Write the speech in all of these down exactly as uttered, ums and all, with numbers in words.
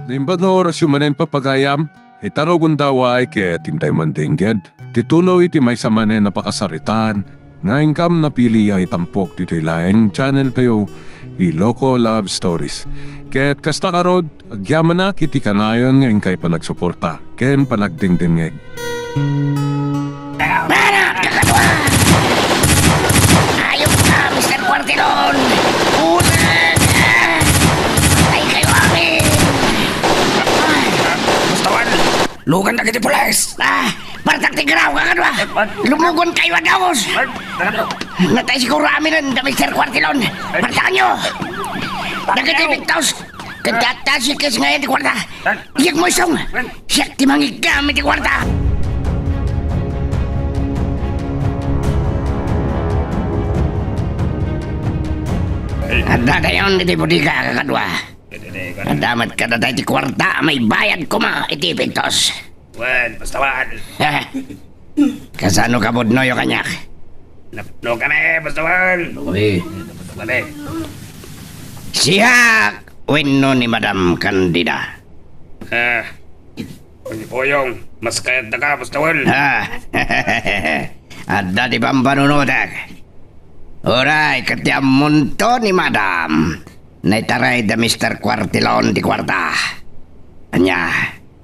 Naimbag nga orasyo manen, papagayam, ita rugonda, ket intay man dengged ti tulo iti maysa manen a pakasaritaan nga inkam napili a itampok ditoy laeng channel tayo, Iloko Love Stories. Ket kasta ngarud, agyamanak iti kanayon nga inkay panagsuporta ken panagdengdengngeg. Anak, kakadua! Ayop ka, Mister Quartilon! Ulag! Patay kayo amin! Ay! Gusto, Juan! Lugan dagiti pulis! Ah! Partak ti graw, kakadua! Lumugon kayo a daos! Natay siguro amin da Mister Quartilon! Partakan nyo! Dagiti pintos! Ket tatta si Kes ngayon ti kwarta. Iyag mo isong. Siak ti mangigam iti kwarta. Adda dayon iti bodega, kakadua. Adda met kadata iti kwarta a maibayad koma iti pintos. Wen, Pastawan. Kasano ka pudnoyo kaniak? Napudno kami, Pastawan. Napudno kami. Napudno kami. Siak wenno ni Madam Candida? Ah, Puyong, mas kayat da ka, Pastawan. Ah, adda ti pampanunotek. Uray, ket ti ammonto ni Madam, naitaray da Mister Quartilon ti kwarta. Ania,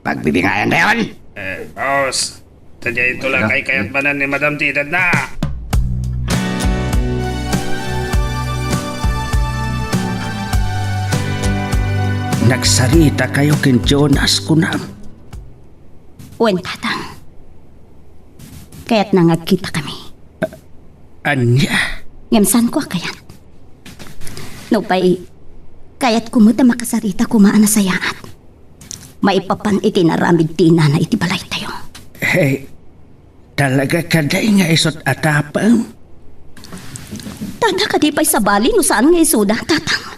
pagbibingayan dayon? Eh, boss, sadiay ito la kaykayat manen ni Madam ti edadna. Nagsarita kayo ken Jonas, kunam? Wen, Tatang. Kayatna nga agkitakami. Ania? Ngem saanko a kayat. Nupay, kayatko met a makasarita koma a nasayaat. Maipapan iti inaramid ti inana iti balaytayo. Hey, talaga kadi nga isut a tapem? Tata, kadi pay sabali no saan nga isuda, Tatang?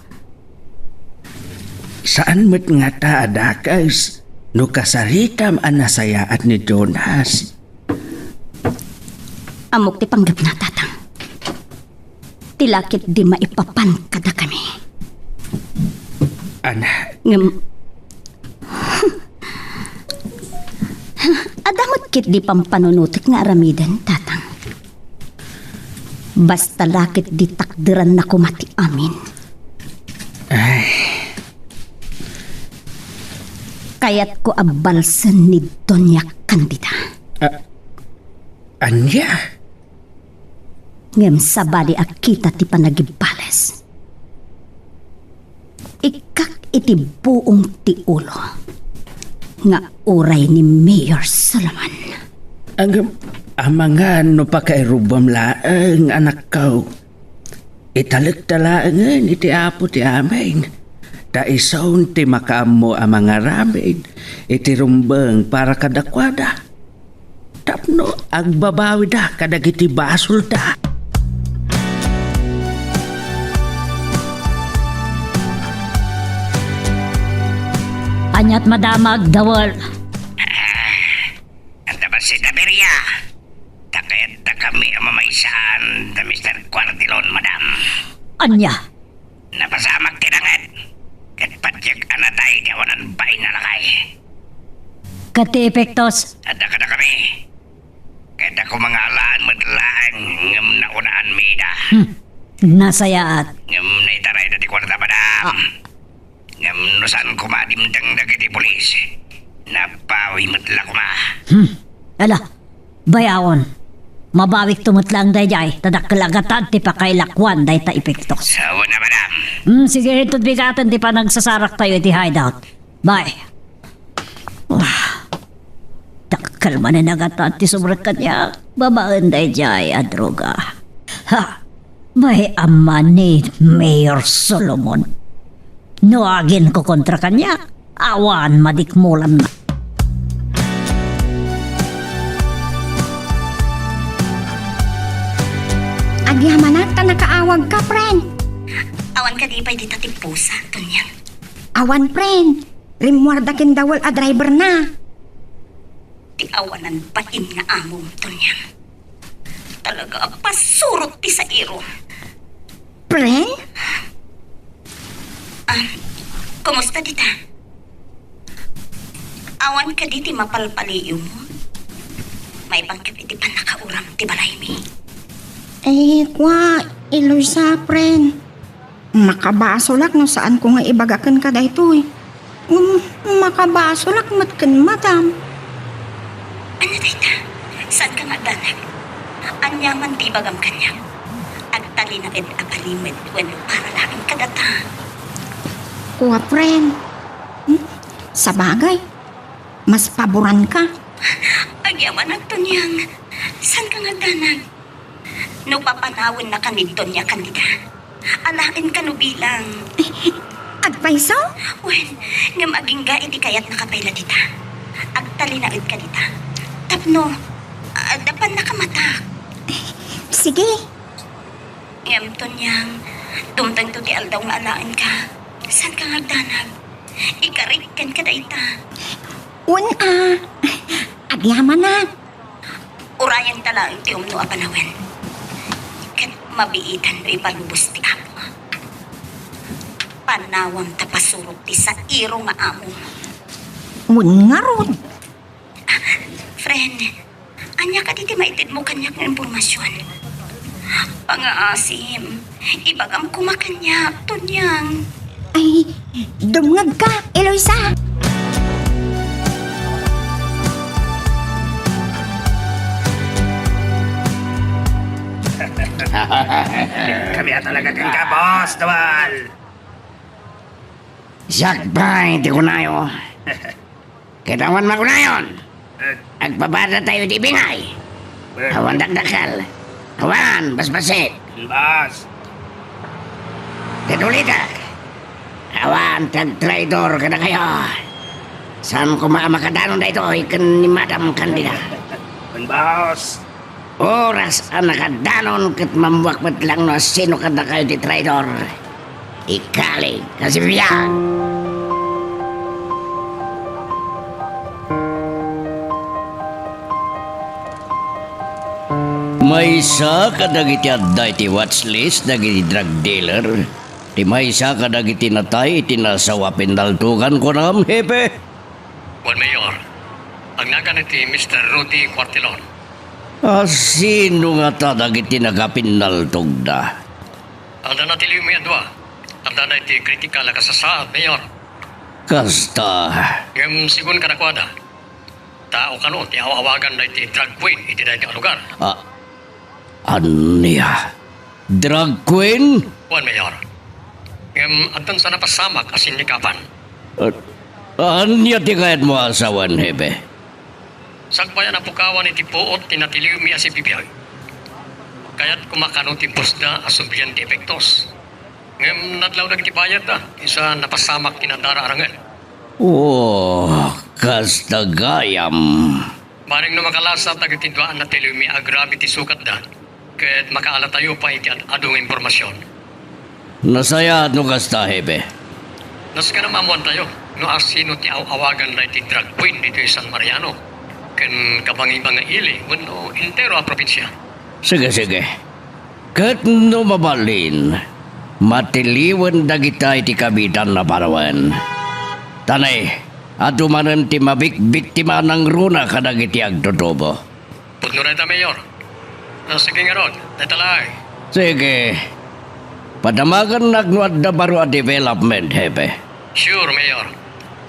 Saan met ngata a dakes no kasaritam a nasayaat ni Jonas? Ammok ti panggepna, Tatang. Ti laketdi maipapan kadakami. Ana. Ngem, adda met ketdi pampanunotek nga aramiden, Tatang. Basta laketdi takderanna koma ti amin. Ay. Kayatko a balsen ni Doña Candida. A-, ania? Ngem sabali a kita ti panagibbales. Ikkak iti buong ti ulo nga uray ni Mayor Solomon. Ngem, amangan no pakairubam laeng, anakko. Italekta laengen iti Apo ti amin, ta isun ti makaammo a mangaramid iti rumbeng para kadakuada, tapno agbabawida kadagiti basolda. Aniat madamag, Dawel? Adda bassit a biria. Ta kayatdakami a mamaysaan da Mister Quartilon, madam. Ania? Napasamak ti danget. Ket patiek a natay ti awanan bain a lakay. Ket ti epektos? Adda kadakami. Kayatda koma nga alaan met laeng ngem naunaanmi ida. Hmm. Nasayaat. Ngem naitarayda ti kuarta, madam. Ah. Ngem no saan koma a dimteng dagiti pulis, nabawi met la koma. Hmm. Ala, bayaon. Mabawikto met laeng daydiay, ta dakkel a gatad ti pakailakuan dayta epektos. Awan a, madam. Hmm, sige, inton bigaten ti panagsasaraktayo iti hideout. Bye. Ah, dakkel manen a gatad ti sumrek kaniak babaen daydiay a droga. Ha! Bay-am man ni Mayor Solomon. No agin ko kontra kaniak, awan madikmulanna. Agyamanak ta nakaawagka, friend. Awan kadi pay dita ti pusa, Tonyang? Awan, friend. Rimmuarda ken Dawel a driverna. Ti awanan bain nga amom, Tonyang. Talaga a pasurot ti sairo. Friend? Ah, kumusta dita? Awan kadi ti mapalpaliiwmo? Maipanka iti pannakauram ti balaymi. Ay, kua, Eloisa, friend. Makabasolak no saanko nga ibaga kenka daytoy. Um, makabasolak met ken madam. Ania dayta? Saanka nga agdanag? Ania man ti ibagam kaniak? Agtalinaed a palimed wenno para laeng kadata? Kua, friend. Hmm? Sabagay, mas paboranka. Agyamanak, Tonyang. Saanka nga agdanag? No papanawennaka ni Doña Candida, alaen kano bilang. Agpayso? Wen, ngem agingga iti kayatnaka pay la dita. Agtalinaedka dita. Tapno, adda pannakamatak. Sige. Ngem, Tonyang, dumtengto ti aldaw nga alaenka. Saanka nga agdanag? Ikarik kenka dayta. Wen a. Agyamanak. Urayenta laeng ti umno a panawen. Ket mabiitan no ipalubos ti Apo. Panawam ta pasurot ti sairo nga amo. Wen ngarud. Ah, friend, ania kadi ti maitedmo kaniak nga impormasion? Pangaasim, ibagam koma kaniak, Tonyang. Ay, dumngegka, Eloisa. Kami a talaga kenka, Boss Dual. Sakbay ti kunayo. Ket awan makunayon. Agpabadatayo iti bingay. Awan dakdakkel. Awan basbassit. Bas. Ket ulitek, awan ti agtraidor kadakayo. Saan koma a makadanon daytoy ken ni Madam Candida. Bas. Oras a nakadanon ket mammuak met lang no asino kadakayo ti traidor. Ikalig, kasibiag! Maysa kadagiti adda iti watch list dagiti drug dealer ti maysa kadagiti natay iti nasawa a pinnaltogan, kunam, Hepe? Wen, Mayor. Agnagan iti Mister Rudy Cuartelon. A, sino ngata dagiti nakapinnaltogda? Adda natiliwmi a dua. Adda dayta iti kritikal a kasasaad, Mayor. Kasta. Ngem segun kadakuada, tao kano ti aw-awagan dayta drug queen iti dayta a lugar. A, ania? Drug queen? Wen, Mayor. Ngem addan sa napasamak a sinnikapan. A-, ania ti kayatmo a sawen, Hepe? Sakbay a napukawan iti puot ti natiliwmi a sibibiag, kayatko koma kano ti busda a sublian ti epektos. Ngem nadlaw dagiti bayadda, insa napasamak ti nadara a rangel. Oh, kasta gayam. Bareng no makalasat dagiti dua a natiliwmi a agrabe ti sukatda, ket makaalatayo pay iti ad-adu nga impormasion. Nasayaat no kasta, Hepe. Nasken a maammoantayo no asino ti aw-awagan dayta drug queen ditoy San Mariano ken kabangibangi ili wenno entero a probinsia. Sige, sige. Ket no mabalin, matiliwen dagita iti kabiitan a panawen. Ta ne, adu manen ti mabikbiktima a nangruna kadagiti agtutubo. Pudno dayta, Mayor. Ah, sige ngarud, dayta laeng. Sige. Padamagennak no adda baro a development, Hepe. Sure, Mayor.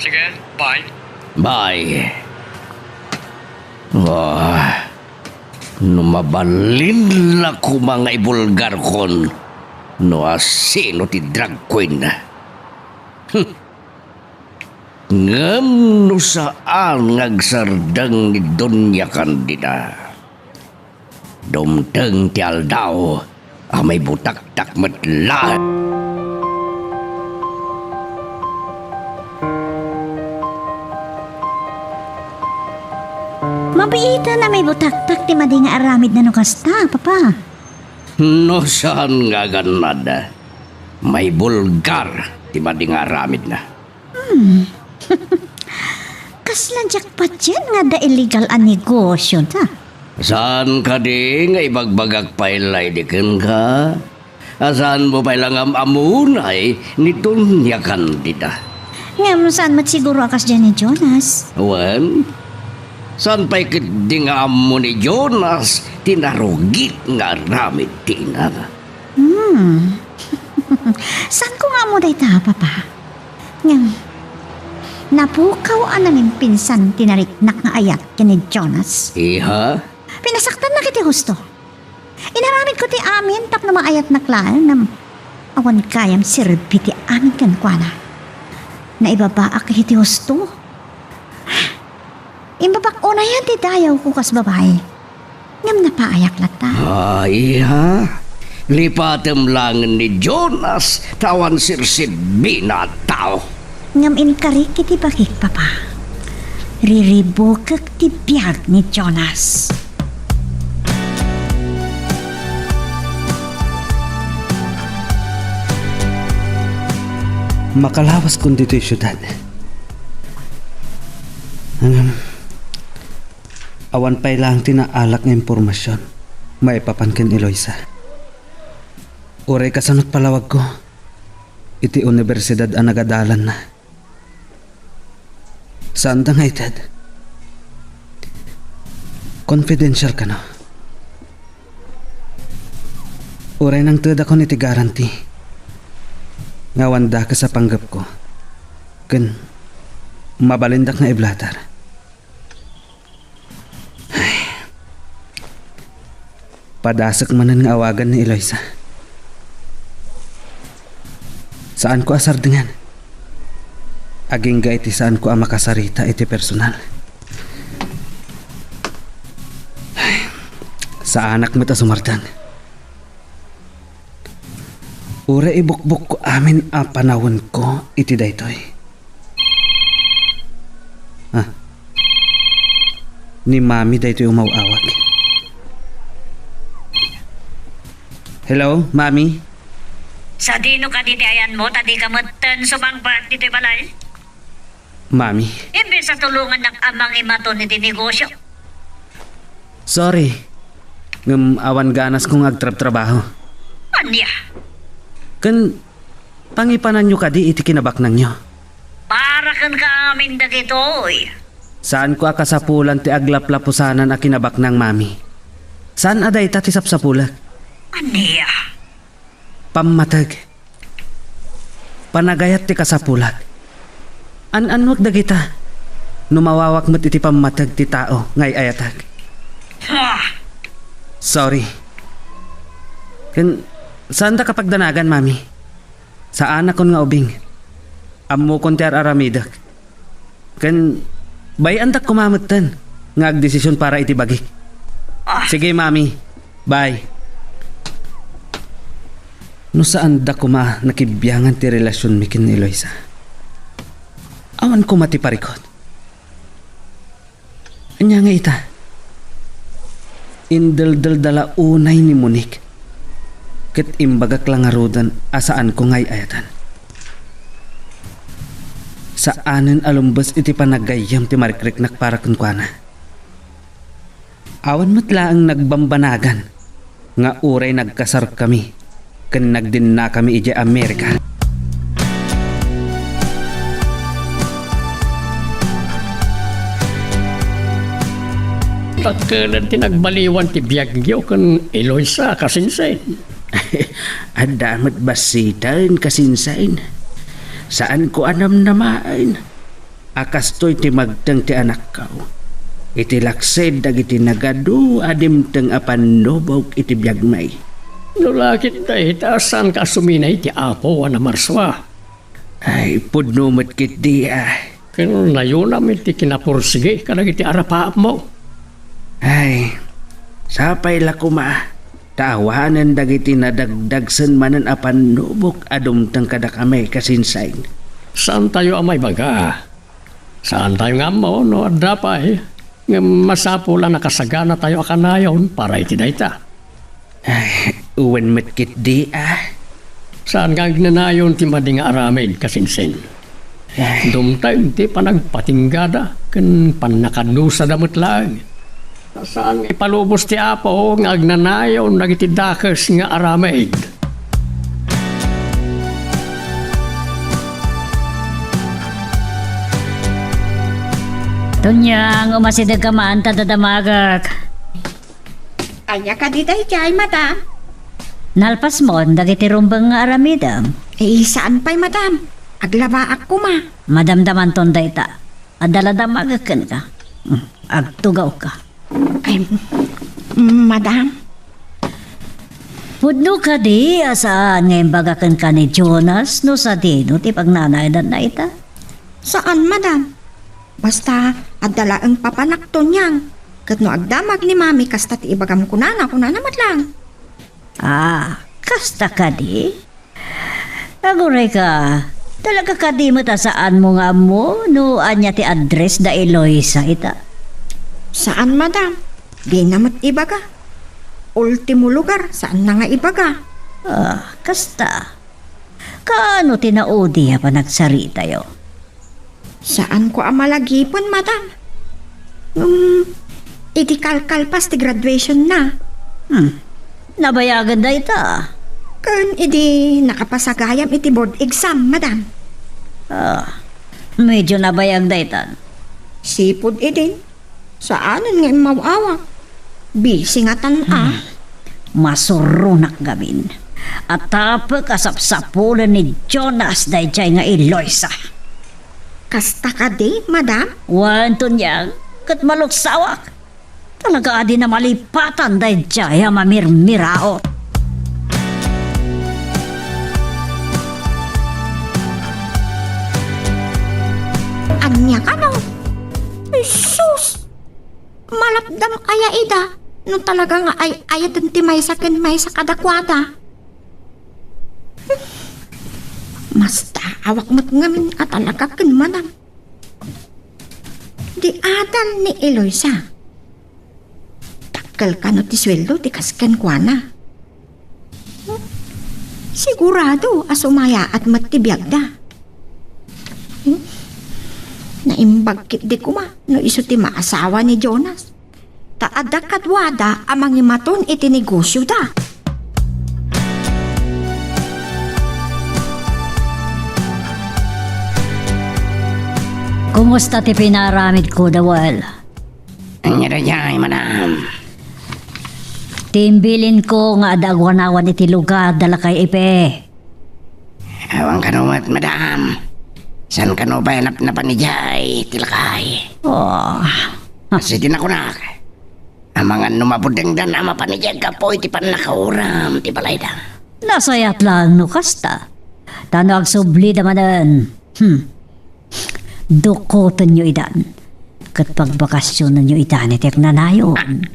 Sige, bye. Bye. Ah, no mabalin la koma nga ibulgarkon no asino ti drag queen. Hmm. Ngem no saan nga agsardeng ni Doña Candida, dumteng ti aldaw a maibutaktak met laeng. Mabiitan a maibutaktak ti madi nga aramidna no kasta, Papa. No saan nga agannad, maibulgar ti madi nga aramidna. Hmm. Kasla jackpot yan nga adda illegal a negosyo da. Saan kadi nga ibagbagak pay la idi kenka? A, saanmo pay la nga am-ammunay ni Doña Candida? Ngem saan met siguro a kasdiay ni Jonas? Wen, saan pay ketdi nga ammo ni Jonas ti narugit nga aramid ti inana? Hmm. Saanko nga ammo dayta, Papa. Ngem, napukaw a namimpinsan ti nariknak nga ayat ken ni Jonas. Iha? Pinasaktannak iti husto. Inaramidko ti amin tapno maayatnak laeng, ngem awan gayam serbi ti amin kenkuana. Naibabaak iti husto. Imbabak unayen ti dayawko kas babai. Ngem napaayak latta. Ah, iha. Lipatem laengen ni Jonas ta awan serserbina a tao. Ngem inkarik iti bagik, Papa. Riribukek ti biag ni Jonas. Makalawaskon ditoy siudad. Ngem, awan pay laeng ti naalak nga impormasion maipapan ken Eloisa. Uray kasano't palawagko iti universidad a nagadalanna. Saanda nga ited. Confidential kano. Uray nangtedakon iti guarantee nga awan dakes a panggepko ken mabalindak nga iblatar. Ay. Padasek manen nga awagan ni Eloisa. Saanko a sardengan. Agingga iti saanko a makasarita iti personal. Ay. Saanak met a sumardeng. Uray ibukbokko amin a panawenko iti daytoy. Ah. Ni Mami daytoy umaw-awag. Hello, Mami? Sadino kadi ti ayanmo ta dika metten sumangpet ditoy balay? Mami. Imbes a tulongannak a mangimaton iti negosio. Sorry. Ngem awan ganasko nga agtrabtrabaho. Ania? Ken pangipananyo kadi iti kinabaknangyo? Para kenka amin dagitoy. Saanko a kasapulan ti aglaplapusanan a kinabaknang, Mami. Saan a dayta ti sapsapulek. Ania? Pammateg. Panagayat ti kasapulak. An-annuek dagita no mawawak met iti pammateg ti tao nga ay-ayatek. Ah! Sorry. Ken, saanda kapagdanagan, Mami. Saanakon nga ubing. Ammokon ti ar-aramidek. Ken, bay-andak koma metten nga agdesisyon para iti bagik. Ah. Sige, Mami. Bye. No saanda koma nakibiangan ti relasionmi ken ni Eloisa, awan koma ti parikut. Ania nga ita? Indeldelda la unay ni Monique, ket imbagak la ngaruden a saanko nga ay-ayatan. Saanen a lumbes iti panaggayyem ti marikriknak para kenkuana. Awan met laeng nagbambanagan nga uray nagkasarkami ken nagdennakami idiay Amerika. Dakkel ti nagbaliwan ti biagyo ken Eloisa, kasinsin. Adda met bassiten, kasinsin. Saanko a namnamaen a kastoy ti magteng ti anakko iti laksid dagiti nagadu a dimteng a pannubok iti biagmi. No la ket dayta, saanka a suminay ti Apo a namarsua? Ay, pudno met ketdi a. Ken nayonam iti kinapursigi kadagiti arapaapmo. Ay, sapay la koma ta awanen dagiti nadagdagsen manen a pannubok a dumteng kadakami, kasinsin. Saantayo a maibaga. Saantayo nga ammo no adda pay, ngem masapul a nakasaganatayo a kanayon para iti dayta. Ay, wen met ketdi a. Saan nga agnanayon ti madi nga aramid, kasinsin. Ay. Dumteng ti panagpatinggada ken pannakadusada met laeng. Saan nga ipalubos ti Apo nga agnanayon dagiti dakes nga aramid. Unya, umasidegka man ta dadamagek. Ania kadi daydiay, madam? Nalpasmon dagiti rumbeng nga aramidem. Eh, saan pay, madam? Aglabaak koma. Madamdamanton dayta. Adda la damagek kenka. Hmm, agtugawka. Ay, madam. Pudno kadi a saan nga imbaga kenka ni Jonas no sadino ti pagnanaydanna ita? Saan, madam. Basta, adda laeng papanakto niang. Ket no agdamag ni Mami, kasta ti ibagam kunana, kunana met laeng. Ah, kasta kadi? Aguray ka, talaga kadi met a saanmo nga ammo no ania ti address da Eloisa ita? Saan, madam. Dina met ibaga. Ultimo lugar, saanna nga ibaga. Ah, kasta. Kaano ti naudi a panagsaritayo? Saanko a malagipen, madam. Ngem, idi kalkalpas ti graduationna. Hmm. Nabayagen dayta. Ken idi nakapasagayam iti board exam, madam. Ah, medyo nabayag dayta. Sipud idin, saanen nga immaw-awak. Busy ngatan a. Hmm. Masuronak gamin. Atapek a sapsapulen ni Jonas daydiay nga Eloisa. Kasta kadi, madam? Wen, Tunyang, ket maluksawak. Talaga a di na malipatan daydiay a mamirmiraot. Ania kano? Jesus! Malapdam aya ida no talaga nga ay-ayaten ti maysa ken maysa kadakuada. Mastaawak met ngamin a talaga ken madam. Di adal ni Eloisa. Dakkel kano ti sueldo ti kas kenkuana. Sigurado a sumayaat met ti biagda. Hmm? Naimbag ketdi koma no isu ti maasawa ni Jonas. Ta adda kaduada a mangimaton iti negosioda. Kumusta ti pinaramidko, Dawel? Ania daydiay, madam? Ti imbilinko nga adda agwanawan iti lugar da lakay Ipe. Awan kano met, madam. Saan kano pay a napnapan idiay ti lakay? Oh. Kasi di nakunak. Amangan no mabudengdan a mapan idiay gapu iti pannakauram ti balayda. Nasayat laeng no kasta. Ta no agsublida manen. Hmm. Dukotenyo idan. Ket pagbakasionenyo idan iti agnanayon.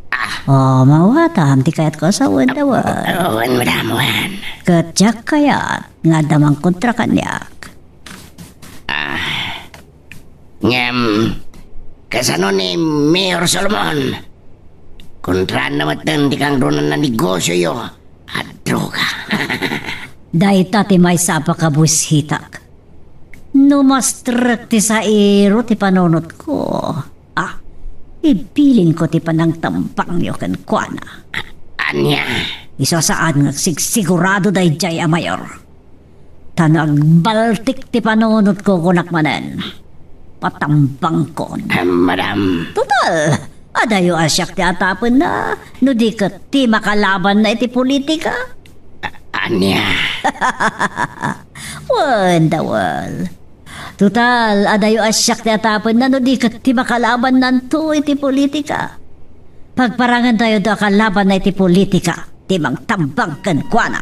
Ah. Oh, mawatam ti kayatko a sawen, Dawel. Oh, wen, madam, wen. Ket diak kayat nga adda mangkontra kaniak. Ah. Ngem, kasano ni Mayor Solomon? Kontraanna metten ti kangrunanna negosioyo a droga. Dayta ti maysa a pakabusitak. No mastrek ti sairo ti panunotko, ah, ibilinko ti panangtambangyo kenkuana. Ania? Isu a saan nga agsigsigurado daydiay a mayor. Ta no agbaltik ti panunotko, kunak manen, patambangkon. Ah, madam. Total, adayo a siak ti atapenna, no di ket ti makalabanna iti politika. A-, ania? Wen, Dawel. Total, adayo a siak ti atapenna, no di ket ti makalabannanto iti politika. Pagparangentayo a kalabanna iti politika ti mangtambang kenkuana.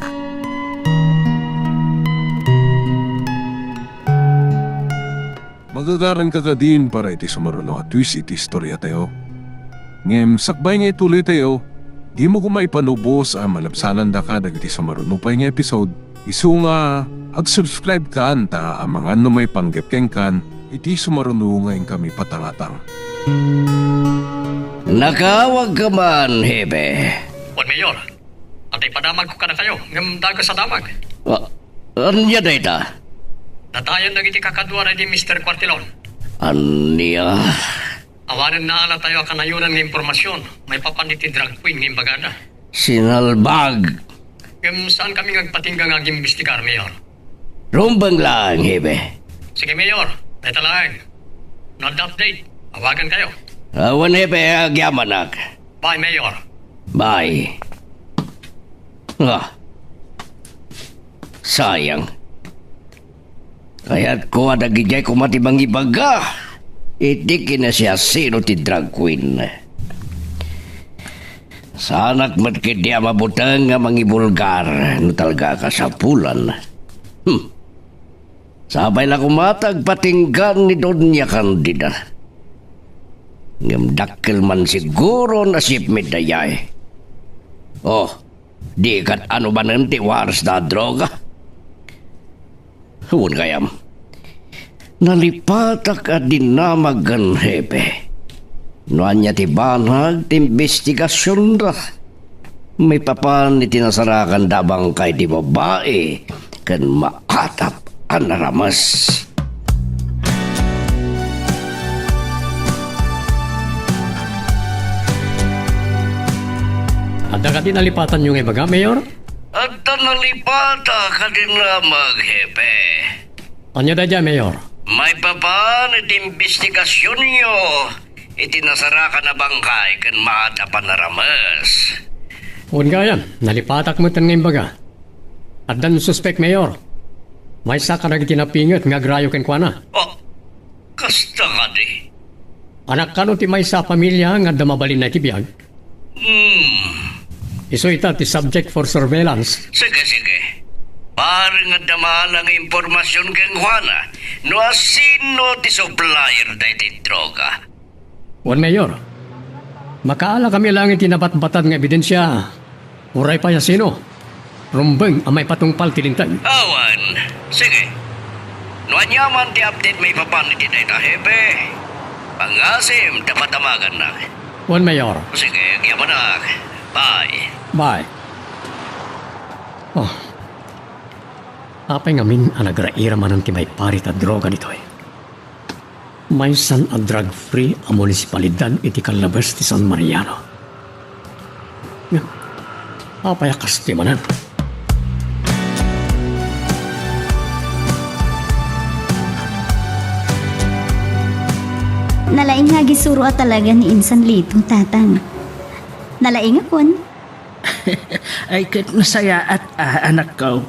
Magagaranka kadin para iti sumaruno a twist iti istoriatayo. Ngem sakbay nga ituloytayo, dimo koma ipanubos a malabsanandaka dagiti sumaruno pay nga episode, isu nga ag-subscribe kan ta amangan no maipanggep kenkan iti sumaruno nga inkami patangatang. Nakawagka man, Hepe. Wen, Mayor. Adda ipadamagko kadakayo, ngem dakes a damag. Ah, ania dayta? Natayen dagiti kakaduana idi Mister Cuartilon. Ania? Awanen naalatayo a kanayonan nga impormasion maipapan iti drag queen nga imbagada. Sinalbag! Ngem saankami nga agpatingga nga agimbestigar, Mayor. Rumbeng laeng, Hepe. Sige, Mayor. Dayta laeng. No adda update, Awagan kayo. Awan, Hepe, agyamanak. Bye, Mayor. Bye. Ah, sayang. Kayatko a dagidiay koma ti mangibaga iti kinasiasino ti drag queen. Saanak met ketdi a mabuteng nga mangibulgar no talaga a kasapulan. Hmm. Sapay la koma ta agpatinggan ni Doña Candida. Ngem dakkel man siguro a nasipmi dayay. Oh, di ket ano manen ti warsda a droga? Wen gayam, nalipatak a dinamag ken Hepe. No ania ti banag ti imbestigasionda, maipapan iti nasarakanda a bangkay ti babai ken maatap a narames. Adda kadi nalipatanyo nga ibaga, Mayor? Adda nalipatak a dinamag, Hepe. Ania daydiay, Mayor? Maipapan iti imbestigasionyo iti nasarakan a bangkay ken maatap a narames. Wen gayam, nalipatak met nga imbaga. Addan suspek, Mayor. Maysa kadagiti napinget nga agrayo kenkuana. Oh, kasta kadi? Anak kano ti maysa a pamilia nga adda mabalinna iti biag? Hmm. Isu ita ti subject for surveillance. Sige, sige. Bareng adda maala nga impormasion kenkuana no asino ti supplier daytoy droga. Wen, Mayor, makaala kami laeng iti nabatbatad nga ebidensia. Uray pay asino, rumbeng a maipatungpal ti linteg. Awan. Sige. No ania man ti update maipapan iti dayta, Hepe, pangasim ta padamagannak. Wen, Mayor. Sige, agyamanak. Bye. Bye. Oh. Apay ngamin a nagraira manen ti maiparit a droga ditoy? Maysan a drug-free a munisipalidad iti kallabes ti San Mariano. Ngem, apay a kasta manen? Nalaing nga agisuro a talaga ni insan Lito, Tatang. Nalaing a kun? Ay, ket nasayaat a, anakko.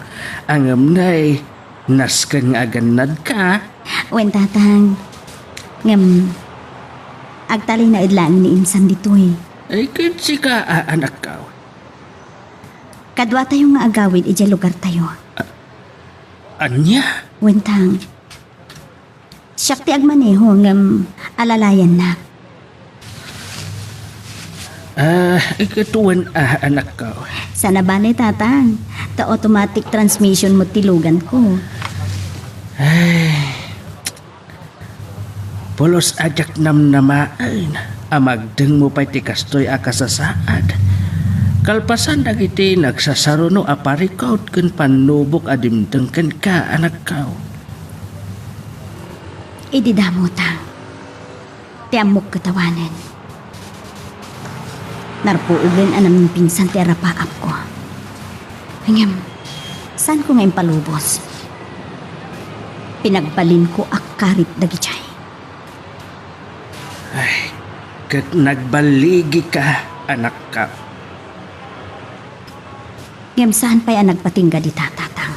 Ngem nay, nasken nga agannadka. Wen, Tatang. Ngem, agtalinaed laeng ni insan ditoy. Ay, ket sika a, anakko. Kaduatayo nga agawid idiay lugartayo. A-, ania? Wen, Tang. Siak ti agmaneho ngem alalayannak. Ah, ket wen a, anakko. Saan a bale, Tatang. Ta automatic transmission met ti luganko. Ay, pulos a diak namnamaen a magdengmo pay ti kastoy a kasasaad. Kalpasan dagiti nagsasaruno a parikut ken pannubok a dimteng kenka, anakko. Idi damo, Tang, ti ammok ket awanen. Narpuogen a naminpinsan ti arapaapko. Ngem, saanko nga impalubos? Pinagbalinko a karit dagidiay. Ay, ket nagballigika, anakko. Ngem saan pay a nagpatingga dita, Tatang.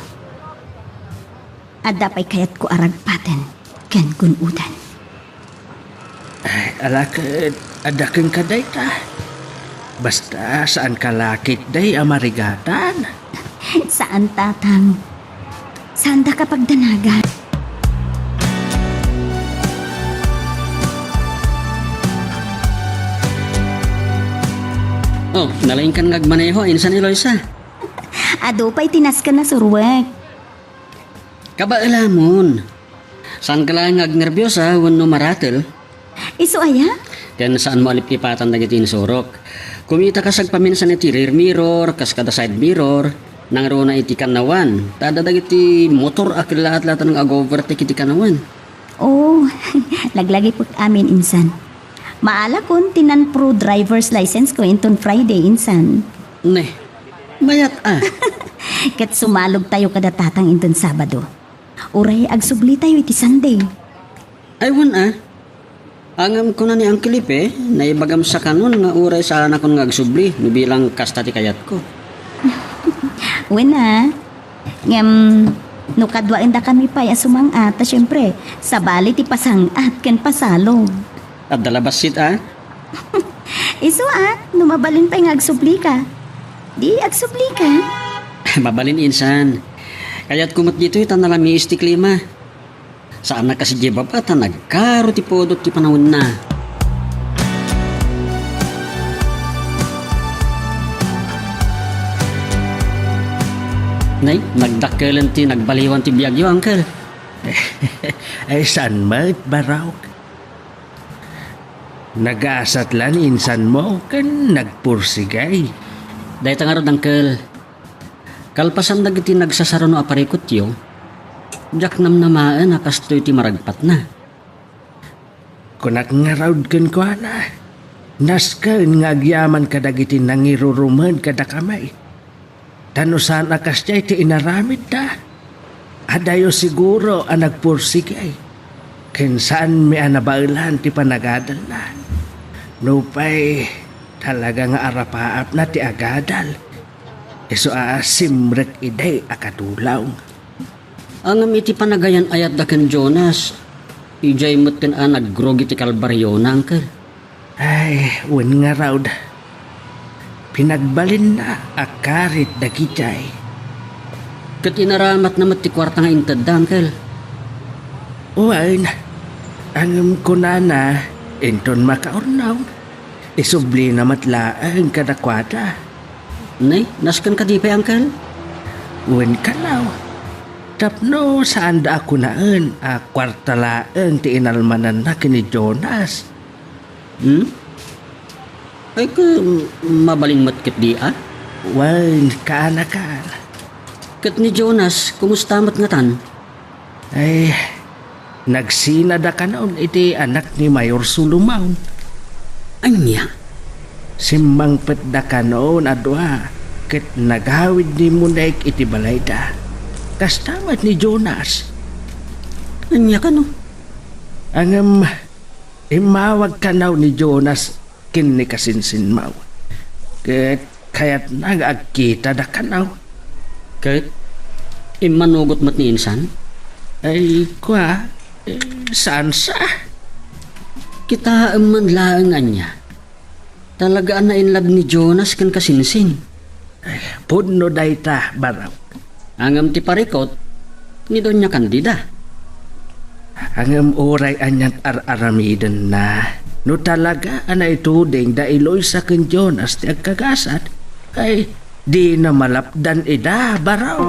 Adda pay kayatko a ragpaten ken gun-oden. Ay, ala ket, adda kenka dayta. Basta, saanka la ketdi a marigatan. Saan, Tatang. Saandaka pagdanagan. Oh, nalaingkan nga agmaneho, insan Eloisa. Adu pay ti nasken a suruek. Kabaelamon. Saanka laeng nga agnerbiosa wenno maratel? Isu aya? Ken saanmo a liplipatan dagiti insurok. Kumitaka sagpaminsan iti rear mirror, kas kada side mirror, nangruna iti kannawan. Ta adda dagiti motor a kellaat-laatan nga ag-overtake iti kannawan. Oh, laglagipek amin insan. Maalakon ti non-pro driver's license ko inton Friday insan. Ne, mayat a. Ket sumalogtayo kada Tatang inton Sabado. Uray agsublitayo iti Sunday. Ay, wen a. Ngem kuna ni Uncle Ipe, naibagam sakanon nga uray saanakon nga agsubli no bilang kasta ti kayatko. Wen a, ngem no kaduaendakami pay a sumang-at, ta siempre, sabali ti pasang-at ken pasalog. Adda la bassit a? Isu a, no mabalin pay nga agsublika. Di agsublika. Mabalin insan. Kayatko met ditoy ta nalamiis ti klima. Saan a kas idiay baba ta nagkaro ti pudot ti panawenna. Nay, nagdakkelen ti nagbaliwan ti biagyo, Uncle. Ay, saan met, Barok? Nagasat la ni insanmo ken nagpursigay. Dayta ngarud, Uncle. Kalpasan dagiti nagsasarano a parikutyo, diak namnamaen a kastoy ti maragpatna. Kunak ngarud kenkuana, nasken nga agyaman kadagiti nangirurumed kadakami. Ta no saan a kasdiay ti inaramidda, adayo siguro a nagpursigay, ken saanmi a nabaelan ti panagadalna. Nupay talaga nga arapaapna ti agadal, isu a simrek idi a katulong. Ngem iti panagayan-ayatda ken Jonas, idiay met ken a nagrugi ti kalbariona, Uncle. Ay, wen ngarud. Pinagbalinna a karit dagijay. Ket inaramatna met ti kuarta nga intedda, Uncle. Wen, ngem kunana, inton makaurnong, isublina met laeng kadakuada. Nay, nasken kadi pay, Uncle? Wen kano, tapno saanda a kunaen a kuarta laeng ti inalmananna ken ni Jonas. Hmm? Ay, ket mabalin met ketdi a? Wen, kaanakan. Ket ni Jonas, kumusta met ngatan? Ay, nagsinada kanon iti anak ni Mayor Solomon. Ania? Simmangpetda kanon a dua, ket nagawid ni Monique iti balayda. Kasta met ni Jonas. Ania kano? Ngem, immawag kano ni Jonas ken ni kasinsinmo. Ket kayatna nga agkitada kano. Ket immanugot met ni insan? Ay, kua, eh, saan sa? Kitaem man laeng ania. Talaga a nainlove ni Jonas ken kasinsin. Ay, pudno dayta, Barok. Ngem ti parikut ni Doña Candida. Ngem uray ania't ar-aramidenna, no talaga a naituding da Eloisa ken Jonas ti agkagasat, ay, dina malapdan ida, Barok.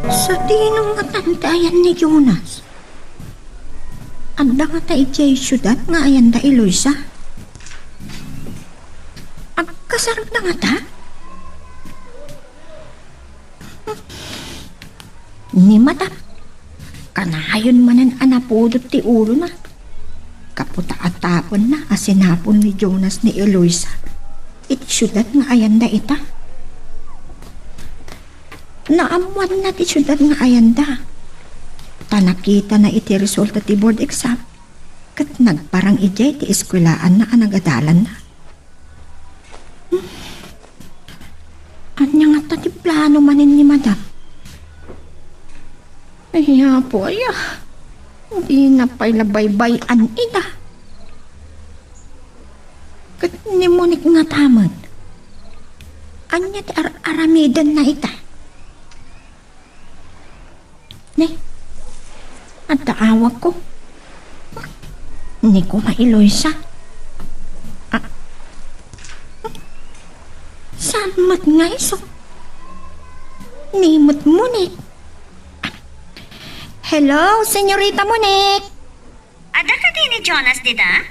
Sadino ngatan ti ayan ni Jonas? Adda ngata idiay siudad nga ayanda Eloisa? Agkasarda ngata? Ni Madam, kanayon manen a napudot ti ulona. Gapu ta atapenna a sinapul ni Jonas ni Eloisa iti siudad nga ayanda ita. Naammoanna ti siudad nga ayanda, ta nakitana iti resulta ti board exam, ket nagparang idiay ti eskuelaanna a nagadalanna. Hmm. Ania ngata ti plano manen ni Madam? Ay, Apo, aya, dina pay la baybay-an ida. Ket ni Monique ngata met, ania ti ar-aramidenna ita? Ne, adda awagko. Ni koma Eloisa. Ah. Saan met nga isu? Ni met Monique. Hello, Senyorita Monique. Adda kadi ni Jonas dita?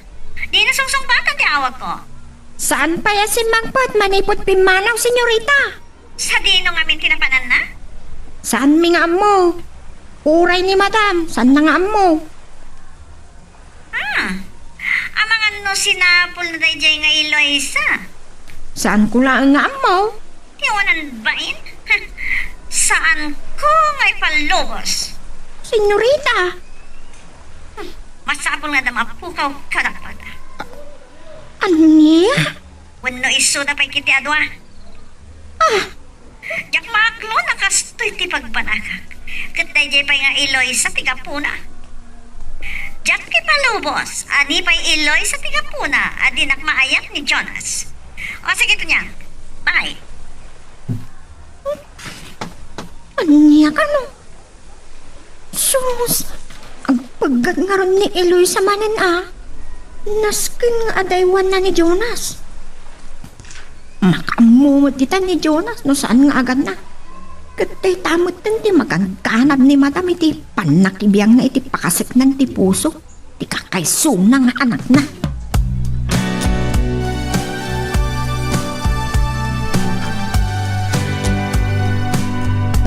Dina sungsungbatan ti awagko. Saan pay a simmangpet manipud pimmanaw, senyorita? Sadino ngamin ti napananna? Saanmi nga ammo. Uray ni Madam, saanna nga ammo. Ah, amangan no sinapulna daydiay nga Eloisa? Saanko laeng nga ammo. Ti awanan bain? Saanko nga ipalubos. Senyorita! Hmm, masapul nga adda mapukaw kadakuada. Ania? Wenno isuda pay kiti a dua. Ah! Diak maaklo a kastoy ti pagbanagak. Ket daydiay pay nga Eloisa ti gapuna. Diak ipalubos a ni pay Eloisa ti gapuna a dinak maayat ni Jonas. O, sige, Tonya. Bye. Ania kano? Sus, agpaggat ngarud ni Eloisa manen a. Nasken nga adaywanna ni Jonas. Makaammo met dita ni Jonas no saan nga aganna. Ket dayta metten ti magangganad ni Madam iti pannakibiangna iti pakaseknan ti puso ti kakaysona nga anakna.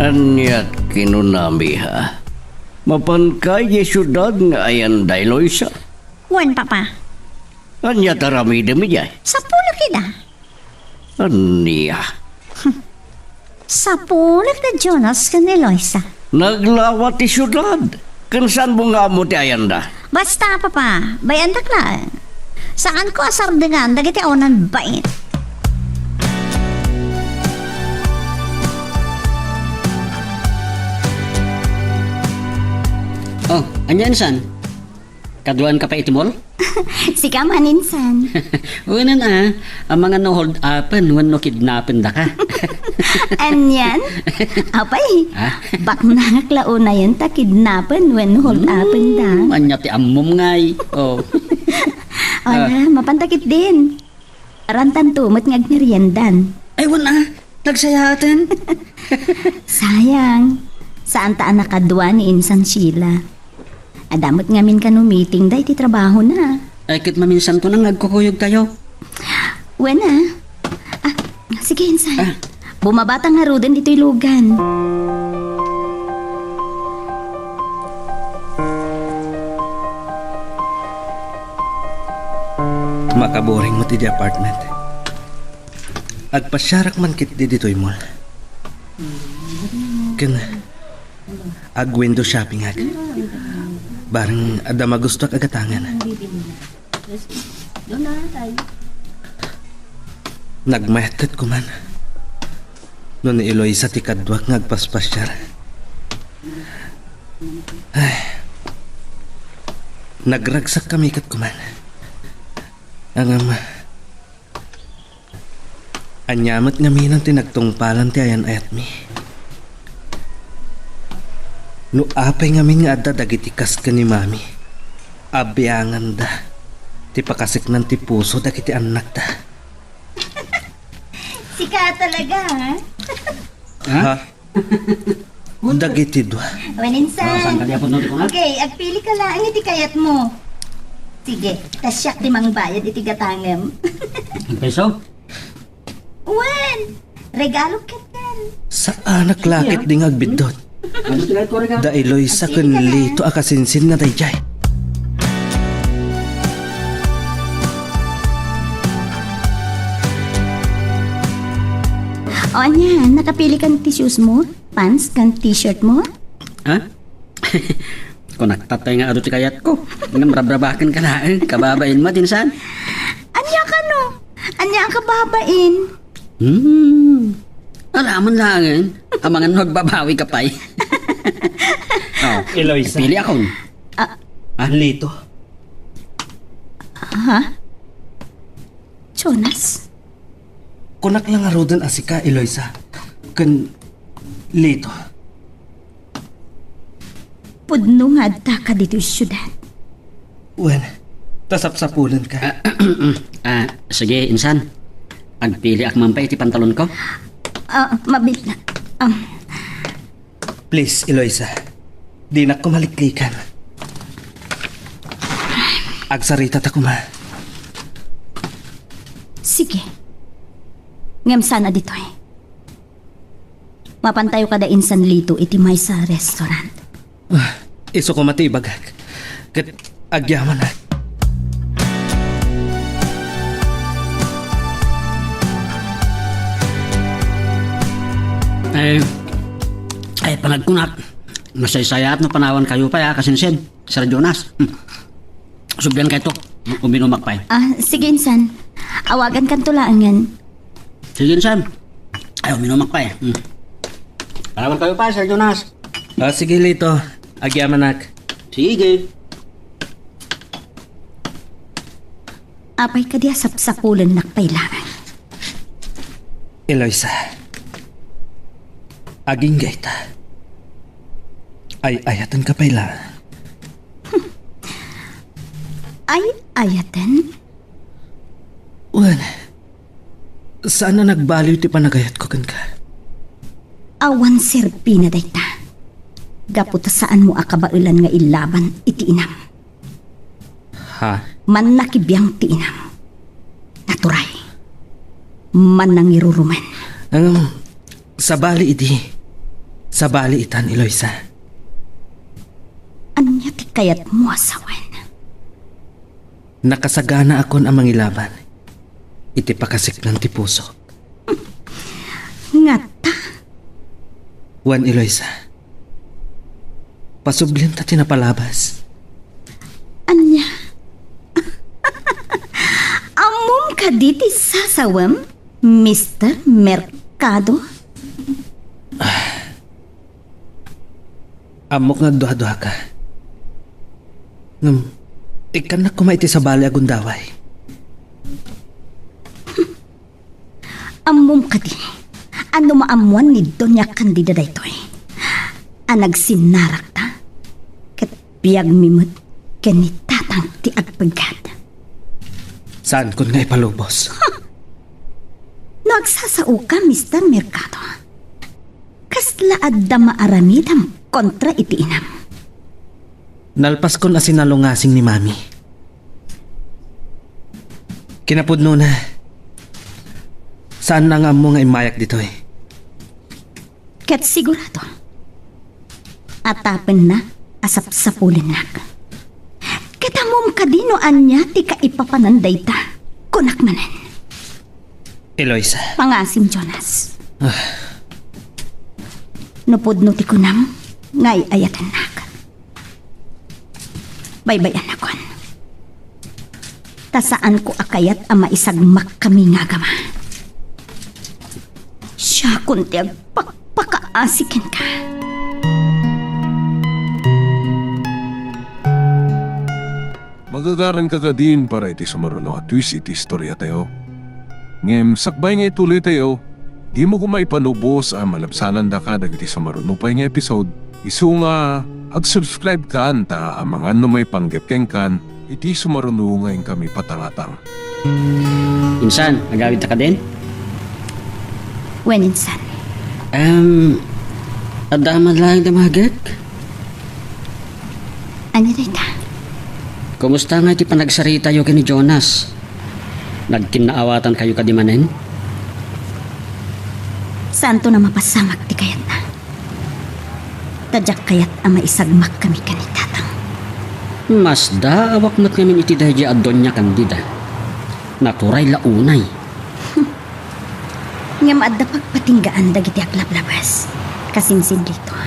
Aniat kinunami, ha? Mapanka idiay siudad nga ayan da, Eloisa? Wen, Papa. Ania ti aramidem idiay? Sapulek ida. Ania? Sapulek da Jonas ken Eloisa. Naglawa ti siudad. Ken saanmo nga ammo ti ayanda? Basta, Papa, bay-andak laeng. Saanko a sardengan dagiti awanan bain. Oh, ania insan? Kaduaanka pay iti mall? Sika man insan. Wen a, amangan no hold upen wenno kidnapen daka. Anian? Apay, ah? Baknangak la unayen ta kidnapen wenno hold upen da. Hmm, ania ti ammom ngay? Oh. Ala, ah. Mapanta ketdin. Arantanto met nga agmeriendan. Ay, wen a, nagsayaaten. Sayang. Saanta a nakadua ni insan Sheila. Adda met ngamin kano meeting da iti trabahona. Ay, ket maminsanto nga agkukuyogtayo. Wen a. Ah, sige, insan. Ah. Bumabata ngaruden ditoy lugan. Makaboring met idi apartment. Agpasiarak man ketdi ditoy mall. Ken ag-window shoppingak. Bareng adda magustoak a gatangen. Nagmayat ket koman no ni Eloisa ti kaduak nga agpaspasiar. Ay. Nagragsakkami ket koman. Ngem, ania met ngamin ti nagtungpalan ti ayan-ayatmi? No apay ngamin nga adda dagiti kas ken ni Mami, abianganda ti pakaseknan ti puso dagiti annakda. Sika talaga, ha? Ha? Ha? Dagiti dua. Wen insan. Ah, saan ka di apod no, di ko nga? Okay, agpili ka laeng iti kayatmo. Sige, ta siak ti mangbayad iti gatangem. Ang peso? Wen, regalo ket yan. Saanak la ketdi nga agbiddut. Ano ti kayat ko, regalo? Da Eloisa ken Lito a kasinsinna daydiay. O ania, nakapili kan ti shoes mo? Pants ken t-shirt mo? Ha? Kunak tatay nga adu ti kayatko. Ngem rabrabakenka laeng, kababain met insan. Ania kano? Ania a kababain? Hmm. Aramon laengen. Amangan no agbabawika pay. Oh, Eloisa. Piliakon. Ah. Ah? Lito. Ha? Jonas? Kunak la ngaruden a sika, Eloisa, ken Lito. Pudno nga adda ka ditoy siudad. Wen, ta sapsapulenka. Ah, ah, sige, insan. Agpiliak man pay iti pantalonko. Ah, mabit na. Ah. Please, Eloisa. Dinak kumaliklikan. Agsarita ta koma. Sige. Ngem saan a ditoy. Mapantayo kada insan Lito iti maysa a restaurant. Ah, isu koma ti ibagak. Ket agyamanak. Eh, ay, panagkunak, nasaysayaat no panawankayo pay, a, kasinsin, Sir Jonas. Hmm. Subliankayo. Uminumak pay. Ah, sige, insan. Awagankanto laengen. Sige, insan. Ay, uminumak pay. Hmm. Panawankayo pay, Sir Jonas. Ah, sige, Lito. Agyamanak. Sige. Apay kadi a sapsapulennak pay laeng? Eloisa, agingga ita. Ay-ayatenka pay laeng. Ay-ayaten? Wen, saan a nagbaliw ti panagayatko kenka. Awan serbina dayta. Gapu ta saanmo a kabaelan nga illaban iti inam. Ha? Mannakibiang ti inam. Naturay. Mannangirurumen. Ngem, sabali idi. Sabali itan, Eloisa. Ania ti kayatmo a sawen? Nakasaganaakon a mangilaban iti pakasiknang ti pusok. Ngata? Wen, Eloisa. Pasublianta ti napalabas. Ania? Ammom kadi ti sasawem, Mister Mercado? Ammok nga agduaduaka. Ngem, ikkannak koma iti sabali a gundaway. Ammom kadi a no maammoan ni Doña Candida daytoy a nagsinnarakta, ket biagmi met ken ni Tatang ti agpeggad. Saankon nga ipalubos. No agsasaoka, Mister Mercado, kasla adda maaramidem kontra iti inam? Nalpaskon a sinalungasing ni Mami. Kinapudnona, saanna nga ammo nga immayak ditoy. Ket sigurado a tapenna a sapsapulennak. Ket ammom kadi no ania ti kaipapanan dayta, kunak manen. Eloisa. Pangasim, Jonas. Ah. No pudno ti kunam nga ay-ayatennak, baybay-annakon. Ta saanko a kayat a maisagmakkami nga agama. Siakon ti agpakpakaasi kenka. Magagaranka kadin para iti sumaruno a twist iti istoriatayo. Ngem sakbay nga ituloytayo, dimo koma ipalubos a malabsanandaka dagiti sumaruno pay nga episode, isu nga ag-subscribe kan ta amangan no maipanggep kenkan iti sumaruno nga inkami patangatang. Insan, agawidta kadin? Wen, insan. Em, adda man laeng damagek? Ania dayta? Kumusta nga iti panagsaritayo ken ni Jonas? Nagkinnaawatankayo kadi manen? Saanton a mapasamak ti kayatna. Ta diak kayat a maisagmakkami ken ni Tatang. Masdaawak met ngamin iti daydiay a Doña Candida. Naturay la unay. Ngem adda pagpatinggaan dagiti aglablabas. Kasinsin dito.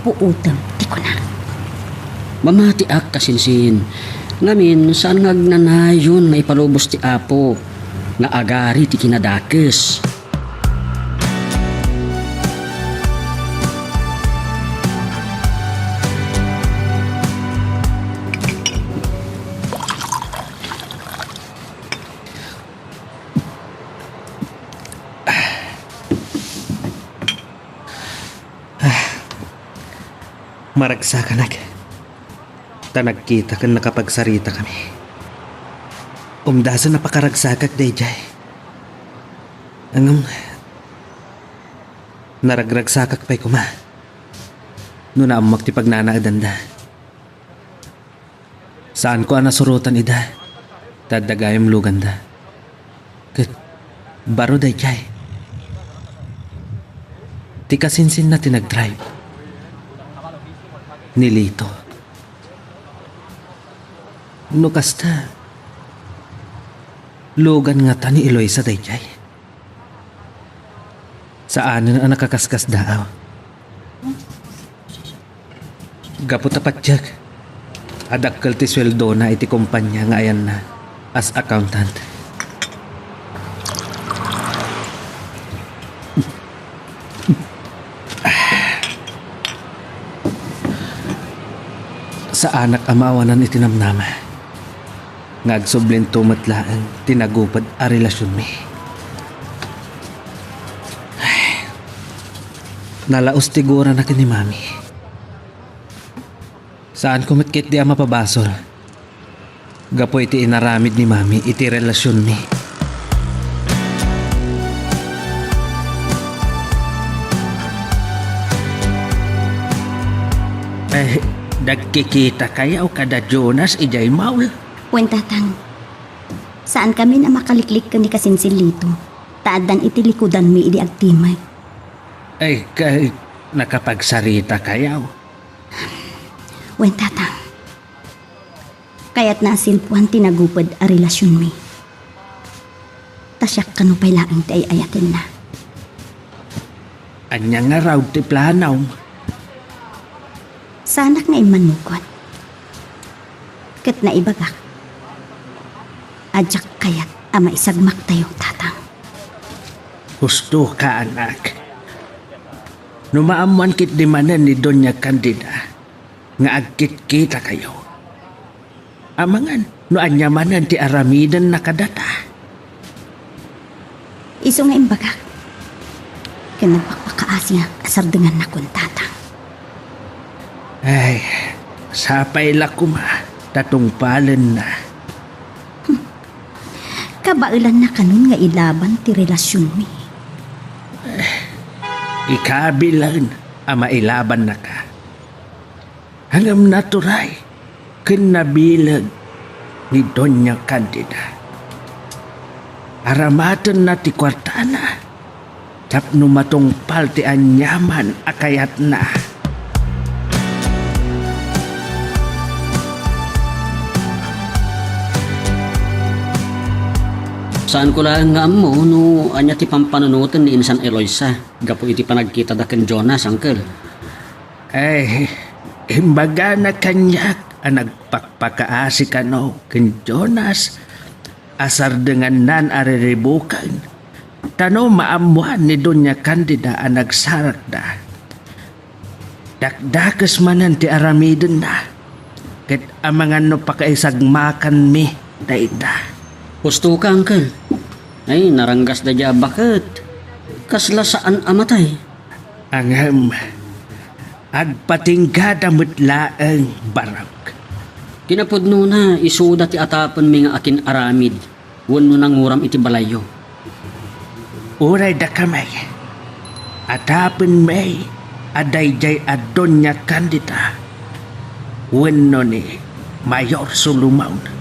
Puotem ti kuna. Mamatiak, kasinsin. Ngamin, saan nga agnanayon maipalubos ti Apo nga agari ti kinadakes. Maragsakanak. Ta nagkita ken nakapagsaritakami. Umdasen a pakaragsakak daydiay. Ngem, naragragsakak pay koma no naammoak ti pagnanaedanda. Saanko a nasurotan ida, ta adda gayam luganda. Ket baro daydiay. Ti kasinsinna ti nagdrive. Ni Lito. No kasta, lugan ngata ni Eloisa daydiay? Saanen a nakakaskasdaaw. Gapu ta patiek a dakkel ti sueldona iti kompania nga ayanna as accountant. Saanak a maawanan iti namnama nga agsublinto met laeng ti naguped a relasionmi. Nalaos ti gurana ken ni Mami. Saanko met ketdi a mapabasol gapu iti inaramid ni Mami iti relasionmi. Eh, nagkikitakayo kada Jonas idiay mall? Wen, Tatang. Saankami a makaliklik ken ni Kasinsin Lito, ta addan iti likudanmi idi agtimek. Ay, kay, nakapagsaritakayo? Wen, Tatang. Kayatna a silpuan ti naguped a relasionmi. Ta siak kano pay laeng ti ay-ayatenna. Ania ngarud ti planom? Saanak nga immanugot. Ket naibagak a diak kayat a maisagmaktayo, Tatang. Husto ka, anak. No maammoan ketdi manen ni Doña Candida nga agkitkitakayo, amangan no ania manen ti aramidenna kadata. Isu nga imbagak, ken nagpakpakaasiak a sardengannakon, Tatang. Ay, sapay la koma ta tungpalenna. Kabaelanna kanon nga ilaban ti relasionmi. Ikabilen a mailabannaka. Ngem naturay ken nabileg ni Doña Candida. Aramatenna ti kuartana tapno matungpal ti aniaman a kayatna. Saanko laeng nga ammo no ania ti pampanunoten ni Insan Eloisa gapu iti panagkitada ken Jonas, Uncle. Ay, imbagana kaniak a nagpakpakaasi kano ken Jonas a sardengannan a riribuken, ta no maammoan ni Doña Candida a nagsarakda, dakdakes manen ti aramidenna, ket amangan no pakaisagmakanmi dayta. Husto ka, Uncle. Ay, naranggasda diay a baket. Kasla saan a matay. Ngem, agpatinggada met laeng, Barok. Kinapudnona, isuda ti atapenmi nga akin-aramid wenno nanguram iti balayyo. Uray dakami, atapenmi a daydiay a Doña Candida wenno ni Mayor Solomon.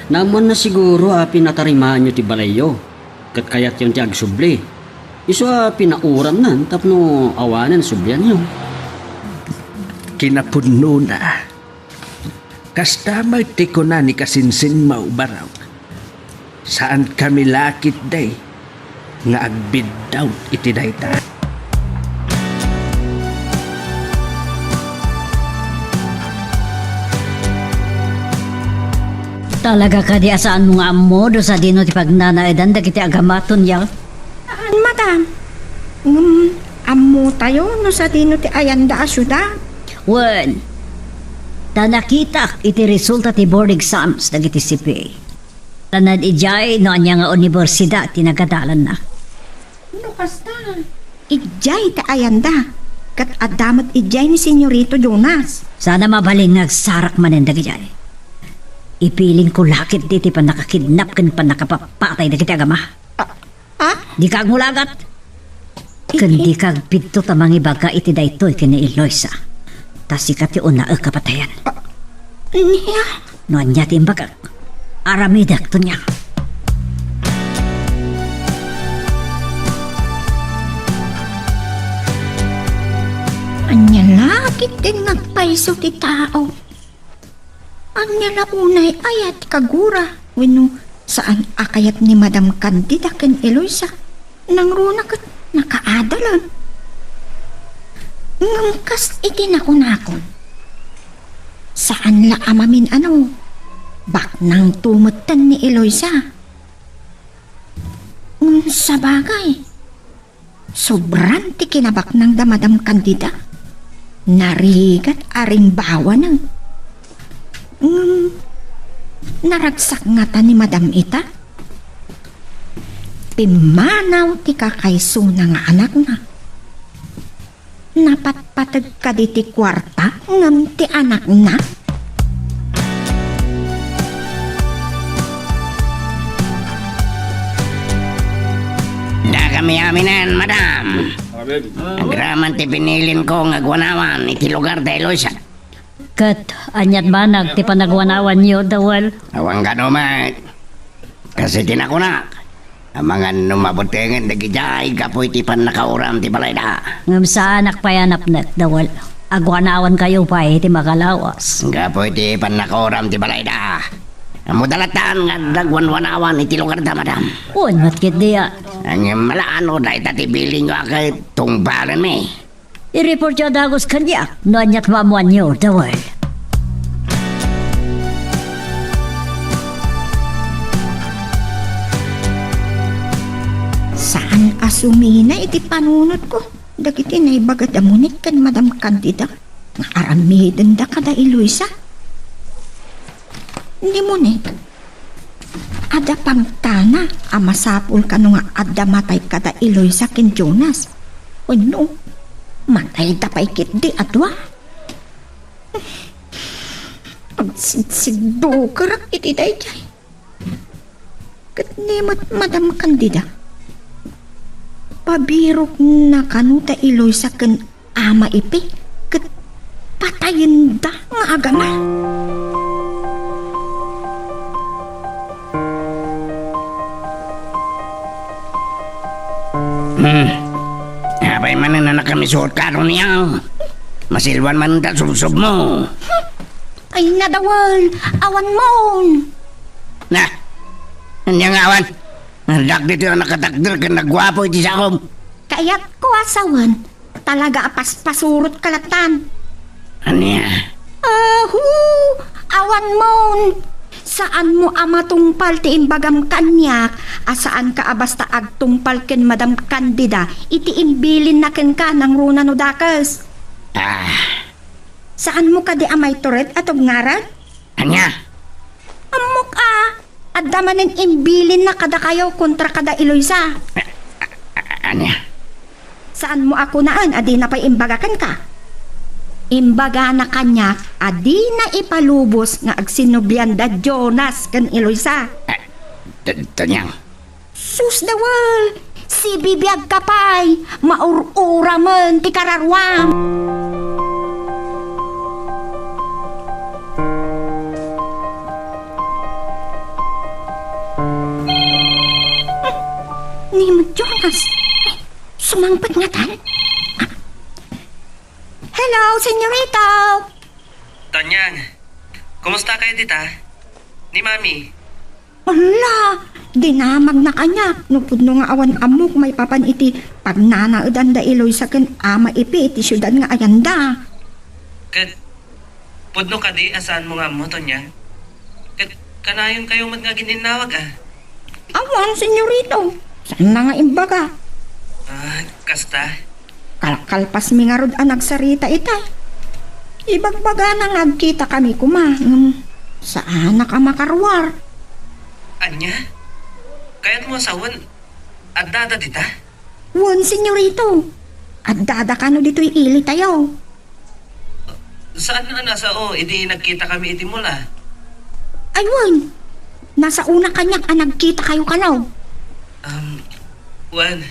Naammoanna siguro a pinatarimaanyo ti balayyo. Ket kayatyon ti agsubli. Isu a pinauramnan tapno awanen sublianyo. Kinapudnona, kasta met ti kuna ni kasinsinmo, Barok. Saankami la ketdi nga agbiddut iti dayta. Talaga kadi a saanmo nga ammo no sadino ti pagnanaedan dagiti agama, Tonia? Saan, madam. Ngem ammotayo no sadino ti ayanda a siudad. Wen, ta nakitak iti resulta ti board exams dagiti C P A. Tan idiay no ania nga unibersidad ti nagadalanna. No kasta, idiay ti ayanda, ket adda met idiay ni Senyorito Jonas. Saan a mabalin nga agsarak manen dagidiay. Ipilingko la ketdi ti pannakakidnap ken pannakapapatay dagiti agama. Ah? Ah? Dika agngulagat. Ken dika agpidto ta mangibaga iti daytoy ken ni Eloisa. Ta sika ti unaek a patayen. Ah, nia? No ania ti imbagak, aramidek, Tonia. Ania la ketdin nga agpayso ti tao? Ania la unay aya ti kagura wenno saan a kayat ni Madam Candida ken Eloisa? Nangruna ket nakaadalen. Ngem kas iti nakunakon, saan la a mamin-ano, baknangto metten ni Eloisa. Ngem sabagay, sobran ti kinabaknang da Madam Candida. Narigat a rimbawanen. Ngem naragsak ngata ni Madam ita? Pimmanaw ti kakaysona nga anakna. Napatpateg kadi ti kuarta ngem ti anakna? Dakami aminen, madam. Amen. Agraman ti binilinko nga agwanawan iti lugar da Eloisa. Ket aniat banag ti panagwanawanyo, Dawel? Awan kano met. Kas iti nakunak, amangan no mabutengen dagidiay gapu iti pannakauram ti balayda. Ngem saanak pay a napnek, Dawel. Agwanawankayo pay iti makalawas. Gapu iti pannakauram ti balayda, ammoda latta nga adda agwanwanawan iti lugarda, madam. Wen met ketdi a. Ngem ala no dayta ti bilinyo a ket tungbalenmi. I-reportyo a dagus kaniak no aniat maammoanyo, Dawel. Saan a sumina iti panunotko dagiti naibaga da Monik ken Madam Candida nga aramidenda kada Eloisa. Ni Monik, adda pangtana a masapul kano nga adda matay kada Eloisa ken Jonas. Wenno, matayda pay ketdi a dua. Agsigsigdukerak iti daydiay. Ket ni met Madam Candida, pabirokna kano da Eloisa ken Ama Ipe ket patayenda nga agana. Hmm. Apay manen a nakamisuot ka, Tonyang? Masilwan man ta subsob mo. Ay, Dawel, awan mon. Na, ania nga awan? Addak ditoy a nakatakder ken nagguapo iti saom. Kayatko a sawen, talaga a paspasurotka lattan. Ania? Ahu, awan mon. Saanmo a matungpal ti imbagam kaniak a saanka a basta agtungpal ken Madam Candida iti imbilinna kenka nangruna no dakes. Ah. Saanmo kadi a maitured a tubngaran? Ania? Ammok a, adda manen imbilinna kadakayo kontra kada Eloisa. A-, a-, ania? Saanmo a kunaen a dina pay imbaga kenka? Imbagana kaniak a dina ipalubos nga agsinnobian da Jonas ken Eloisa. Eh, T-, Tonyang, Sus, Dawel! Sibibiagka pay! Maur-uramen ti kararuam! Ni Jonas, sumangpet ngatan? Hello, senyorito! Tonyang, kumusta kayo dita? Ni Mami? Ala, dinamagna kaniak no pudno nga awan ammok maipapan iti pagnanaedan da Eloisa ken Ama Ipe iti siudad nga ayanda. Ket pudno kadi a saanmo nga ammo, Tonyang? Ket kanayon kayo met nga agin-innawag, a? Awan, senyorito. Saanna nga imbaga. Ah, kasta? Kalkalpasmi ngarud a nagsarita ita. Ibagbagana nga agkitakami koma, ngem saanak a makaruar. Ania? Kayatmo a sawen, addada dita? Wen, senyorito. Addada kano ditoy ilitayo. Saan a nasao idi nagkitakami iti mall, a? Ay, wen. Nasaona kaniak a nagkitakayo kano. Um, wen.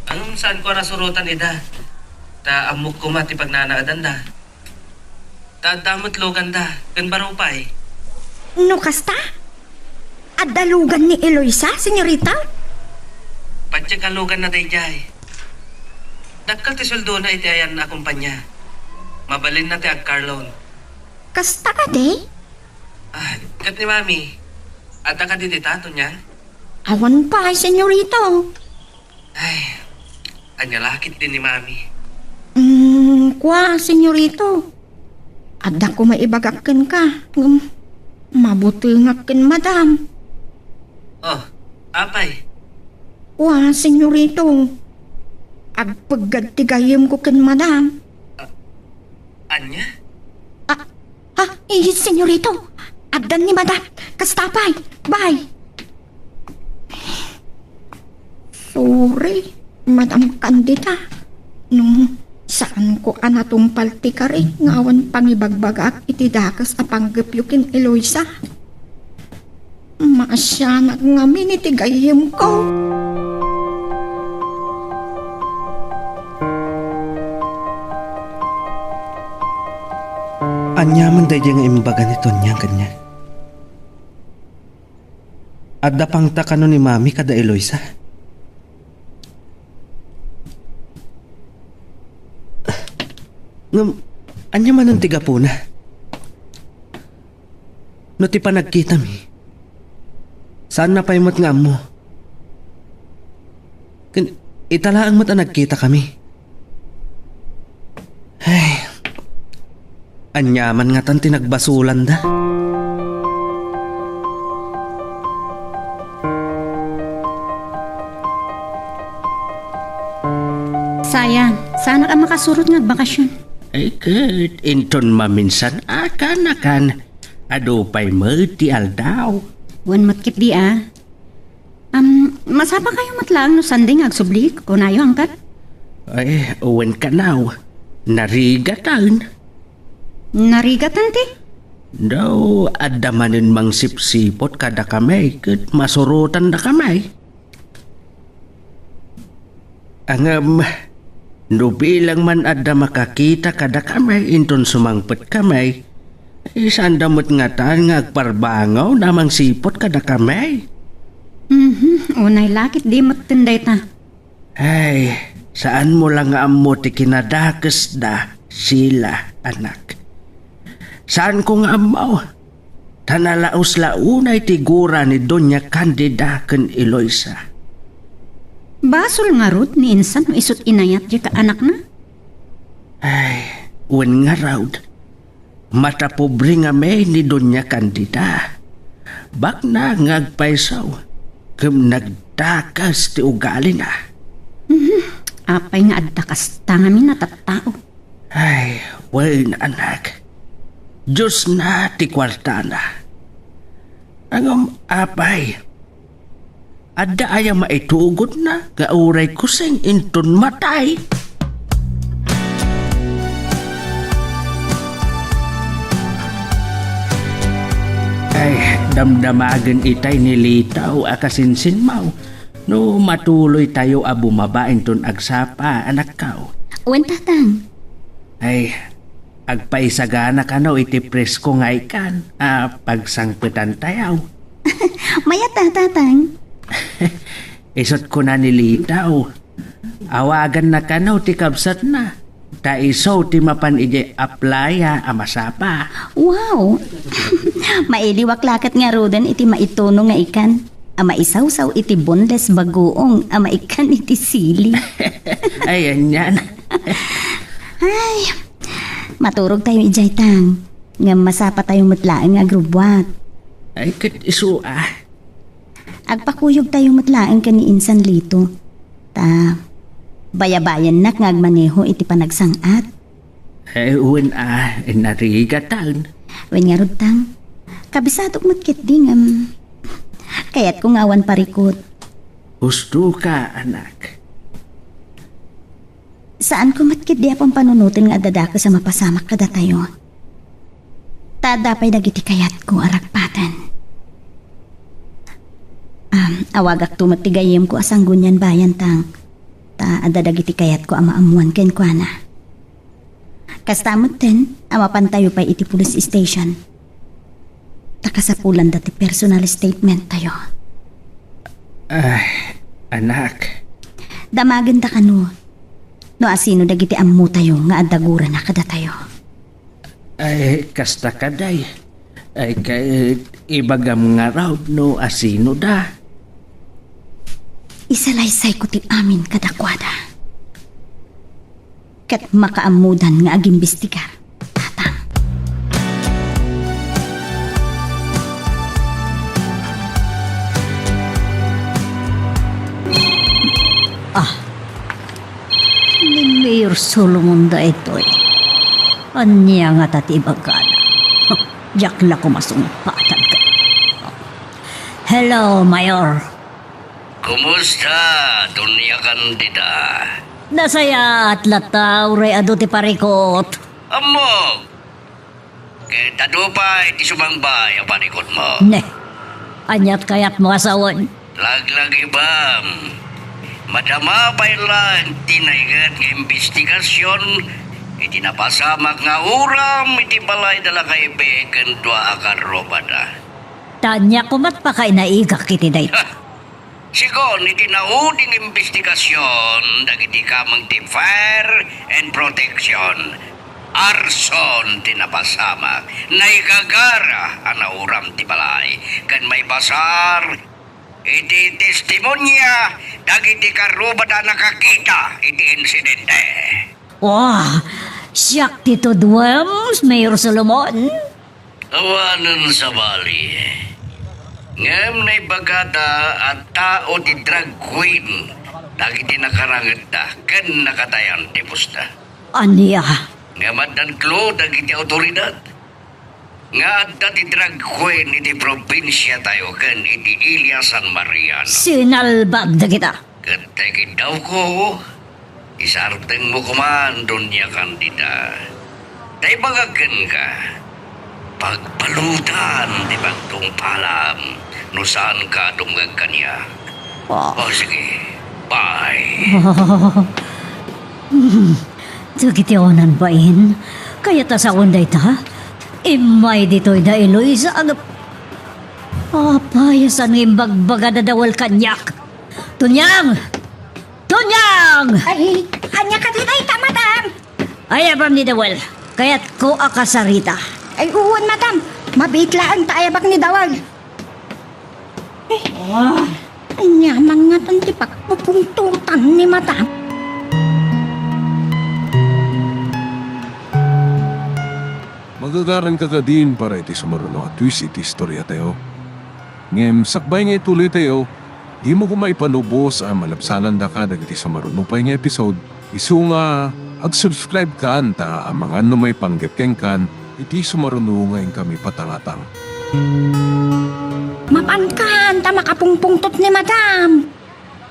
Ngem saanko a nasurotan ida. Ta ammok koma ti pagnanaedanda. Ta adda met luganda ken baro pay. No kasta, adda lugan ni Eloisa, senyorita? Patiek a luganna daydiay. Dakkel ti sueldona iti ayanna a kompania. Mabalinna ti ag-car loan. Kasta kadi? Ah, ket ni Mami, adda kadi dita, Tonyang? Awan pay, senyorita. Ay, Ania la ketdi ni Mami? Mm, kua, senyorito. Adda koma ibagak kenka, ngem mabutengak ken madam. Oh, apay? Kua, senyorito. Agpeggad ti gayyemko ken madam. Ania? Ah, ha? Eh, senyorito, addan ni madam. Kasta pay. Bye. Sorry, Madam Candida. No, saanko a natungpal ti kari nga awan pangibagbagaak iti dakes a panggepyo ken Eloisa. Maasianak ngamin iti gayyemko. Ania man daydiay nga imbaga ni Tonya kaniak? Adda pangta kano ni Mami kada Eloisa? Ngem, ania manen ti gapuna? No ti panagkitami, saanna pay met nga ammo. Ken ita laeng met a nagkitakami. Ay, ania man ngatan ti nagbasolanda? Sayang, saanak a makasurot nga agbakasyon. Ay, ket inton maminsan a kaanakan, adu pay met ti aldaw. Wen met ketdi a. Am, masapa kayo met laeng no Sunday nga agsubli, kunayo angkat? Ay, wen kanaw, narigatan. Narigatan ti? Daw, adda manen mangsipsipot kadakami, ket masurotandakami. Ngem, no bilang man adda makakita kadakami inton sumangpetkami, ay, saanda met ngatan nga agparbangaw a mangsipot kadakami. Mhm, unay la ketdi metten dayta. Ay, saanmo la nga ammo ti kinadakesda, Sheila, anak. Saanko nga ammo. Ta nalaus la unay ti gura ni Doña Candida ken Eloisa. Basol ngarud ni insan no isut' inayat diay kaanakna? Ay, wen ngarud, matapobre ngamin ni Doña Candida. Bakna nga agpayso, ken nagdakes ti ugalina. Mhm. Apay nga adda kasta ngamin a tattao? Ay, wen, anak. Diosna ti kuartana. Ngem, apay, adda aya maitugodna nga uray kuseng inton matay? Ay, damdamagen itay ni Litaw a kasinsinmaw no matuloytayo a bumaba inton agsapa, anakko. Wen, tatang. Ay, agpaisagana kano iti presko nga ikan a pagsangpetantayo. Mayat a, tatang. Isut' kuna ni Litaw, awaganna kano ti kabsatna, ta isu ti mapan idiay aplaya a masapa. Wow! Mailiwak la ket ngaruden iti maituno nga ikan a maisawsaw iti boneless bagoong a maikan iti sili. Ay, anian. Ay, maturogtayo idiay, tang. Ngem masapatayo met laeng nga agrubbuat. Ay, ket isu a. Agpakuyogtayo met laeng ken ni insan Lito. Ta, bayabayannak nga agmaneho iti panagsang-at. Eh, wen a, narigatan. Wen ngarud, tang. Kabissatok met ketdi ngem kayatko nga awan parikut. Husto ka, anak. Saanko met ketdi a pampanunoten nga adda dakes a mapasamak kadatayo. Ta adda pay dagiti kayatko a ragpaten. Am, awagakto met ti gayyemko a Sangguniang Bayan, tang. Ta adda dagiti kayatko a maammuan kenkuana. Kasta metten a mapantayo pay iti police station. Ta kasapulanda ti personal statement tayo. Ay, anak. Damagenda kano no asino dagiti ammotayo nga adda gurana kadatayo. Ay, kasta kadi. Ay, ket ibagam ngarud no asinoda. Isalaysayko ti amin kadakuada. ket makaammodan nga agimbestigar. Tatang. Ah, ni Mayor Solomon daytoy. Ania ngata ti ibagana? Diak la koma sungpatan ka. Hello, Mayor. Kumusta, Doña Candida? Nasayaat latta, uray adu ti parikut. Ammok! Ket adu pay ti sumangbay a parikutmo. Ne, aniat kayatmo a sawen? Laglagipem, madama pay laeng ti naiget nga imbestigasion iti napasamak nga uram iti balay da Lakay Bey ken dua a karrubada. Ta ania komat pakainaigak iti dayta? Sigun iti nauding imbestigasion dagiti kameng ti Fire and Protection, arson ti napasamak, naigagara a nauram ti balay, ken maibasar iti testimonia dagiti karrubada a nakakita iti insidente. Wah, siak ti tuduem, Mayor Solomon. Awanen sabali. Ngem naibagada a tao ti drag queen dagiti nakarangetta ken nakatayan ti pusta. Ania? Ngem addan clue dagiti awtoridad nga adda ti drag queen iti probinsiatayo ken iti Ilia San Mariano. Sinalbag dagita. Ket ta ikiddawko, isartengmo koman, Doña Candida. Ta ibagak kenka, pagbaludan ti pagtungpalam no saanka a dumngeg kaniak. Ah. O, sige. Bye. Dagiti awanan bain, kayat a sawen dayta? Immay ditoy da Eloisa, agap-, apay a saan nga imbagbaga da Dawel kaniak? Tonyang! Tonyang! Ay, ania kadi dayta, madam? Ay, apam ni Dawel. Kayatko a kasarita. Ay, wen, madam. Mabiit laeng ta ayabak ni Dawel. Eh, ah, ania man ngatan ti pagpupungtotan ni madam? Magagaranka kadin para iti sumaruno a twist iti istoriatayo. Ngem sakbay nga ituloytayo, dimo koma ipanubos a malabsanandaka dagiti sumaruno pay nga episode. Isu nga, ag-subscribe kan ta amangan no maipanggep kenkan iti sumaruno nga inkami patangatang. Mapankan ta makapungpungtot ni madam.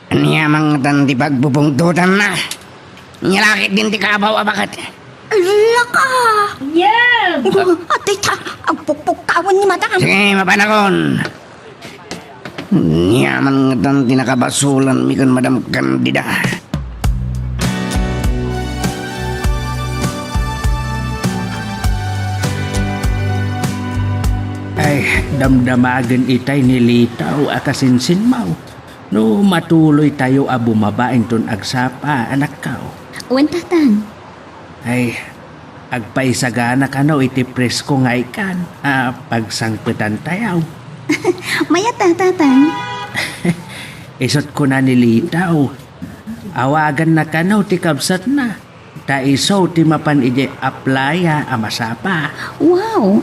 Ania man ngatan ti pagpupungtotanna? Nia la ketdin ti kabaw a baket. Laka! Ania? Adi ta, agpukpukkawan ni madam. Sige, mapanakon. Ania man ngatan ti nakabasolanmi ken Madam Candida? Ay, damdamagen itay ni Litaw a kasinsinmaw. No matuloytayo a bumaba inton agsapa, anakko. Wen, Tatang. Ay, agpaisagana kano iti presko nga ikan a pagsangpetantayo. Mayat a, Tatang. Isut' kuna ni Litaw, awaganna kano ti kabsatna. Ta isu ti mapan idiay playa a masapa. Wow!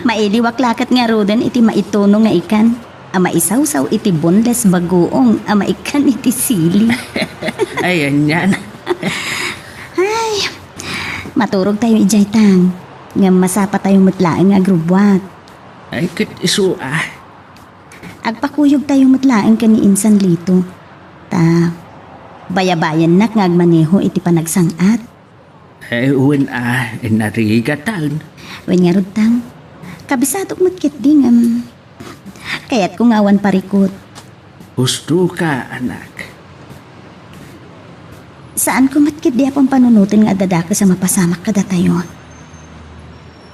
Mailiwak la ket ngaruden iti maituno nga ikan a maisawsaw iti boneless bagoong a maikkan iti sili. Ay, anian. Ay, maturogtayo idiay, Tang. Ngem masapatayo met laeng nga agrubbuat. Ay, ket isu a. Agpakuyogtayo met laeng ken ni Insan Lito. Ta bayabayannak nga agmaneho iti panagsang-at. Eh, wen a, inarigatan. Wen ngarud, Tang, kabisadok met ketdi ngem kayatko nga awan parikut. Husto ka, anak. Saanko met ketdi a pampanunoten nga adda dakes a mapasamak kadatayo.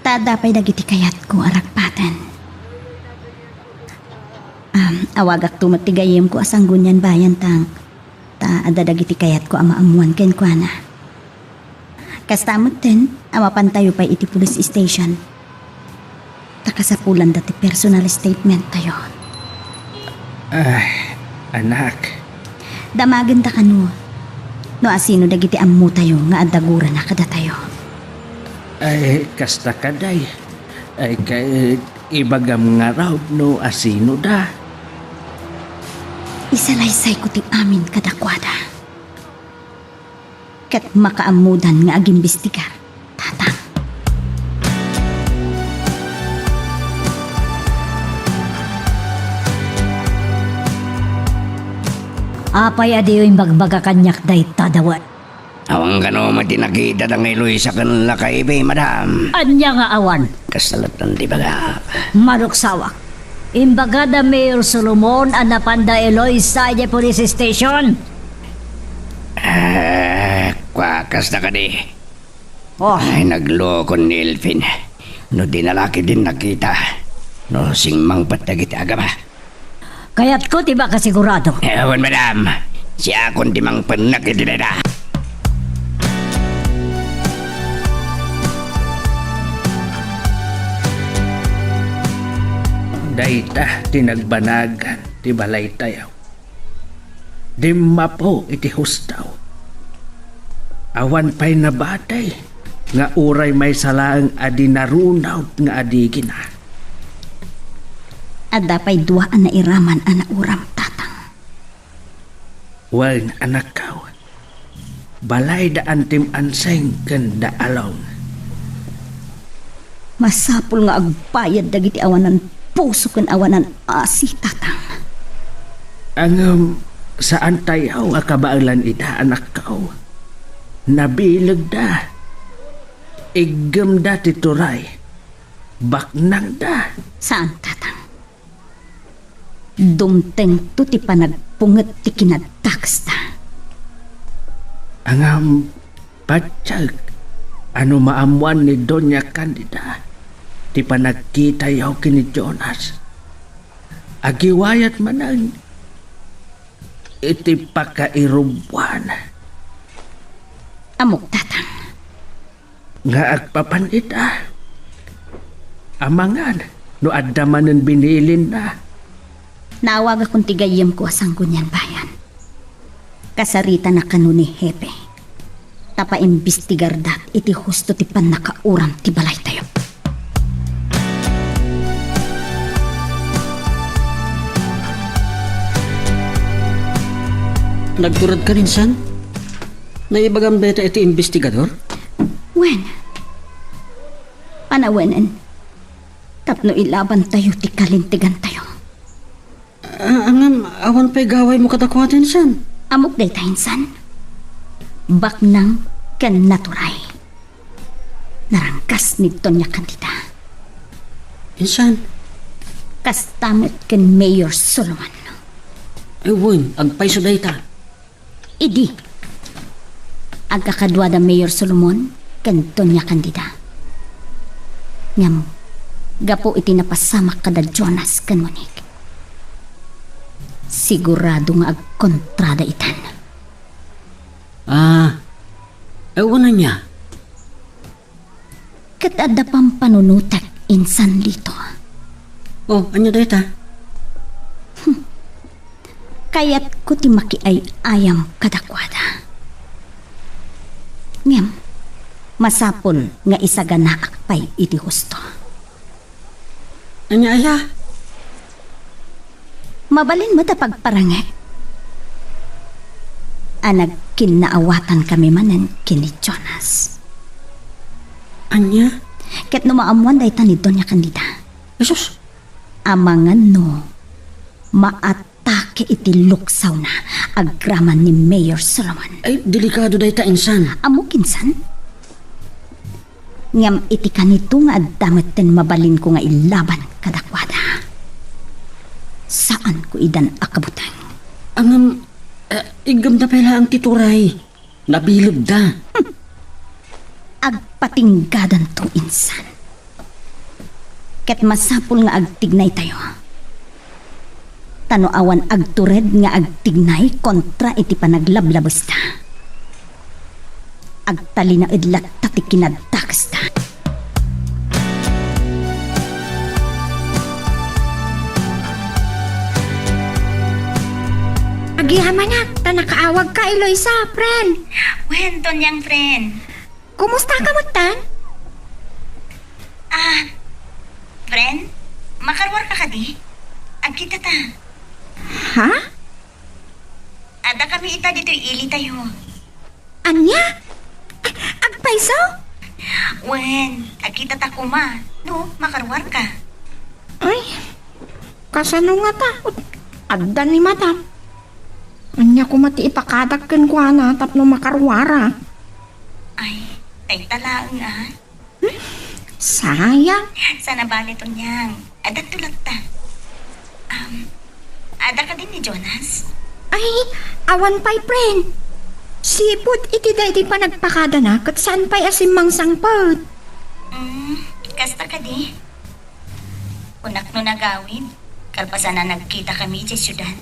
Ta adda pay dagiti kayatko a ragpaten. Am, awagakto met ti gayyemko a Sangguniang Bayan, Tang, ta adda dagiti kayatko a maammuan kenkuana. Kasta metten a mapantayo pay iti police station. Ta kasapulanda ti personal statement tayo. Ay, anak. Damagenta kano. no asino dagiti ammotayo nga adda gurana kadatayo. Ay, kasta kadi. Ay, ket ibagam ngarud no asinoda. Isalaysayko ti amin kadakuada. Ket makaammodan nga agimbestigar, Tatang. Apay a diyo imbagbaga kaniak dayta, Dawan? Awan kano met ti nakita da nga Eloisa ken lakaybi, madam. Ania nga awan? Kasta latta ti bagak. Maluksawak. Imbagada Mayor Solomon a napanda Eloisa idiay police station. Ah, kua, kasta kadi. Oh. Ay, nagloko ni Elfin. No di na la ketdin nakita, no simmangpet dagiti agaba. Kayatko ti makasigurado. Eh, awan, madam. Siakon ti mangpennek iti dayta. Dayta ti nagbanagan ti balaytayo. Dimmapo iti husto. Awan pay nabati nga uray maysa laeng a di narunaw nga adigina. Adda pay dua a nairaman a nauram, Tatang. Wen, anakko. Balay da Antim Anseng ken da Along. Masapul nga agbayad dagiti awanan puso ken awanan asi, Tatang. Ngem, saantayo a kabaelan ida, anakko. Nabilegda. Iggemda ti turay. Baknangda. Saan, Tatang. Dumtengto ti panagpunget ti kinadakesda. Ngem, patiek a no maammoan ni Doña Candida ti panagkitayo ken ni Jonas, agiwayat manen iti pakairubbuan. Ammok, Tatang. Nga agpapan ita. Amangan no adda manen binilinna. Naawagakon ti gayyemko a Sanggunian Bayan. Kasaritana kano ni Hepe. Ta paimbestigarda iti husto ti pannakauram ti balaytayo. Nagturedkan insan? Naibagam dayta iti imbestigador? Wen, panawenen tapno ilabantayo ti kalintegantayo. Ah, ngem, awan pay gawaymo kadakuada insan? Ammok dayta insan. Baknang ken naturay. Naranggas ni Doña Candida. Insan? Kasta met ken Mayor Solomon. Ay, wen, agpayso dayta. Idi, agkakaduada Mayor Solomon ken Doña Candida. Ngem, gapu iti napasamak kada Jonas ken Monique, sigurado nga agkontrada itan. Ah, awan ania? Ket adda pampanunotek insan, Lito. Oh, ania dayta? Hmm. Kayatko ti makiay-ayam kadakuada. Ngem, masapul nga isaganaak pay iti husto. Ania aya? Mabalin met a pagparangek a nagkinnaawatankami manen ken ni Jonas. Ania? Ket no maammoan dayta ni Doña Candida, Jesus! Amangan no maatake iti luksawna agraman ni Mayor Solomon. Ay, delikado dayta, insan. Ammok insan? Ngem iti kanito nga adda metten mabalinko nga ilaban kadakuada. Saanko idan a kabuteng. Ngem, eh, iggemda pay laeng ti turay. Nabilegda. Hmm. Agpatinggadanto insan. Ket masapul nga agtignaytayo. Ta no awan agtured nga agtignay kontra iti panaglablabesda, agtalinaed latta ti kinadakesda. Agyamanak, ta nakaawagka, Eloisa, friend. Wen, Donyang friend. Kumusta ka met, tan? Ah, friend, makaruarka kadi? Agkita ta. Ha? Adda kami ita ditoy ili tayo. Ania? Agpayso? Wen, agkita ta koma. No, makaruarka. Ay, kasano ngata? Adda ni madam. Ania koma ti ipakadak kenkuana tapno makaruara? Ay, dayta laeng, ah. Hmm? Sayang. Saan a bale, Donyang. Adda tulagta. Um, adda kadin ni Jonas? Ay, awan pay, friend. Sipud iti daydi panagpakadana ket saan pay a simmangsangpet. Hmm, kasta kadi. Kunak no nagawid, kalpasan a nagkita kami iti siudad.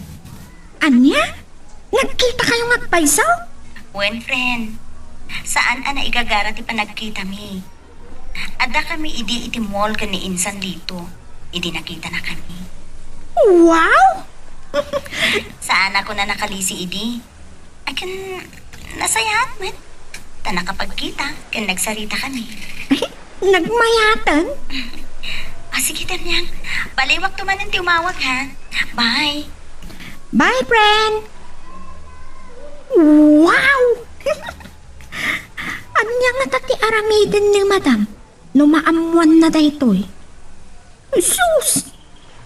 Ania? Nagkita kayo nga agpayso? Wen, friend. Saan a naigagara ti panagkitami. Adda kami idi iti mall ken ni Insan Lito. Idi nakitana kami. Wow! Saan a kuna nakalisi idi. Akin, nasayaat met. Ta nakapagkita ken nagsarita kami. Nagmayaten? Ah, sige, Donyang. Baliwakto manen ti umawag, ha? Bye. Bye, friend. Wow! Ania ngata ti aramiden ni madam no maammoanna daytoy? Sus!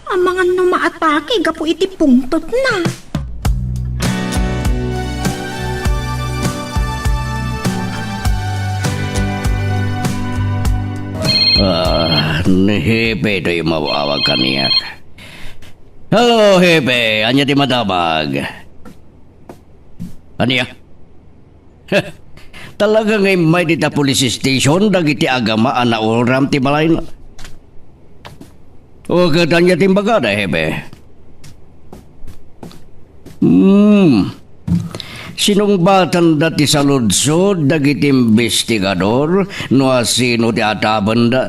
Amangan no maatake gapu iti pungtotna. Ah, ni Hepe toy umawag kaniak. Hello, Hepe. Ania ti madamag? Ania? Talaga nga immay dita police station dagiti agama a nauram ti balayna. O, ket ania ti imbagada, Hepe? Hmm. Sinungbatanda ti saludsod dagiti imbestigador no asino ti atabenda.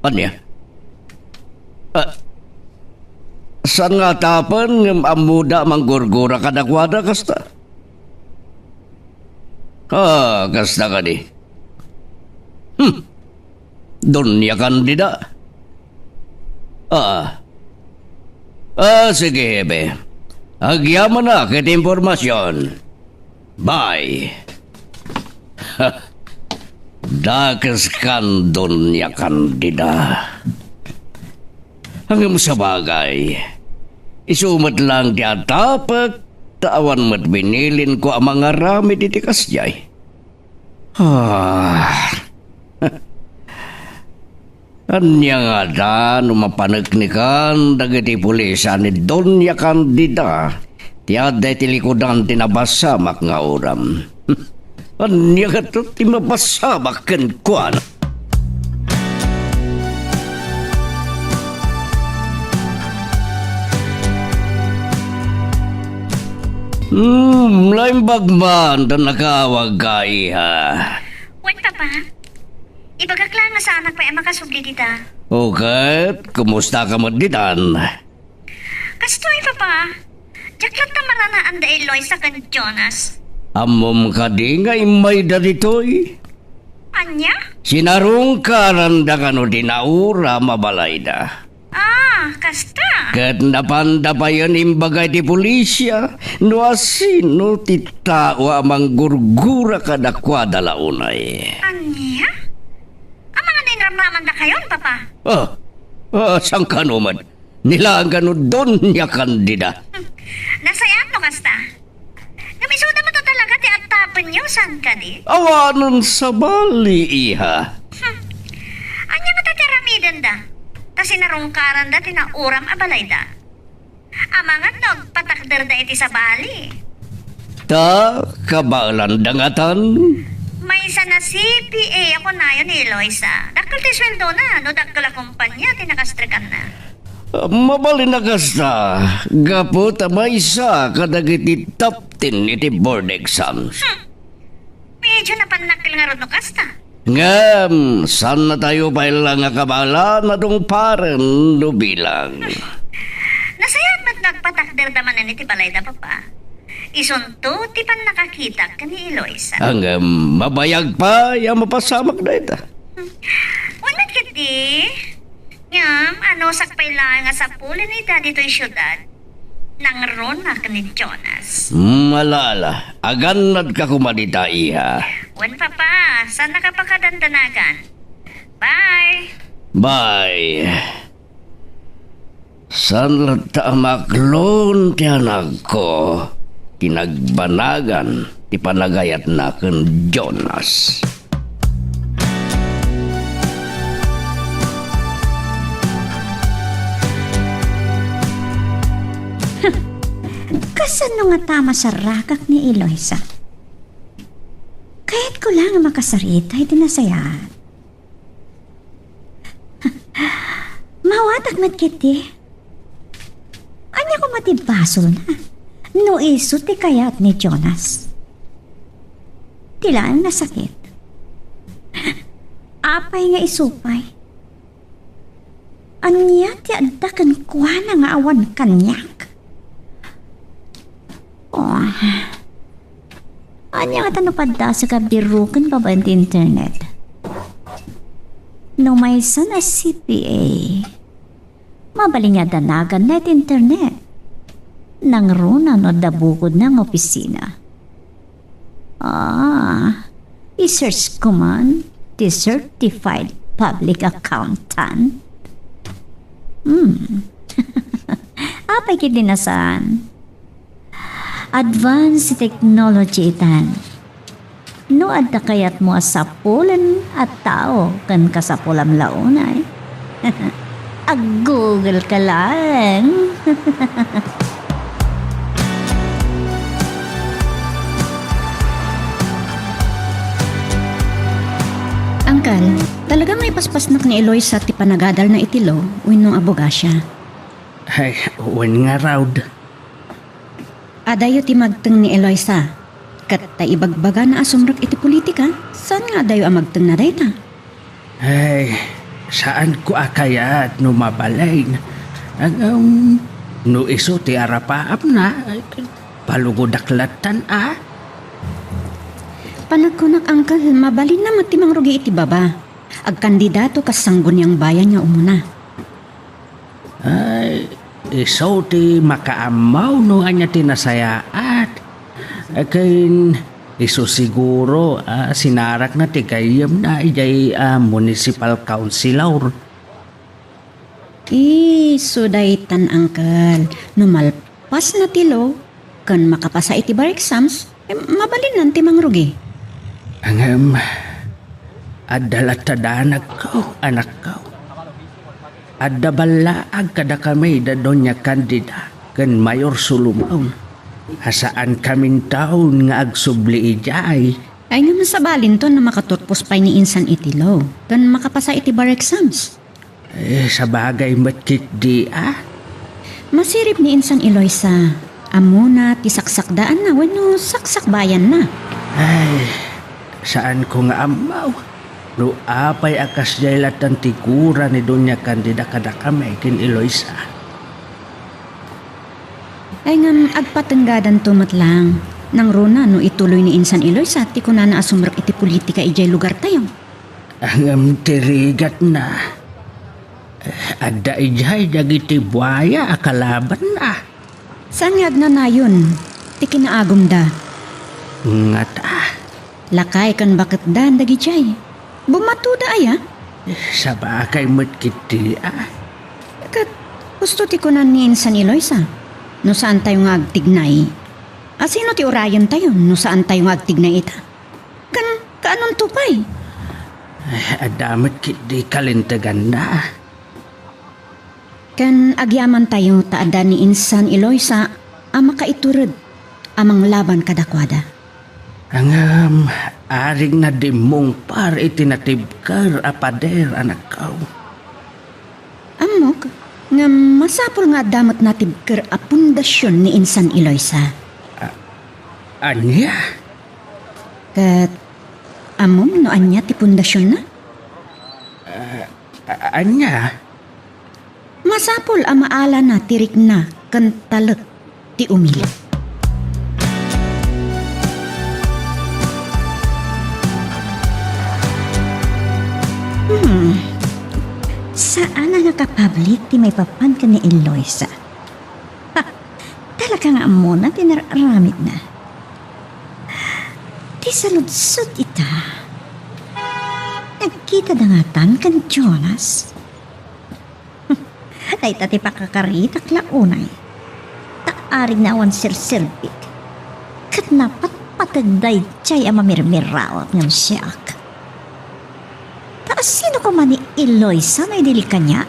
Ania? Ah, saan nga atapen ngem ammoda a manggurgura kadakuada kasta? Ah, kasta kadi. Hmm. Doña Candida. Ah. Ah, sige, Hepe. Agyamanak iti impormasion. Bye. Dakes kan, Doña Candida. Ngem sabagay, isu met laeng ti atapek, ta awan met binilinko a mangaramid iti kasdiay. Ah. Ania ngata no mapaneknekan dagiti pulis a ni Doña Candida ti adda iti likudan ti napasamak nga uram? Ania ngata ti mapasamak kenkuana? Hmm, naimbag man ta nakaawagka, iha. Wen, Papa. Ibagak laeng nga saanak pay a makasubli dita. O ket, kumusta ka met ditan? Kastoy, Papa. Diak latta maranaan da Eloisa ken Jonas. Ammom kadi nga immayda ditoy? Ania? Sinarungkaranda kano ti nauram a balayda. Ah, kasta. Ket napanda payen imbaga iti pulisia no asino ti tao a manggurgura kadakuada la unay. Ania? Amangan no inramramandakayon, Papa? Ah, ah, saan kano met? Ni laeng kano, Doña Candida? Hmm. Nasayaat no kasta. Ngem isuda met talaga ti attapenyo, saan kadi? Awanen sabali, iha. Hmm. Ania ngata ti aramidenda? Ta sinarungkaranda ti nauram a balayda. Amangan no agpatakderda iti sabali. Ta kabaelanda ngatan? Maysa a C P A a kunayo ni Eloisa. Dakkel ti sueldona no dakkel a kumpania ti nakastrekanna. Mabalin a kasta, gapu ta maysa kadagiti top ten iti board exams. Hmm. Medyo napannakkel ngarud no kasta. Ngem, saannatayo pay la nga kabaelan a tungparen no bilang. Nasayaat met nga agpatakder Adda manen iti balayda, Papa. Isunto ti pannakakitak ken ni Eloisa. Ngem mabayag pay a mapasamak dayta. Wen met ketdi, ngem anusak pay laeng a sapulen ida ditoy siudad, nangrunak ni Jonas. Hmm, ala, ala. Agannadka koma dita, iha. Wen, Papa, saannaka pakadandanagan. Bye! Bye. Saan latta a maklon ti anakko, ti nagbanagan ti panagayatna ken Jonas. Kasano ngata a masarrakak ni Eloisa? Kayatko laeng a makasarita iti nasayaat. Mawatak met ketdi. Ania koma ti basolna no isu ti kayat ni Jonas? Ti laeng nasakit, apay nga isu pay? Ania ti adda kenkuana nga awan kaniak? Oh. Ania ngata no paddasek a biroken babaen ti internet? No maysan a C P A, mabalin nga danaganna iti internet. Nangruna no adda bukodna nga opisina. Ah, i-search ko man ti certified public accountant. Hmm. Apay ketdi a saan? Advanced technology itan. No adda kayatmo a sapulen a tao ken kasapulam la unay, ag-Google ka laeng. Angkel, talaga nga ipaspasnak ni Eloisa ti panagadalna iti law wenno abogasia? Ay, wen ngarud. Adayo ti magteng ni Eloisa, ket ta ibagbagana a sumrek iti politika, saan nga adayo a magtengna dayta? Ay, saanko a kayat no mabalin. Ngem, no isu ti arapaapna, ay, palugodak lattan a. Panagkunak, angkel, mabalinna met ti mangrugi iti baba. Agkandidato kas Sangguniang Bayan nga umuna. Ay, isu ti makaammo no ania ti nasayaat. Ken isu siguro a sinarakna ti gayyemna idiay, ah, municipal councilor. Isu daytan, angkel. No malpasna ti law ken makapasa iti bar exams, eh, mabalinnan ti mangrugi. Ngem, adda latta danagko, anakko. Adda ballaag kadakami da Doña Candida ken Mayor Solomon a saankaminton nga agsubli idiay. Ay, ngem sabalinton no makaturpos pay ni insan iti law ken makapasa iti bar exams. Eh, sabagay met ketdi a. Masirib ni insan Eloisa. Ammona ti saksakdaanna wenno saksakbayanna. Ay, saanko nga ammo no apay a kasdiay lattan ti gura ni Doña Candida kadakami ken Eloisa. Ay, ngem agpatenggadanto met laeng. Nangruna no ituloy ni insan Eloisa ti kunana a sumrek iti politika idiay lugartayo. Ngem ti rigatna, adda idiay dagiti buaya a kalabanna. Saan nga agnanayon ti kinaagumda? Ngata. Lakay ken baketdan dagidiay. Bumatoda aya? Sabagay met ketdi a. Ket husto ti kunan ni insan Eloisa, no saantayo nga agtignay, a sino ti urayentayo no saantayo nga agtignay ita? Ken kaanonto pay? Ay, adda met ketdi kalinteganna. Ken agyamantayo ta adda ni insan Eloisa a makaitured a manglaban kadakuada. Ngem, arigna dimmungpar iti natibker a pader, anakko. Ammok, ngem masapul nga adda met natibker a pundasion ni insan Eloisa. A-, ania? Ket ammom no ania ti pundasionna? A-, ania? Masapul a maalana ti rikna ken talek ti umili. Hmm. Saan a nakapablit ti maipapan ken ni Eloisa. Ha! Talaga nga ammona ti nararamidna. Ti saludsod ita, nagkitada ngatan ken Jonas? Dayta ti pakakaritak la unay. Ta arigna awan serserbik. Ket napatpateg daydiay a mamirmiraot ngem siak. Ta asino koma ni Eloisa no idi kaniak?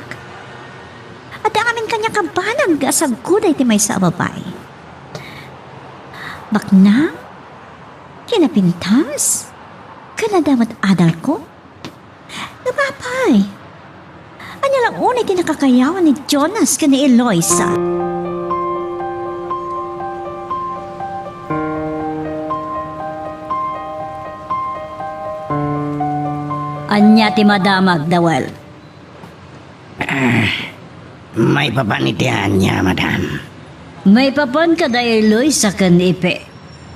Adda ngamin kaniak a banag nga asagkuday ti maysa a babai. Baknang? Kinapintas? Ken adda met adalko? Ngem apay, ania la unay ti nakakayawan ni Jonas ken ni Eloisa? Ania ti madamag, Dawel? Ah, maipapan iti ania, madam? Maipapan kada Eloisa ken Epe.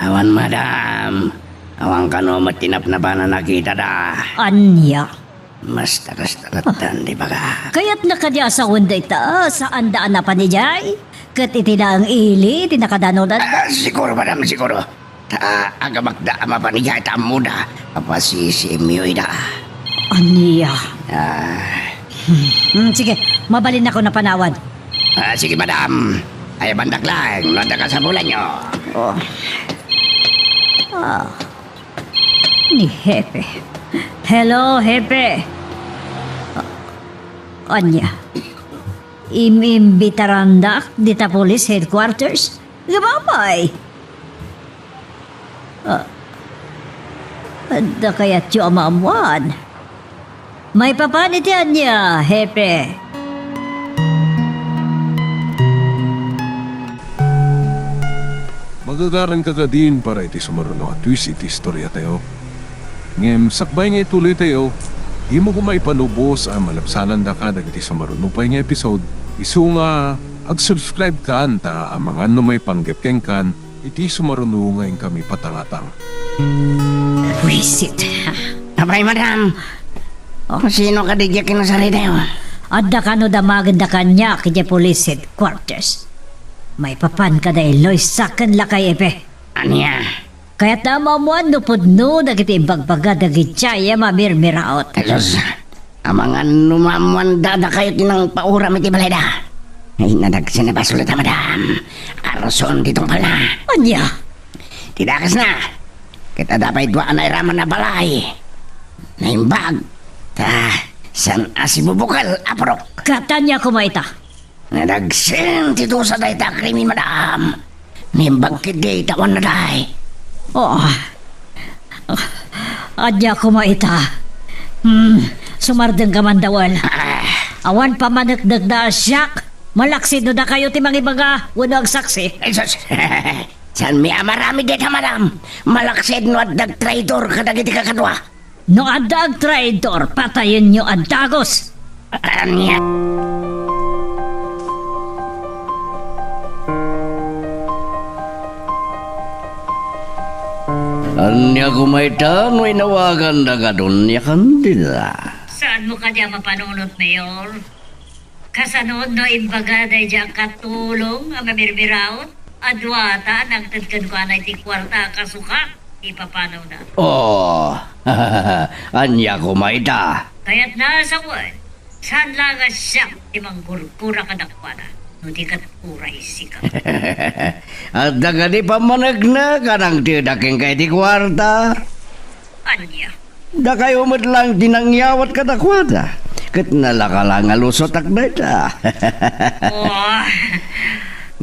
Awan, madam. Awan kano met ti napnapan a nakitada. Ania? Basta kasta lattan ti bagak. Kayatna kadi a sawen dayta, saanda a napan idiay? Ket iti laeng ili ti nakadanonanda? Ah, siguro, madam, siguro. Ta agabakda a mapan idiay ta ammoda a pasisiemyo ida. Ania? Ah. Hmm, sige, mabalinnakon a panawan. Ah, sige, madam. Ayabandak laeng no adda kasapulanyo. Oh. Ah. Ni Hepe. Hello, Hepe. Ah, ania? Im-imbitarandak dita police headquarters? Ngem apay? Ah, adda kayatyo a maammuan? Maipapan iti ania, Hepe? Magagaranka kadin para iti sumaruno a twist iti istoriatayo. Ngem sakbay nga ituloytayo, dimo koma ipanubos a malabsanandaka dagiti sumaruno pay nga episode, isu nga ag-subscribe kan ta amangan no maipanggep kenkan iti sumaruno nga inkami patangatang. Buisit. Apay, madam? Oh? Sino kadi diay kinasaritayo? Adda kano damagenda kaniak idiay police headquarters. Maipapan kada Eloisa ken lakay Epe. Ania? Kayatna a maammuan no pudno dagiti imbagbaga dagidiay a mamirmiraot. Jesus, amangan no maammuanda dakayo ti nangpauram iti balayda. Ay, nadagsen a basol ita, madam. Arson ti tungpalna. Ania? Ti dakesna, ket adda pay dua a nairaman a balay. Naimbag. Ta, saan a sibubukel a purok. Ket ania koma ita? Nadagsen ti dusa dayta a krimen, madam. Naimbag ketdi ta awan natay. Oh. Ania koma ita? Hmm, sumardengka man, Dawel. Ah. Awan pammaneknekda a siak. Malaksid no dakayo ti mangibaga wenno agsaksi. Jesus! Saanmi a maramid dayta, madam. Malaksid no adda agtraidor kadagiti kakadua. No adda agtraidor, patayenyo a dagus. Ania? Ania koma ita no inawaganda nga Doña Candida? Saanmo kadi a mapanunot, Mayor? Kasano no imbaga daydiay a katulong a mamirmiraot a duata a nangted kenkuana iti kuarta a kasuka ti papanawna? Oh, ania koma ita? Kayatna a sawen, saan la nga siak ti manggurgura kadakuada, no di ket uray sika. Adda kadi pammaneknek a nangteda kenka iti kuarta? Ania? Dakayo met laeng ti nangyawat kadakuada, ket nalaka la nga lusotak dayta. Oh.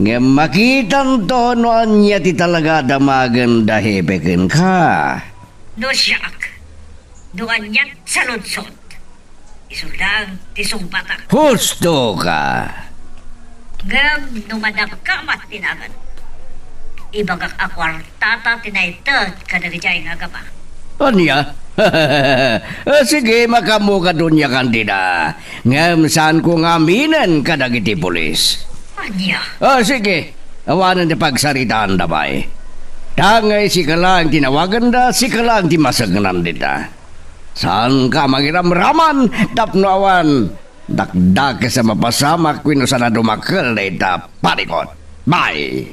Ngem makitanto no ania ti talaga a damagen da Hepe kenka. No siak, no aniat saludsod, isu laeng ti sungbatak. Husto ka! Ngem no madakka met ti nagan, ibagak a kuartata ti naited kadagiti ay nga agama. Ania? Ah, sige, makaammoka, Doña Candida. Ngem saanko nga aminen kadagiti pulis. Ania? Ah, sige. Awanen ti pagsaritaanda, bay. Ta ngay sika laeng ti nawaganda, sika laeng ti masegnan dita. Saanka a mangiramraman tapno awan dakdakes a mapasamak wenno saan a dumakel dayta parikut. Bay!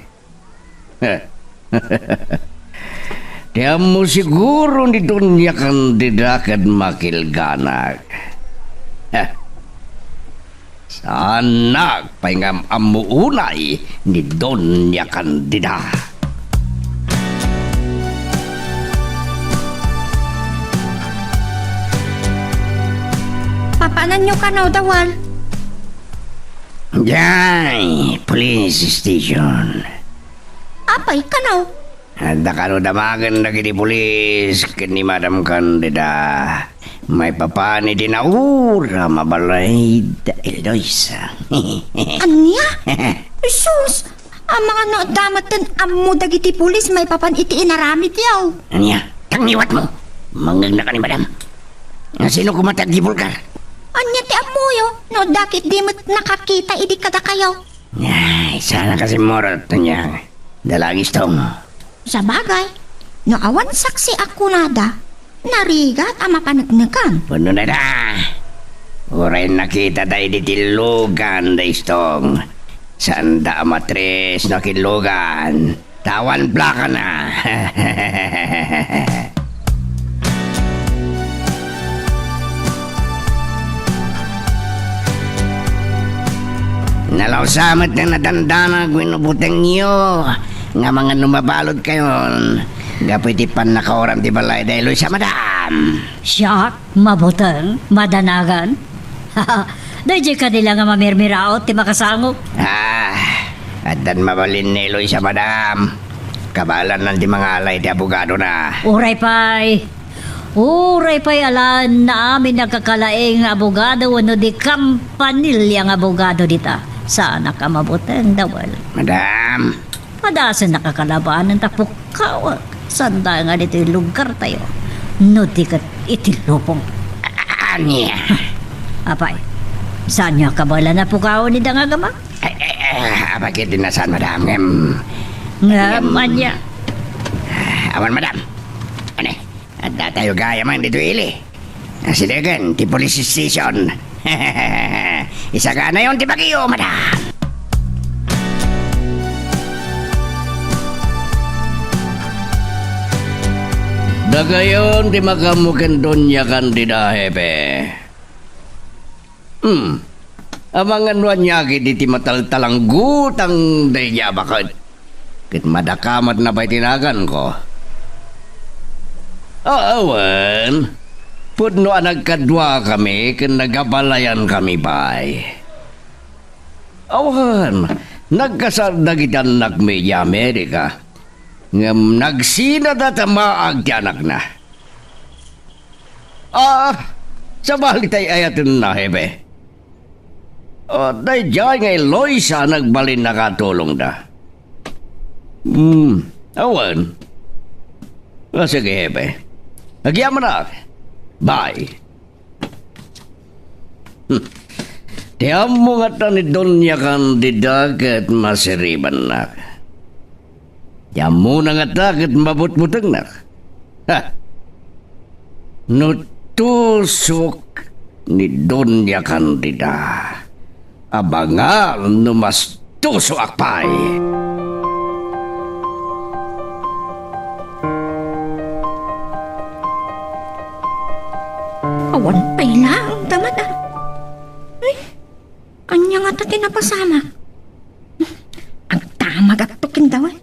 Ti ammo siguro ni Doña Candida ket makilganak. Saannak pay nga am-ammo unay ni Doña Candida. Papananyo kano, Dawal? Jay, police station. Apay kano? Adda kano damagen dagiti pulis ken ni Madam Candida. Maipapan iti nauram a balay da Eloisa. Ania? Sus! Amangan no adda metten ammo dagiti pulis maipapan iti inaramidyo. Ania? Tangniwatmo! Mangngegna ka ni Madam. Sino koma ti agibulgar? Ania ti ammoyo no adda ketdi met nakakita idi kadakayo? Ay, saan a kasimmurot, Tonyang. Dalagis tong. Sabagay, no awan saksi a kunada, narigat a mapaneknekan. Puno na da. Uray nakita da idi tillugan da istong. Saan da a matres no killugan. Tawan plakana. Nalawsa met nga nadandanag wenno butengyo nga mangan no mabaludkayon gapu iti pannakauram ti balay da Eloisa, madam. Siak? Mabuteng, madanagan. Daydiay kadi la nga mamirmiraot ti makasangok. Ah, addan mabalin ni Eloisa, madam. Kabaelanna ti mangalay ti abogadona. Uray pay. Uray pay alaenna amin a kakalaing nga abogado wenno di kampanilya nga abogado dita. Saanak a mabuteng, Dawal. Madam, Padasen a kakalabanen ta pukawek. Sanda nga ditoy lugartayo. No di ket iti lubong. Ania? Apay, saanyo a kabaelan a pukawen ida nga agama? Eh, eh, eh, apay ket di na saan, madam, ngem, Ngem, ngem, ania? Awan, madam. Ania? Addatayo gayam ditoy ili. Asidegen ti police station. Isaganayon ti bagiyo, madam. Dakayon ti makaammo ken Doña Candida, Hepe. Hmm. Amangan no ania ket iti mataltalanggutang daydiay a baket. Ket madakamatna pay ti naganko. Awan, pudno a nagkaduakami ken nagabalayankami pay. Awan, nagkasar dagiti annakmi idiay Amerika, ngem nagsinada ta maag ti anakna. Ah, sabali tay ayatenna, Hepe. Ah, daydiay nga Eloisa a nagbalin a katulongda. Hmm, awan. Ah, sige, Hepe. Agyamanak. Bye. Hmm. Ti ammo ngata ni Doña Candida ket masiribannak. Ti ammona ngata ket mabutbutengnak. Ha! No tusok ni Doña Candida, abangan no mastusoak pay. Awan pay laeng damag a. Ay, ania ngata ti napasamak? Agdamagakto ken Dawal.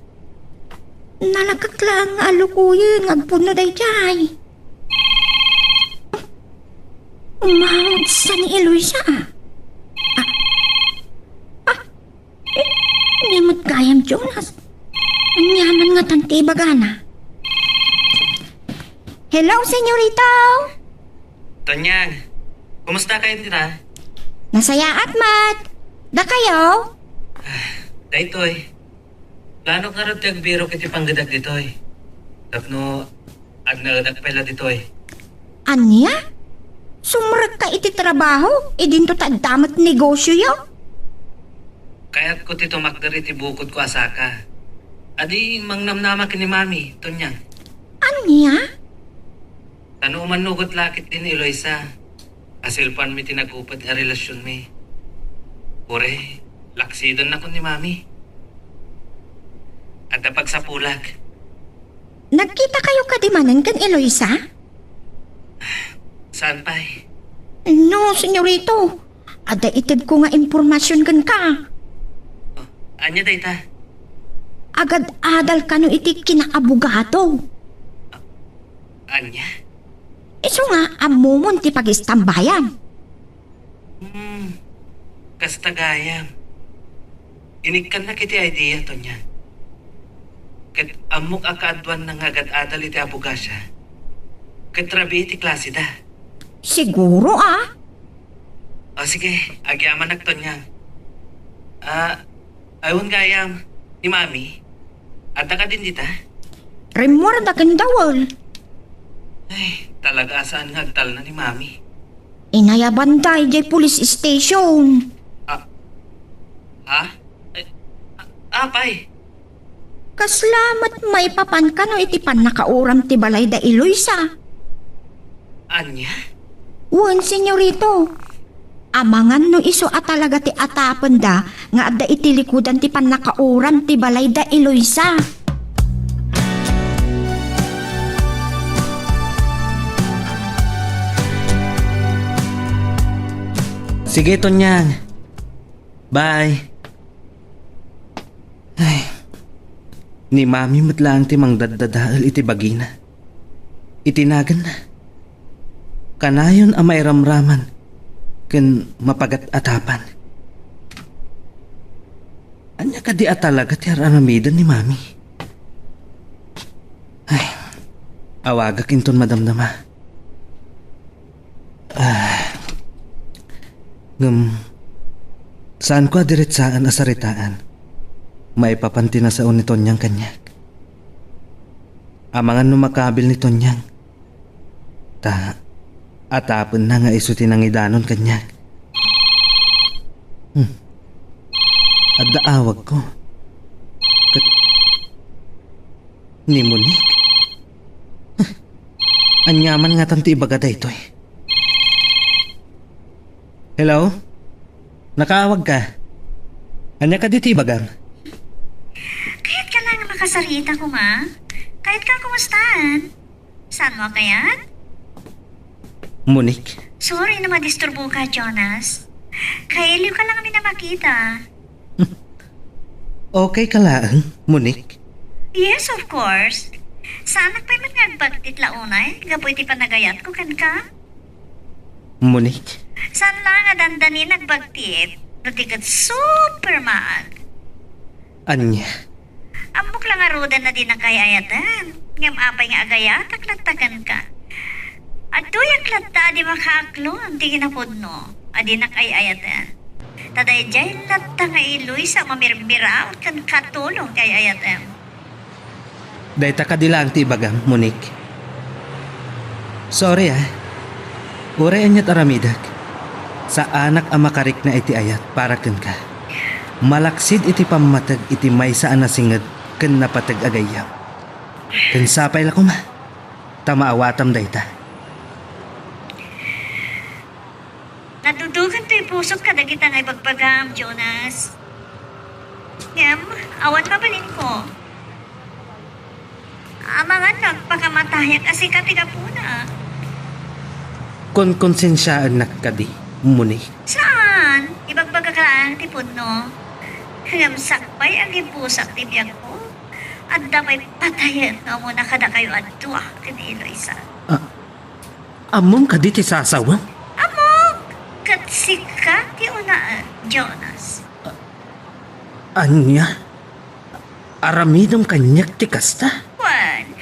Nalakek laeng nga alukoyen nga agpudno daydiay. Umawag sa ni Eloisa, ah. Ah. Ah. Eh, ania met gayam, Jonas? Aniaman ngatan ti ibagana? Hello, senyorito! Tonyang, kumusta kayo dita? Nasayaat met. Dakayo? Ah, daytoy. Planok ngarud ti agbirok iti panggedak ditoy. Tapno agnaedak pay la ditoy. Ania? Sumrekka iti trabaho, idinto ta adda met negosioyo? Kayatko ti tumakder iti bukodko a saka. Adi mangnamnama ken ni Mami, Tonyang. Ania? Tano umannurot la ketdi ni Eloisa. Asilpanmi ti nagupet a relasionmi. Uray, laksidennakon ni Mami. Adda pagsapulak. Nagkitakayo kadi manen ken Eloisa? Saan pay? No, senyorito. Adda itedko nga impormasion kenka. Oh, ania dayta? Agad-adal kano iti kinaabogado. Ania? Isu nga ammomon ti pagistambayan. Hmm, kasta gayam. Inikkannak iti idea, Tonyang. Ket ammok a kaaduanna nga agad-adal iti abogasia. Ket rabii ti klaseda. Siguro, ah. O sige, agyamanak, Tonyang. Ah, awan gayam, ni Mami. Adda kadin dita? Rimmuarda ken Dawel. Ay, talaga a saan nga agtalna ni Mami. Inayabanda idiay police station. Ah, ha? Eh, a-, apay? Kasla met maipapan kano iti pannakauram ti balay da Eloisa. Ania? Wen, senyorito. Amangan no isu a talaga ti atapenda nga adda iti likudan ti pannakauram ti balay da Eloisa. Sige, Tonyang. Bye. Ay, ni Mami met laeng ti mangdaddadael iti bagina. Iti naganna, kanayon a mairamraman ken mapagat-atapan. Ania kadi a talaga ti ar-aramiden ni Mami? Ay, awagak inton madamdama. Ah, ngem, saanko a diretsaan a saritaan maipapan ti nasao ni Tonyang kaniak. Amangan no makabil ni Tonyang. Ta, atapenna nga isu ti nangidanon kaniak. Hmm. Adda awagko. Ket ni Monique? Huh. Ania man ngatan ti ibaga daytoy? Hello? Nakaawag ka? Ania kadi ti ibagam? Kayat ka lang makasarita koma? Kayat ka kumustaan? Saan mo kayat? Monique? Sorry no madisturbo ka, Jonas. Kailiw ka lang amin a makita. Okay ka laeng, Monique? Yes, of course. Saanak pay met nga agbagtit la unay, gapu iti panagayatko kenka. Monique? Saan la nga dandani nga agbagtit, no di ket super maag. Ania? Ammok la ngaruden a dinak ay-ayaten, ngem apay nga agayatak latta kenka? Adtoyak latta a di makaaklon ti kinapudno a dinak ay-ayaten. Ta daydiay latta nga iluy sa mamirmiraw ken katulong ti ay-ayatem. Dayta kadi laeng ti ibagam, Monique? Sorry, ah. Uray aniat aramidek, saanak a makarikna iti ayat para kenka. Malaksid iti pammateg iti maysa a nasinged ken napateg a gayyem. Ken sapay la koma, ta maawatam dayta. Nadudugan toy pusok kadagita nga ibagbagam, Jonas. Ngem, awan mabalinko. Amangan no agpakamatayak a sika ti gapuna. Konkonsensiaennak kadi, Monique? Saan? Ibagbagak laeng ti pudno. Ngem sakbay a gibusak ti biagko, adda pay patayen nga umuna kadakayo a dua ken ni Eloisa. Ah, ammom kadi ti sasawem? Ammok! Ket sika ti unaen, Jonas. Ania? Aramidem kaniak ti kasta? Wen,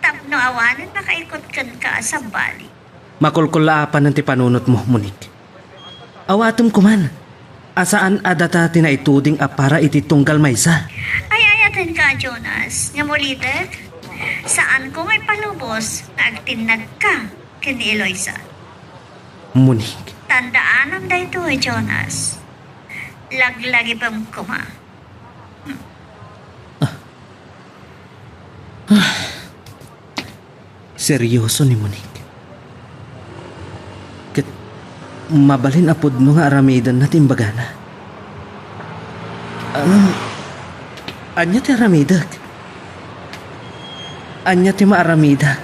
tapno awanen makaikut kenka a sabali. Makulkulaapanen ti panunotmo, Monique. Awatem koman a saan a data ti naituding a para iti tunggal maysa. Ay-ayatenka, Jonas, ngem ulitek, saanko nga ipalubos nga agtinnagka ken ni Eloisa. Monique. Tandaanam daytoy, Jonas. Laglagipem koma. Seryoso ni Monique. Ket mabalin a pudno nga aramidenna ti imbagana. Ngem, ania ti aramidek? Ania ti maaramida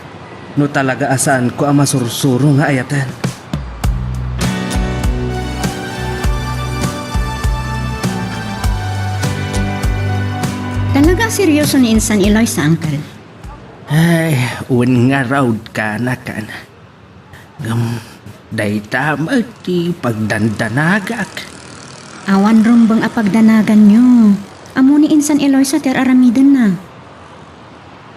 no talaga a saanko a masursuro nga ayaten? Talaga a seryoso ni insan Eloisa, Uncle. Ay, wen ngarud, kana, kana. Ngem dayta met ti pagdandanagak. Awan rumbeng a pagdanaganyo. Ammo ni insan Eloisa ti ar-aramidenna.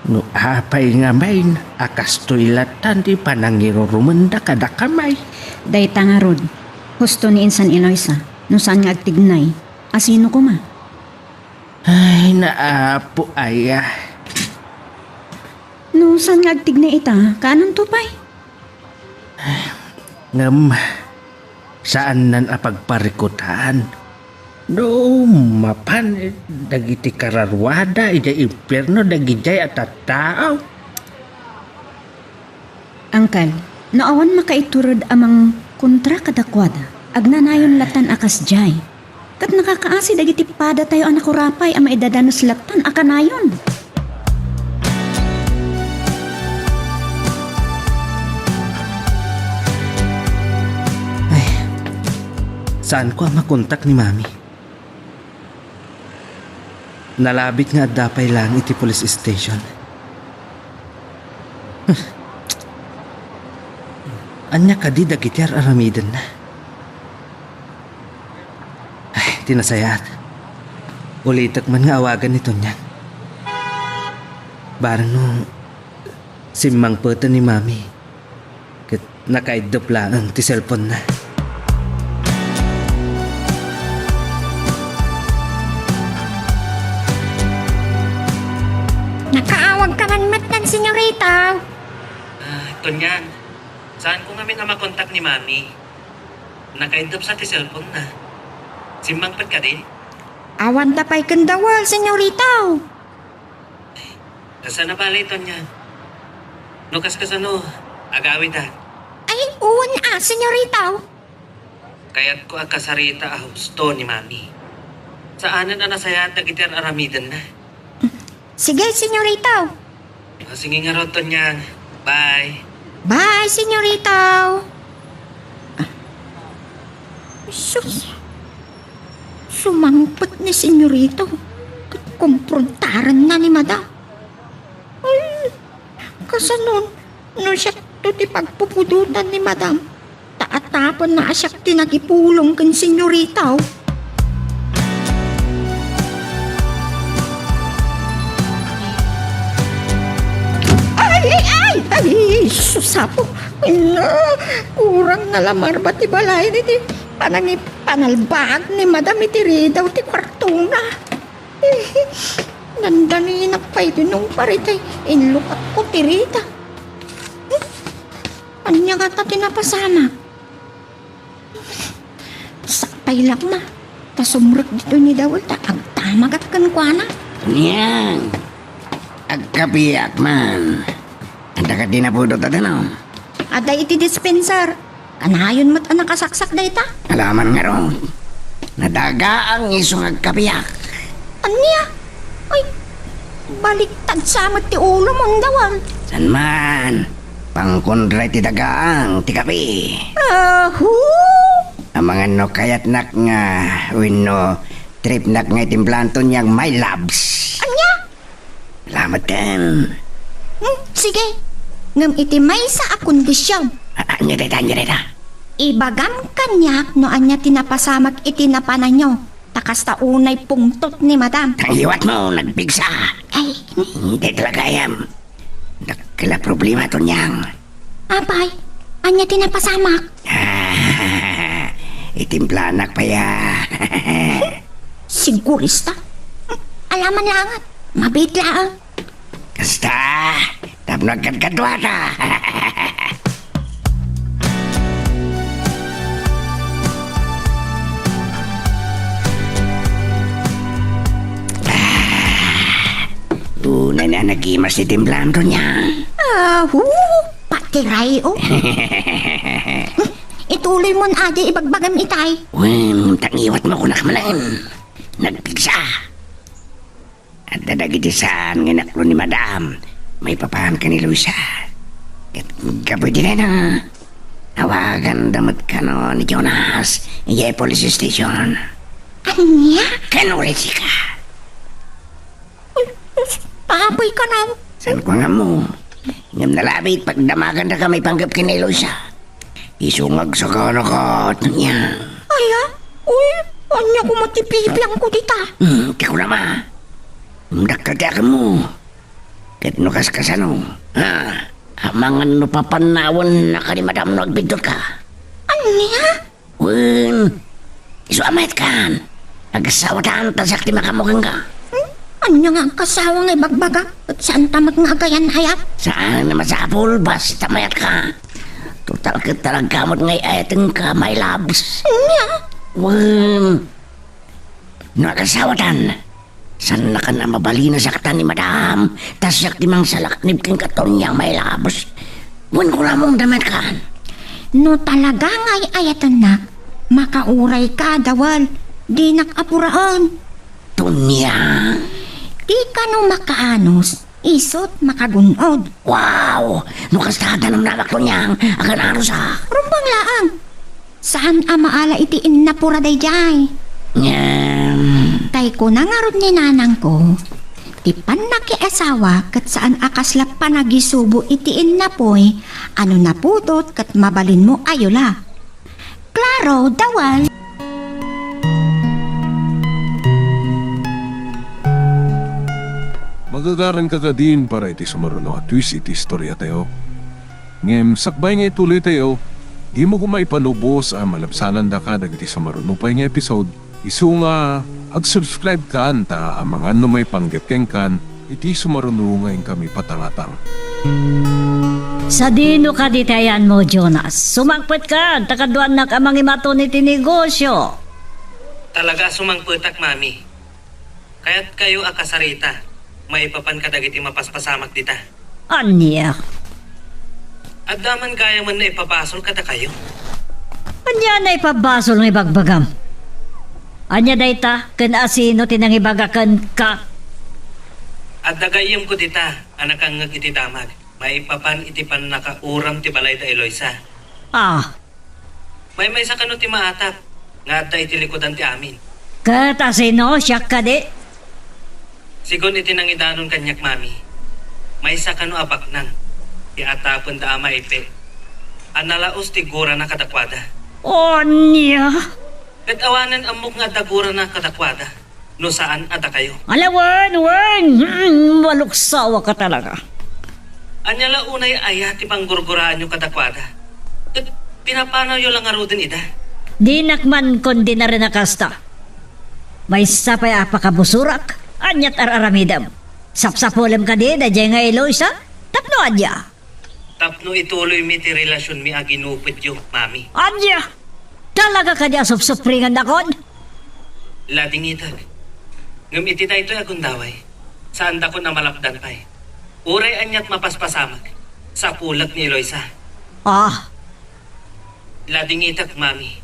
No apay ngamin a kastoy latan ti panangirurumenda kadakami? Dayta ngarud, husto ni insan Eloisa, no saan nga agtignay, asino koma? Ay, naapo aya. No saan nga agtignay ita, kaanonto pay? Ngem, saannan a pagparikutan. No mapan dagiti kararuada idiay impierno dagidiay a tattao. Angkal, no awan makaitured a mangkontra kadakuada, agnanayon latan a kasdiay. Ket nakakaasi dagiti padatayo a nakurapay a maidadanes latan a kanayon. Ay, saanko a makontak ni Mami. Nalabit nga adda pay laeng iti police station. Ania kadi dagiti ar-aramidenna? Ay, ti nasayaat. Ulitek man nga awagan ni Tonyang. Barang no simmangpeten ni Mami. Ket nakaiddep laeng ti cellphone-na. Nakaawagka man met, senyorita. Ah, Tonyang, saanko ngamin a makontak ni Mami. Nakaiddep sa ti cellphone-na. Simmangpet kadi? Awanta pay ken dawel, senyorita. Kasano bale, Tonyang? No kaskasano, agawida. Ay, wen a, senyorita. Kayatko a kasarita a husto ni Mami. Saanen a nasayaat dagiti ar-aramidenna. Sige, senyorita. Ah, sige ngarud, Tonyang. Bye. Bye, senyorita. Ah. Sus. Sumangpet ni senyorita ket komprontarenna ni madam. Ay, kasano no siakto ti pagpupudotan ni madam? Ta atapenna a siak ti nagipulong ken senyorita. Ay, ay, ay, ay, sus, Apo. Ay, na, kurang na la marba ti balay iti panangipanalbaag ni madam iti ridaw ti kuartona. Dandaninak pay ti nungpar iti inlukatko ti rida. Ania ngata ti napasamak? Sakbay laeng, ma. Ta sumrek ditoy ni Dawel ta agdamagak kenkuana. Nian, agkapiak man. Adda kadi napudot a danum? Adda iti dispenser. Kanayon met a nakasaksak dayta. Alaman ngarud. Nadagaang isu nga agkapiak. Ania? Ay, baliktad sa met ti ulom, Dawel. Saan man? Pangkontra iti dagaang ti kapi. Ahu! Amangan no kayatnak nga wenno tripnak nga itimplaanto niang my loves. Ania? Salamat ken. Hmm, sige. Ngem iti maysa a kondision. A-, ania dayta, ania dayta? Ibagam kaniak no ania ti napasamak iti napananyo. Ta kasta unay pungtot ni madam. Tangiwat mo, nagpigsa. Ay. Hindi talaga yan. Dakkel a problema, Tonyang. Apay, ania ti napasamak? Ah, itimplanak pay a. Sigurista? Alaman langat, mabiit laeng. Kasta, tapno agkadkaduata. Na nagimas ti timplaam, Doña. Ah, hu, patiray, oh. Ituloy mon adi ibagbagam itay. Wen, tangiwat mo kunak manen. Nagpigsa. Adda dagiti saan nga inaklo ni Madam maipapan ken ni Luisa. Ket gapu iti dayta, awaganda met kano ni Jonas idiay police station. Ania? Ken uray sika. Papoy kano. Saan ko nga mo? Ngem nalabit pagdamagandaka maipanggep ken ni Luisa. Isu nga agsakanaka, Doña. Aya? Uy, ania koma ti bibiangko dita? Hmm, ti kunam a. Dakkel ti akemmo. Ket no kaskasano, ha? Amangan no papannawennaka ni Madam no agbiddutka. Ania? Wen, isu a mayatkan. Agasawatan ta siak ti makaammo kenka. Hmm? Ania nga agkasawa nga ibagbaga? Ket saanta met nga agayan-ayat? Saan a masapul, basta mayatka. Total ket talaga met nga ay-ayatenka, my loves. Ania? Wen, no agasawatan, saannakan a mabalin a saktan ni Madam, ta siak ti mangsalaknib kenka, Doña, my loves. Wen, kunamon, dametkan. No talaga nga ay-ayatennak, makaurayka, Dawal. Dinak apuraen. Doña? Di kano makaanus, isut makagun-od. Wow! No kasta, danamnamak, Doña, agan-anusak. Rumbeng laeng. Saan a maala iti innapura daydiay. Ngem. Tay kuna ngarud ni nanangko, ti pannakiasawa ket saan a kasla panagisubo iti innapuy a no napudot ket mabalinmo a yula. Klaro, Dawal. Magagaranka kadin para iti sumaruno a twist iti istoriatayo. Ngem sakbay nga ituloytayo, dimo koma ipalubos a malabsanandaka dagiti sumaruno pay nga episode. Isu nga ag-subscribe kan ta amangan no maipanggep kenkan iti sumaruno nga inkami patangatang. Sadino kadi ti ayanmo, Jonas? Sumangpetkan ta kaduanak a mangimaton iti negosio. Talaga a sumangpetak, Mami. Kayatkayo a kasarita maipapan kadagiti mapaspasamak dita. Ania? Adda man gayamen naipabasol kadakayo. Ania naipabasol nga ibagbagam? Ania dayta ken asino ti nangibaga kenka? Adda gayyemko dita a nakangngeg iti damag maipapan iti pannakauram ti balay da Eloisa. Ah, Maymaysa kano ti maatap nga adda iti likudan ti amin. Ket asino, siak kadi? Sigun iti nangidanon kaniak, Mami, maysa kano a baknang ti atapenda a maipe a nalaus ti gurana kadakuada. Ania? Ket awanen ammok nga adda gurana kadakuada. No saan a dakayo. Ala, wen, wen! Hmm, maluksawaka talaga. Ania la unay aya ti panggurguraanyo kadakuada? Ket pinapanawyo la ngaruden ida? Dinak man kon dinaren a kasta. Maysa pay a pakabusorak, aniat ar-aramidem? Sapsapulem kadi daydiay nga Eloisa? Tapno ania? Tapno ituloymi ti relasionmi a ginupetyo, Mami. Ania? Talaga kadi a supsupringennakon? Ladingitek. Ngem iti daytoy a gundaway, saandakon a malapdan pay. Uray aniat mapaspasamak, sapulek ni Eloisa. Ah. Ladingitek, Mami.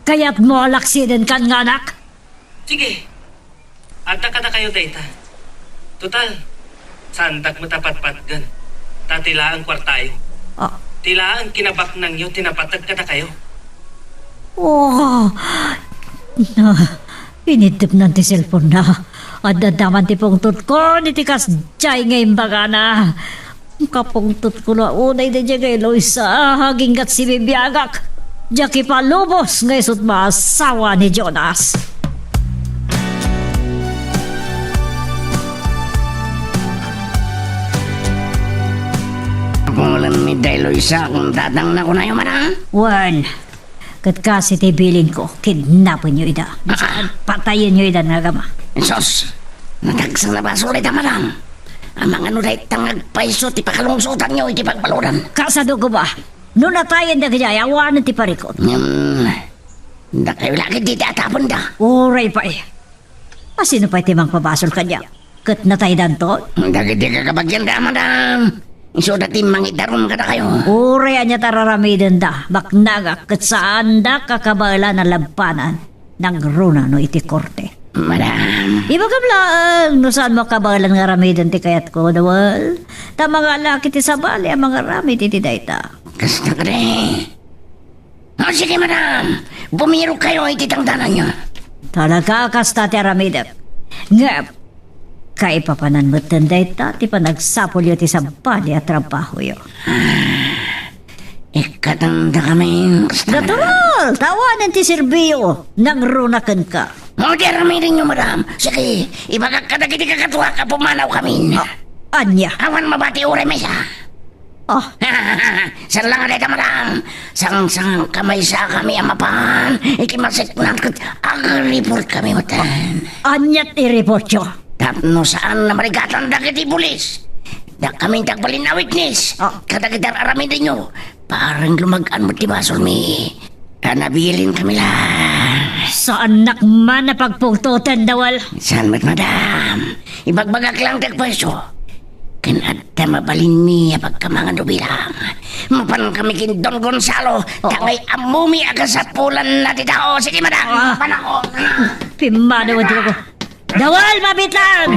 Kayatmo a laksidenkan nga anak? Sige. Adda kadakayo dayta. Total, saandak met a patpatgen. Ta ti laeng kuartayo. Ah. Ti laeng kinabaknangyo ti napateg kadakayo. Oh. Na, iniddepnan ti cellphone-na. Adda man ti pungtotko iti kasdiay nga imbagana. Kapungtotko la unay daydiay nga Eloisa, aginggat sibibiagak. Diak ipalubos nga isut' maasawa ni Jonas. Apulan ni da Eloisa, kun tatangna kunayo man, a? Wen. Ket kas iti bilinko, kidnapenyo ida. Ah. Patayenyo ida nga agama. Sus! Natagsa nga basol ita, madam. Amangan no dayta nga agpayso ti pakalungsotanyo iti pagbaludan. Kasano koma? No natayen dagiti ayawanen ti parikut. Hmm. Dakayo la ket dita atapenda. Uray pay. Asino pay ti mangpabasol kaniak? Ket nataydanton? Dagiti kakabagianda, madam. Isuda ti mangidarum kadakayo. Uray ania ti ar-aramidenda, baknangak ket saandak a kabaelan a labbanan. Nangruna no iti korte. Madam. Ibagam laeng no saanmo a kabaelan nga aramiden ti kayatko, Dawel. Ta mangalak iti sabali a mangaramid iti dayta. Kasta kadi. O, sige, madam. Bumirokkayo iti tangdananyo. Talaga, kasta ti aramidek. Ngem, kaipapanan metten dayta ti panagsapulyo ti sabali a trabahoyo. Ikkatangdakami, kasta, madam. Natural! Tawanen ti serbiyo, nangruna kenka. O, di aramidenyo, madam. Sige, ibagak kadagiti kakatuak a pumanawkami. A-, ania? Awan mabati uray maysa. Oh. Saan la nga dayta, madam? Sangsangangka maysakami a mapan iti masiknam ket agreportkami metten. Ania ti reportyo? Tapno saan a marigatan dagiti pulis. Dakami ti agbalin a witness. Oh. Kadagiti ar-aramidenyo. Parang lumag-an met ti basolmi. Nabilinkami la. Saannak man a pagpungtoten, Dawel. Saan met, madam? Ibagbagak lang ti agpuesto. Ken adda mabalinmi a pagkamangan bilang. Mapankami ken Don Gonzalo, oo, ta ngay ammomi a kasapulanna ti tao. Sige, madam. Ah. Mapanakon. Pimmanaw, Diyos ko. Dawel, mabitlang!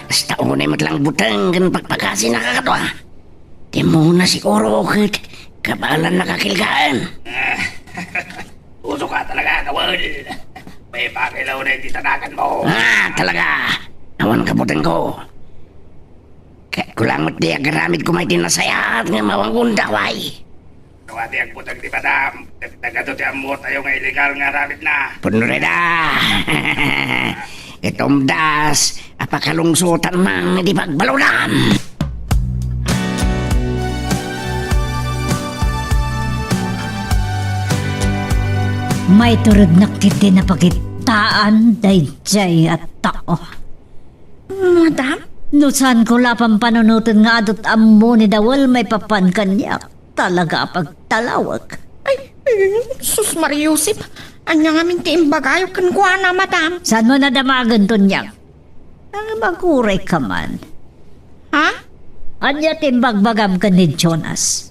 Hasta unay met lang buteng ken pakpakasina, kakadua. Ti muna siguro ket kabaelanna kakilgaan. Uso ka talaga, Dawel. May pakilaw na iti tanaganmo. Ah, talaga. Awan kabutengko. Ket kulangot ti agaramid koma iti nasayaat nga mawangon daway. Kua ti agbuteng ti madam, ket nagadu ti ammotayo nga illegal nga aramidna. Pudno dayta. Ket umdas a pakalungsotan man iti pagbaludan. Maiturognak ketdi napakittaan daydiay a tao. Madam? No saanko la pampanunoten nga adu't ammo ni Dawel maipapan kaniak, talaga a pagtalawek. Ay, sus, Maria Josep, ania ngamin ti imbagayo kenkuana, madam? Saanmo nadamagen, Tonyang? Nangibaguray ka man. Ha? Ania ti imbagbagam ken ni Jonas?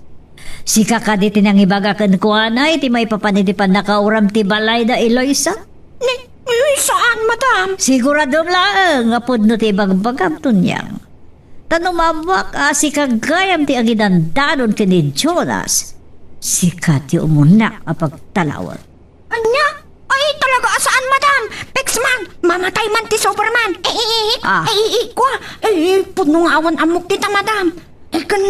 Sika kadi ti nangibaga kenkuana iti maipapan iti pannakauram ti balay da Eloisa? Ni, ni, saan, madam? Siguradom laeng a pudno ti ibagbagam, Tonyang. Ta no maammoak a sika gayam ti agidandadon ken ni Jonas, sika ti umuna a pagtalawek. Ania? Ay, talaga a saan, madam. Pex man, mamatay man ti Superman. Eh, eh, eh, ah, eh, eh, kua. Eh, eh, pudno nga awan ammok dita, madam. Eh, ken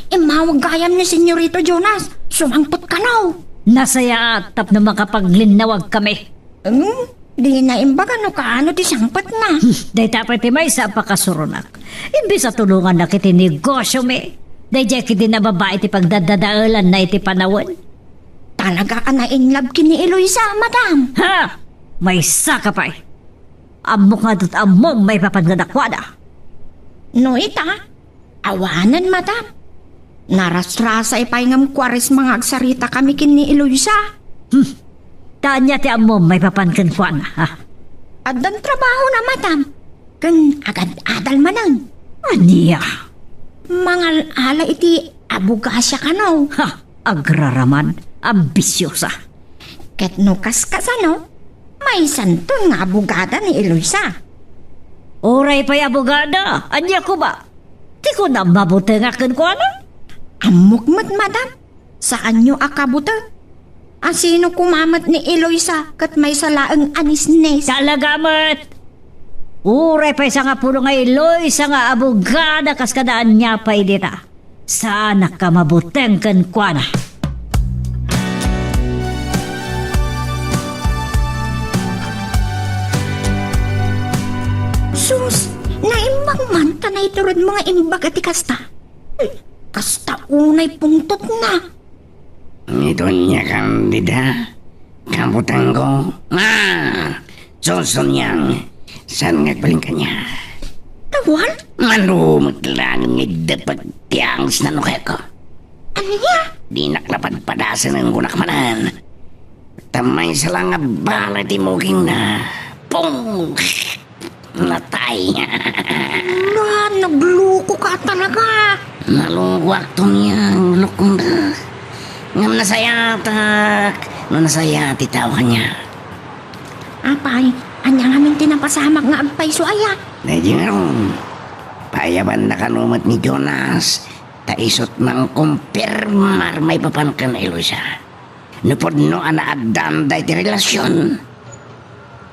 immawag gayam ni Senyorito Jonas. Sumangpet kano. Nasayaat tapno makapaglinnawag kami. Hmm? Dina imbaga no kaano ti sangpetna. Hmm, dayta pay ti maysa a pakasuronak. Imbes a tulongannak iti negosyomi, daydiay ketdi nababai ti pagdaddadaelanna iti panawen. Talaga a na-in love ken ni Eloisa, madam. Ha! Maysa ka pay. Ammok nga adu't ammom maipapan kadakuada. No ita, awanen, madam. Narasrasay pay ngem Kuaresma nga agsarita kami ken ni Eloisa. Hmm. Ta ania ti ammom maipapan kenkuana, ha? Addan trabahona, madam. Ken agad-adal manen. Ania? Mangal-ala iti abogasia kano. Ha, agraraman, ambisiosa. Ket no kaskasano, maysanton nga abogada ni Eloisa. Uray pay abogada, ania koma? Ti kuna mabutengak kenkuana? Ammok met, madam. Saanyo a kabuteng? A sino koma met ni Eloisa ket maysa laeng a nisnes? Talaga met! Uray pay sangapulo nga Eloisa nga abogada kas kada ania pay dita. Saanak a mabuteng kenkuana. Sus, naimbag man ta naituredmo nga imbaga ti kasta. Kasta unay pungtotna. Ni Doña Candida, kabutengko. Ah, Susuniang, saan nga agbalin kaniak? Awan? Mano met laeng nga idepek ti angesna no kayatko. Ania? Dinak napadpadasen, kunak manen. Ta maysa la nga bala ti mugingna. Pung! Natay. Na, nagluko ka talaga. Nalukoak, Tonyang, lukong da. Ngem nasayatak no nasaya ti tao kaniak. Apay, ania ngamin ti napasamak nga agpayso aya? Daydi ngarud, paayabanna kano met ni Jonas, ta isut' mangkumpirmar maipapan ken Eloisa. No pudno a naaddan daytoy relasion,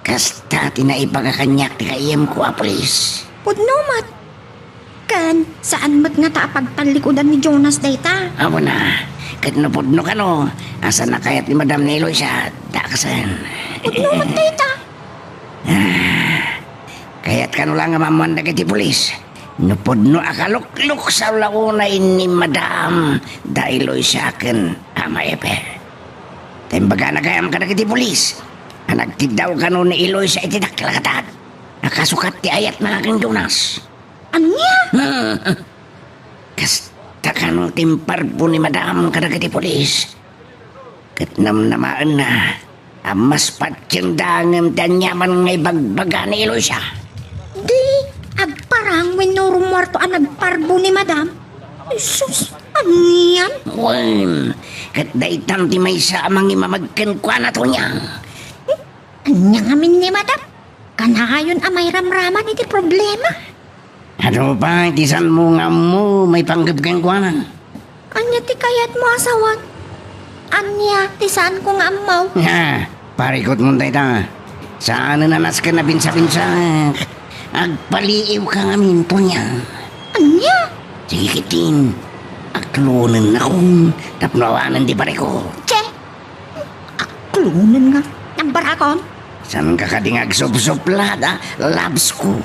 kasta ti naibaga kaniak ti kaiyemko a pulis. Pudno met. Ken saan met ngata a pagtallikudan ni Jonas dayta? Awan a, ket no pudno kano a saan a kayat ni Madam ni Eloisa, dakasen. Pudno met dayta. Ah, kayat kano la nga maammuan dagiti pulis no pudno a kalukluksaw la unay ni Madam da Eloisa ken Ama Epe. Ta imbagana gayam kadagiti pulis a nagkiddaw kano ni Eloisa iti dakkel a gatad a kasukat ti ayatna ken Jonas. Ania? Hmm. Kasta kano ti imparbo ni Madam kadagiti pulis. Ket namnamaenna a mas patienda ngem ti aniaman nga ibagbaga ni Eloisa. Di agparang wenno rummuarto a nagparbo ni Madam? Jesus, anian? Wen, ket daytan ti maysa a mangimamag kenkuana, Tonyang. Ania ngamin ni Madam? Kanayon a mairamraman iti problema. Adu pay ti saanmo nga ammo maipanggep kenkuana. Ania ti kayatmo a sawen? Ania ti saanko nga ammo? Ha, parikutmon dayta. Saanen a nasken a binsa-binsaak. Agpaliiwka ngamin, Tonyang. Ania? Sige ketdin. Aklonennakon tapno awanen ti parikut. Che! Aklonenka? Nagbarakon? Saanka kadi nga agsupsuplada, loves ko?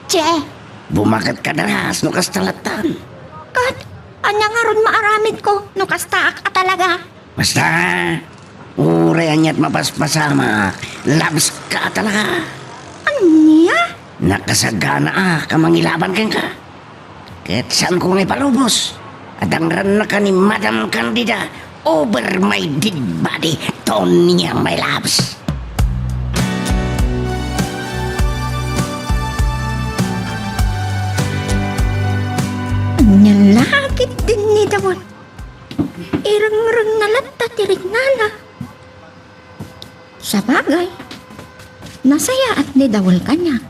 Che! Bumaket ka daras no kasta lattan. Ket ania ngarud maaramidko no kastaak a talaga? Basta, uray ania't mapaspasamak, loves ka a talaga. Ania? Nakasaganaak a mangilaban kenka. Ket saanko nga ipalubos a dangrannaka ni Madam Candida over my dead body, Tonyang, my loves. Ania la ketdin ni Dawal? Irengrengna latta ti riknana. Sabagay, nasayaat ni Dawal kaniak.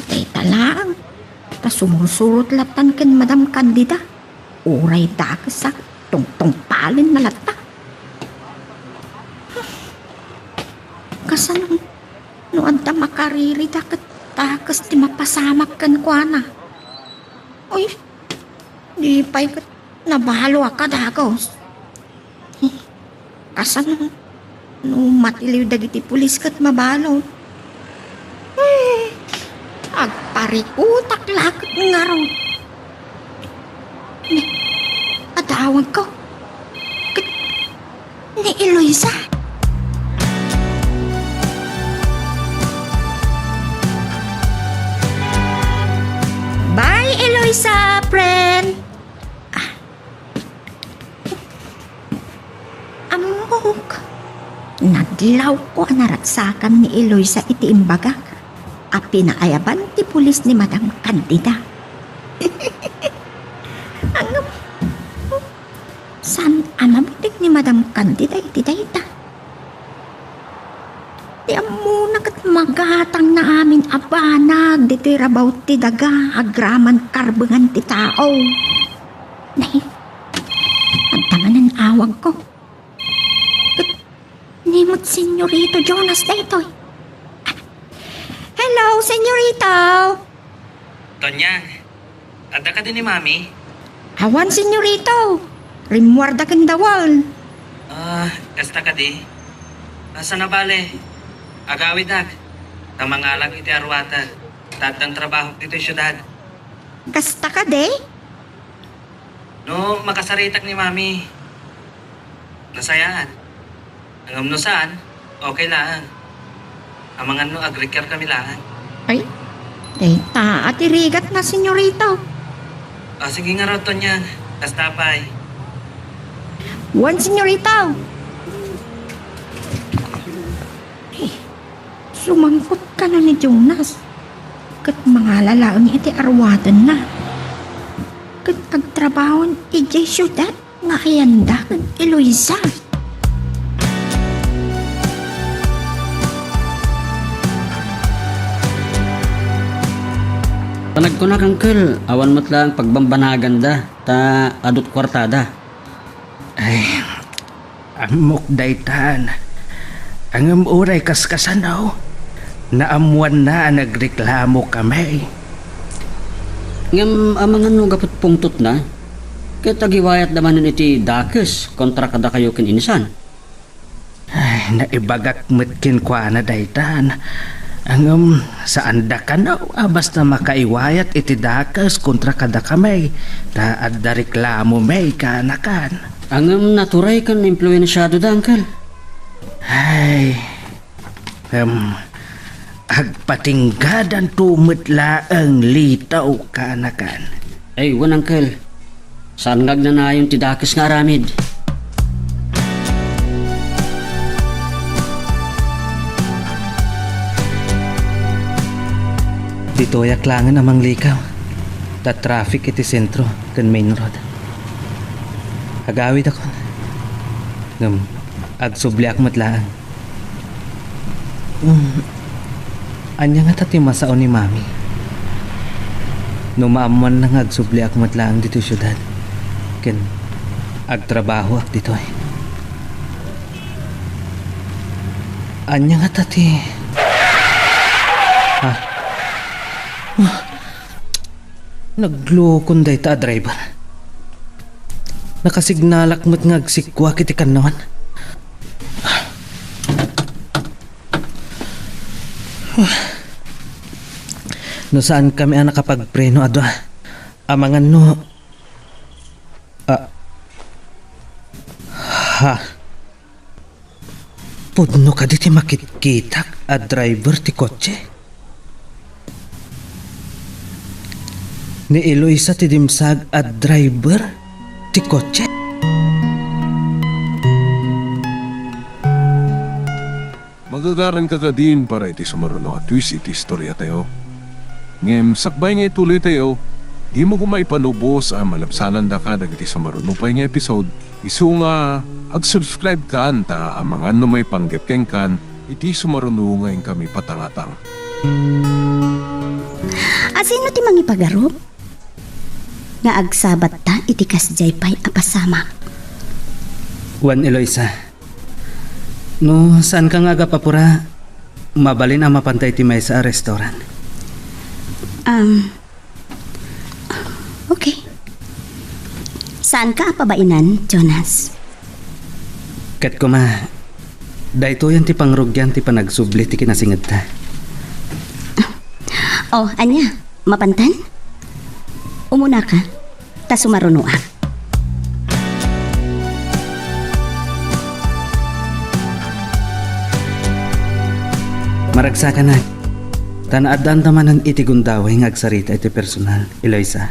Dayta laeng, ta sumursurot lattan ken Madam Candida. Uray dakesak, tungtungpalenna latta. Kasano no adda makaririda ket dakes ti mapasamak kenkuana? Uy, di pay ket nabaloak a dagus. Kasano no matiliw dagiti pulis ket mabalo? Eh, agparikutak la ket ngarud. Ni, adawagko. Ket ni Eloisa. Bye, Eloisa, friend. Ah. Ammok. Nadlawko a naragsakan ni Eloisa iti imbagak a pinaayaban ti pulis ni Madam Candida. Ngem, saan a mabitek ni Madam Candida iti dayta? Ti ammona ket magatangna amin a banag ditoy rabaw ti daga agraman karbengan ti tao. Nay, adda manen awagko. Ket ni met Senyorito Jonas daytoy. Hello, Senyorito! Tonyang, adda kadi ni Mami? Awan, Senyorito. Rimmuarda ken Dawal. Ah, kasta kadi? Asa na bale? Agawidak. Ta mangalak iti arwata. Ta addan trabahok ditoy siudad. Kasta kadi? No makasaritak ni Mami, nasayaat. Ngem no saan, okay laeng. Amangan no agriker kami laeng. Ay, dayta a ti rigatna, Senyorito. Ah, sige ngarud, Tonyang. Kasta pay. Wen, senyorita. Eh, sumangpet kano ni Jonas. Ket mangala laeng iti aruatenna. Ket agtrabahoen idiay siudad nga ayanda ken Eloisa. Panagkunak, Uncle, awan met laeng pagbambanaganda ta adu't kuartada. Ay, ammok daytan. Ngem uray kaskasano, naammoanna a nagreklamo kami. Ngem amangan no gapu't pungtotna, ket agiwayatda manen iti dakes kontra kadakayo ken insan. Ay, naibagak met kenkuana daytan. Ngem, saanda kano a basta makaiwayat iti dakes kontra kadakami, ta adda reklamomi kaanakan. Ngem naturay ken impluensiado da, Uncle. Ay, em, agpatinggadanto met laeng, Lito, kaanakan. Ay, wen, Uncle. Saan nga agnanayon ti dakes nga aramid? Ditoyak laengen a manglikaw, ta traffic iti sentro ken main road. Agawidakon, ngem agsubliak met laeng. Hmm. Ania ngata ti masao ni Mami? No maammoanna nga agsubliak met laeng ditoy siudad, ken agtrabahoak ditoy. Ania ngata ti, ha? Ah. Naglukon dayta a driver. Nakasignalak met nga agsikkoak iti kannawan. No saankami a nakapagpreno a dua, amangan no, ah, ha? Pudno kadi ti makitkitak a driver ti kotse? Ni Eloisa ti dimsaag a driver ti kotse? Magagaranka kadin para iti sumaruno a twist iti istoriatayo. Ngem sakbay nga ituloytayo, dimo koma ipalubos a malabsanandaka dagiti sumaruno pay nga episode, isu nga agsubscribe kan ta amangan no maipanggep kenkan iti sumaruno nga inkami patangatang. Asino ti mangipagarup nga agsabatta iti kasdiay pay a pasamak? Wen, Eloisa, no saanka nga agapapura, mabalin a mapantay ti maysa a restaurant. Um, okay. Saanka a pabainan, Jonas? Ket koma, daytoyen ti pangrugian ti panagsubli ti kinasingedta. Oh, ania? Mapantan? Umunaka, ta sumarunoak. Maragsakanak, ta naaddanta manen iti gundaway nga agsarita iti personal, Eloisa.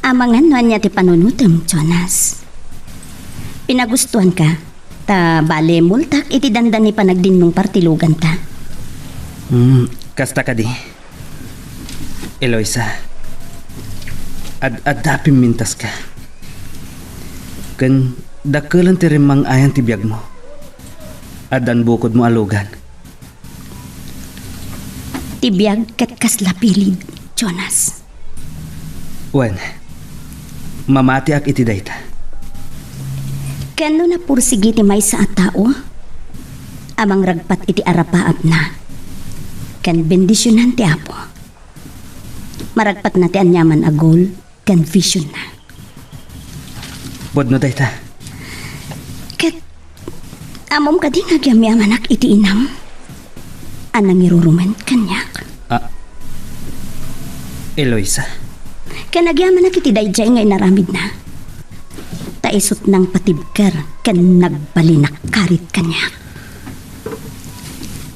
Amangan no ania ti panunotem, Jonas. Pinagustuanka, ta bale multak iti dandani panagdinnong partiluganta. Hmm, kasta kadi. Eloisa, ad-adda a pimmintaska. Ken dakkelen ti rimmang-ayan ti biagmo. Addan bukodmo a lugan. Ti biag ket kasla pilid, Jonas. Wen, mamatiak iti dayta. Ken no napursigi ti maysa a tao a mangragpat iti arapaapna, ken bendisionan ti Apo, maragpatna ti aniaman a goal ken visionna. Pudno dayta. Ket ammom kadi nga agyamiamanak iti inam a nangirurumen kaniak? Ah, Eloisa. Ken agyamanak iti daydiay nga inaramidna. Ta isut' nangpatibker ken nagbalinak karit kaniak.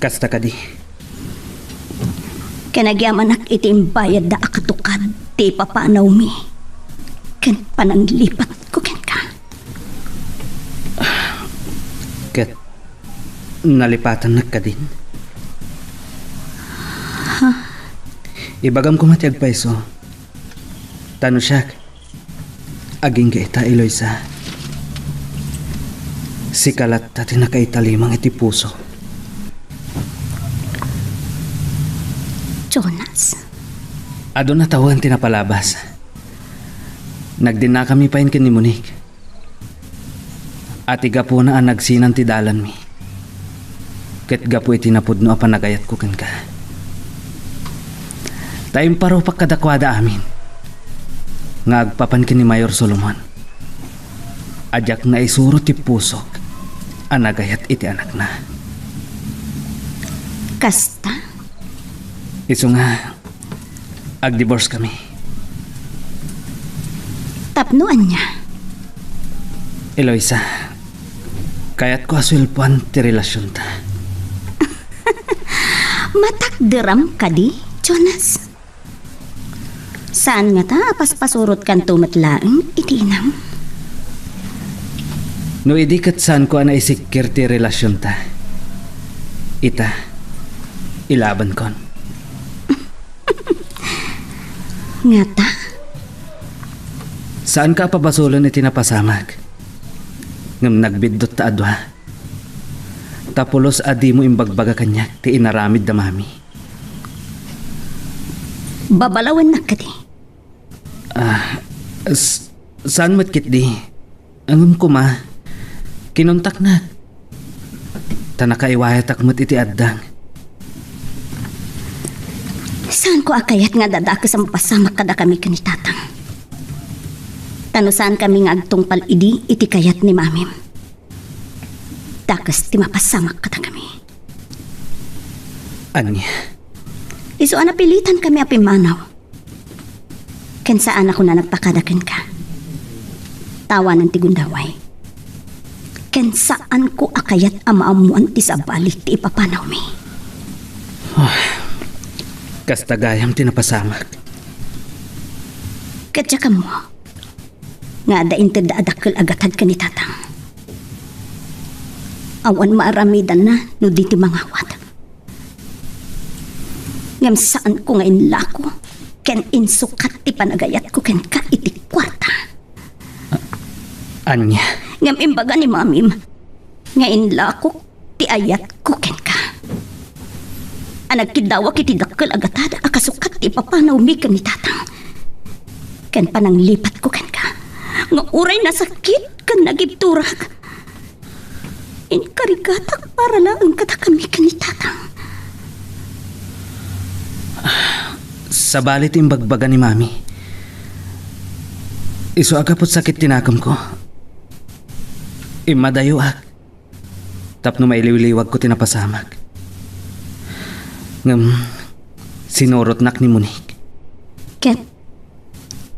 Kasta kadi. Ken agyamanak iti imbayadda a katukad ti ipapanawmi. pananglipatko kenka. Ket nalipatannak kadin? Ha? Ibagam koma ti agpayso. Ta no siak, agingga ita, Eloisa. Sika latta ti nakaitalimang iti puso. Jonas. Adun a tawen ti napalabas. Nagdinnakami payen ken ni Monique. A ti gapuna a nagsinan ti dalanmi, ket gapu iti napudno a panagayatko kenka. Ta imparupak kadakuada amin nga agpapan ken ni Mayor Solomon a diak naisuro ti pusok a nagayat iti anakna. Kasta? Isu nga, agdivorce kami. Tapno ania? Eloisa, kayatko a suelpoan ti relasionta. Matakderam kadi, Jonas? Saan ngata a paspasurotkanto met laeng iti inam? No idi ket saanko a naisikkir ti relasionta, ita, ilabankon. Ngata? Saanka a pabasolen iti napasamak. Ngem nagbiddut ta a dua. Ta pulos a dimo imbagbaga kaniak ti inaramid da mami. Babalawennak kadi? Ah, s-, saan met ketdi? Ngem koma, kinuntaknak. Ta nakaiwayatak met iti addang. Saanko a kayat nga dadakes a mapasamak kadakami ken ni Tatang. Ta no saankami nga agtungpal idi iti kayat ni Mamim, dakes ti mapasamak kadakami. Ania? Isu a napilitankami a pimmanaw. Ken saanakon a nagpakada kenka. Ta awanen ti gundaway. Ken saanko a kayat a maammoan ti sabali ti ipapanawmi. Kasta gayam ti napasamak. Ket diak ammo nga adda intedda a dakkel a gatad ken ni Tatang. Awan maaramidanna no di ti mangawat. Ngem saanko nga inlako ken insukat ti panagayatko kenka iti kuarta. Ania? Ngem imbaga ni Mamim nga inlakok ti ayatko kenka. A nagkiddawak iti dakkel a gatad a kasukat ti ipapanawmi ken ni Tatang. Ken pananglipatko kenka nga uray nasakit ken nagibturak, inkarigatak para laeng kadakami ken ni Tatang. Sabali ti imbagbaga ni Mami. Isu a gapu ti sakit ti nakemko, immadayoak tapno mailiwliwagko ti napasamak. Ngem sinurotnak ni Monique. Ket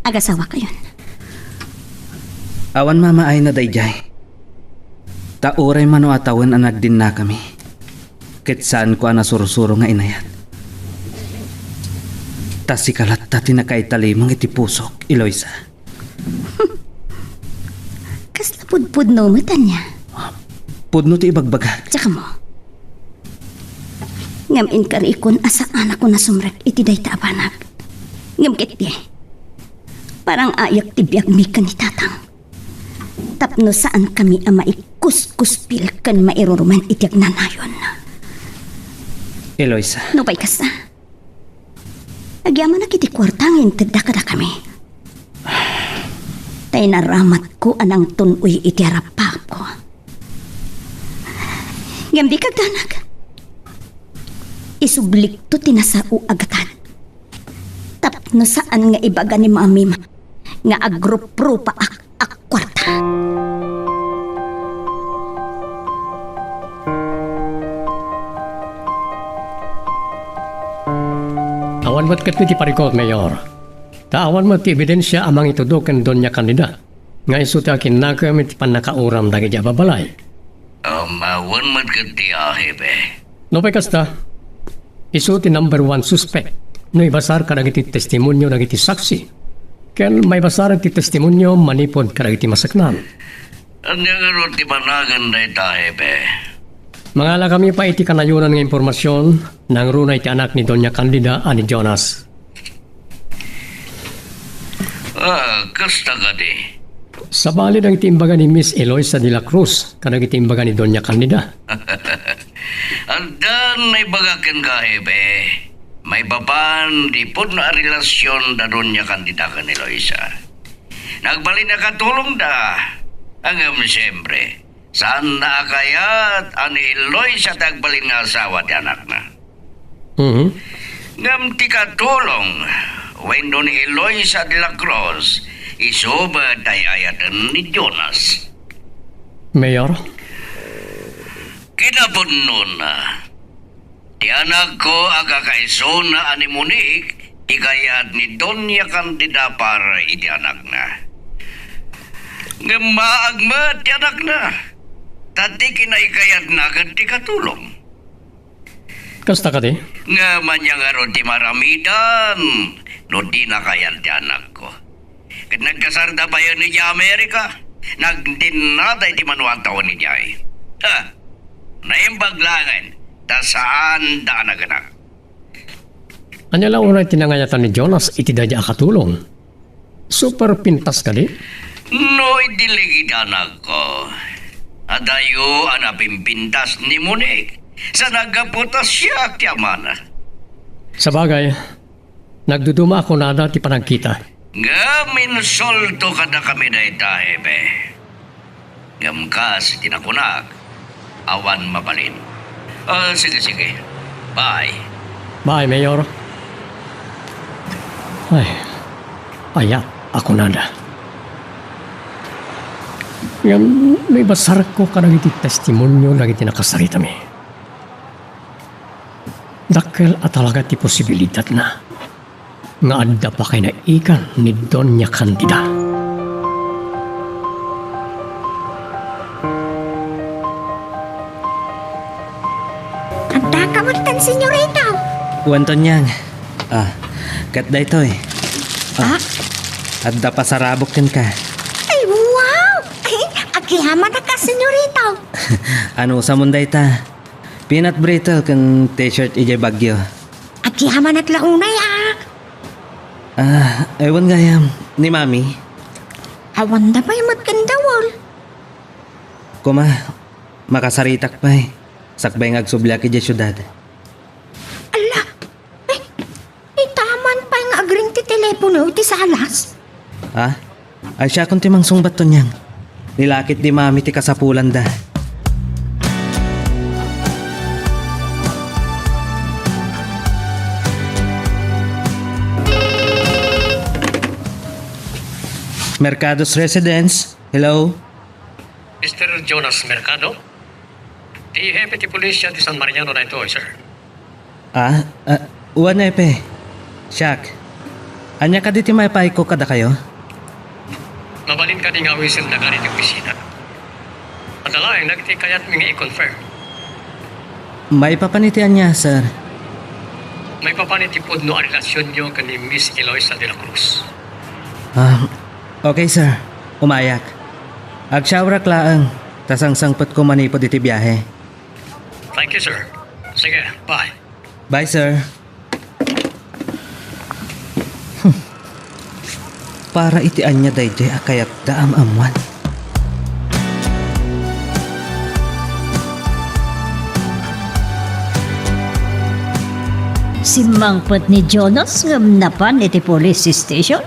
agasawakayon? Awan mamaayna daydiay. Ta uray mano a tawen a nagdinnakami, ket saanko a nasursuro nga inayat. Ta sika latta ti nakaitalimang iti pusok, Eloisa. Kasla pudpudno met, ania? Pudno ti ibagbagak. Diak ammo. Ngem inkarikon a saanakon a sumrek iti dayta a banag. Ngem ketdi, parang-ayak ti biagmi ken ni Tatang. Tapno saankami a maikuskuspil ken mairurumen iti agnanayon. Eloisa. Nupay kasta, agyamanak iti kuarta nga intedda kadakami. Ta inaramatko a nangtun-oy iti arapaapko. Ngem dika agdanag. Isublikto ti nasao a gatad. Tapno saan nga ibaga ni Mamim nga agruprupaak a kuarta. Awan met ketdi ti parikut, Mayor. Ta awan met ti ebidensia a mangitudo ken Doña Candida nga isu ti akinnakem iti pannakauram dagiti ababalay. Um, awan met ketdi a, Hepe. Nupay kasta, isu ti number one suspect no ibasar kadagiti testimonio dagiti saksi Ken maibasarek ti testimonio manipud kadagiti masaknaan. Ania ngarud ti banagen dayta, Hepe? Mangalakami pay iti kanayonan nga impormasion, nangruna iti anak ni Doña Candida a ni Jonas. Ah, kasta kadi. Sabali dagiti imbaga ni Miss Eloisa de la Cruz kadagiti imbaga ni Doña Candida. Addan naibaga kenka, Hepe. Maipapan ti pudno a relasion da Doña Candida ken ni Eloisa. Nagbalin a katulongda. Ngem siempre, saanna a kayat a ni Eloisa ti agbalin nga asawa ti anakna. Mhm. Ngem ti katulong wenno ni Eloisa de la Cruz, isu met ti ay-ayaten ni Jonas. Mayor? Kinapudnona, ti anakko a kakaisuna a ni Monique, ikayat ni Doña Candida para iti anakna. Ngem maag met ti anakna, ta ti kinaikayatna ket ti katulong. Kasta kadi? Ngem ania ngarud ti maaramidan no dina kayat ti anakko? Ket nagkasarda payen idiay Amerika. Nagdinnada iti manuan tawen idiay. Ha! Naimbag laengen, ta saanda a naganak. Ania la unay ti nangayatan ni Jonas iti daydiay a katulong? Super pintas kadi? No idi ligid anakko, adayo a napimpintas ni Monique sa naggapu ta siak ti amana. Sabagay, nagduduma a kunada ti panagkita. Ngem insulto kadakami dayta, Hepe. Ngem kas iti nakunak, awan mabalin. Ah, sige, sige. Bye. Bye, Mayor. Ay, ayat a kunada. Ngem no ibasarko kadagiti testimonio dagiti nakasaritami, dakkel a talaga ti posibilidatna nga adda pakainaikan ni Doña Candida. Adda ka met kan senyorita? Wen, Tonyang. Ah, ket daytoy. Ah, ah? Adda pasarabok kenka. Ay, wow! Ay, agyamanak a senyorita. Anusam dayta? Peanut brittle ken t-shirt idiay Baguio. Agyamanak la unay, ah. Ah, ewan gayam, ni Mami? Awanda pay met ken Dawol. Kuma, makasaritak pay. Sakbay nga agsubliak idiay siudad. Ala, eh, itaman pay nga agring ti telepono iti salas. Ha? Ay, siakon ti mangsungbat, Tonyang. Nilakit di Mami ti kasapulanda. Mercado's Residence, hello? Mister Jonas Mercado? Ti hepe ti pulisya ti San Mariano daytoy, sir. Ah, ah, wen, Hepe. Siak. Ania kadi ti maipaayko kadakayo? Mabalin kadi nga awisendak iti opisina? Adda laeng dagiti kayatmi nga i-confirm. Maipapan iti ania, sir? Maipapan iti pudno a relasionyo ken ni Miss Eloisa de la Cruz. Ah, okay, sir. Umayak. Agshowerak laeng, ta sangsangpetko manipud iti biahe. Thank you, sir. Sige, bye. Bye, sir. Hmm. Para iti ania daydiay a kayatda a maammuan? Simmangpet ni Jonas ngem napan iti police station?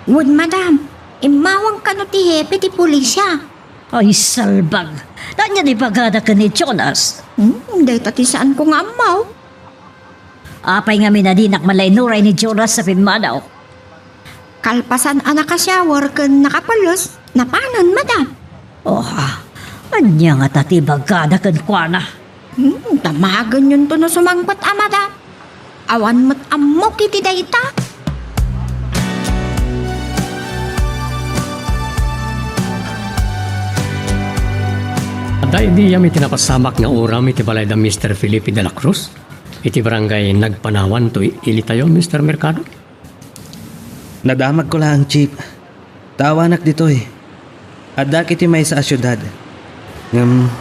Wen, madam. Immawang kano ti hepe ti pulisya. Ay, salbag! Ania ti ibagada ken ni Jonas? Hmm, dayta ti saanko nga ammo. Apay ngamin a dinak man la inuray ni Jonas sa pimmanaw? Kalpasan a nakashower ken nakapulos, napanen, madam. Oh, ania ngata ti ibagada kenkuana? Hmm, damagenyon to no sumangpet a madam. Awan met ammok iti dayta. Adda idiyam iti napasamak nga uram iti balay da Mister Felipe de la Cruz, iti barangay Nagpanawan to Ilitayon, Mister Mercado? Nadamagko laeng, Chief. Ta awanak ditoy. Addaak iti maysa a siudad. Ngem,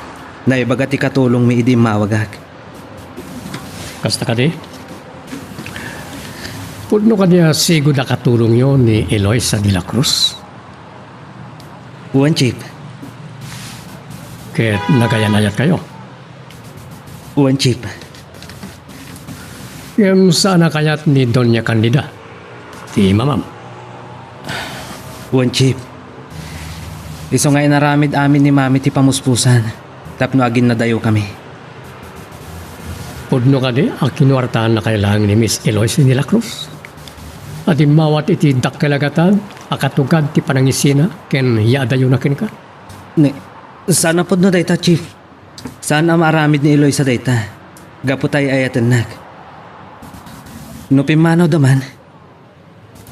naibaga ti katulongmi idi immawagak. Kasta kadi? Pudno kadi a sigud a katulongyo ni Eloisa de la Cruz? Wen, Chief. Ket nagayan-ayatkayo? Wen, Chief. Ngem saan a kayat ni Doña Candida ti mamam? Wen, Chief. Isu nga inaramid amin ni Mami ti pamuspusan tapno aginnadayokami. Pudno kadi a kinuartaannakayo laeng ni Miss Eloise de la Cruz a dimmawat iti dakkel a gatad a katugad ti panangisina ken yaadayona kenka? Ni, saan a pudno dayta, Chief. Saan a maaramid ni Eloisa dayta gapu ta ay-ayatennak. No pimmanawda man,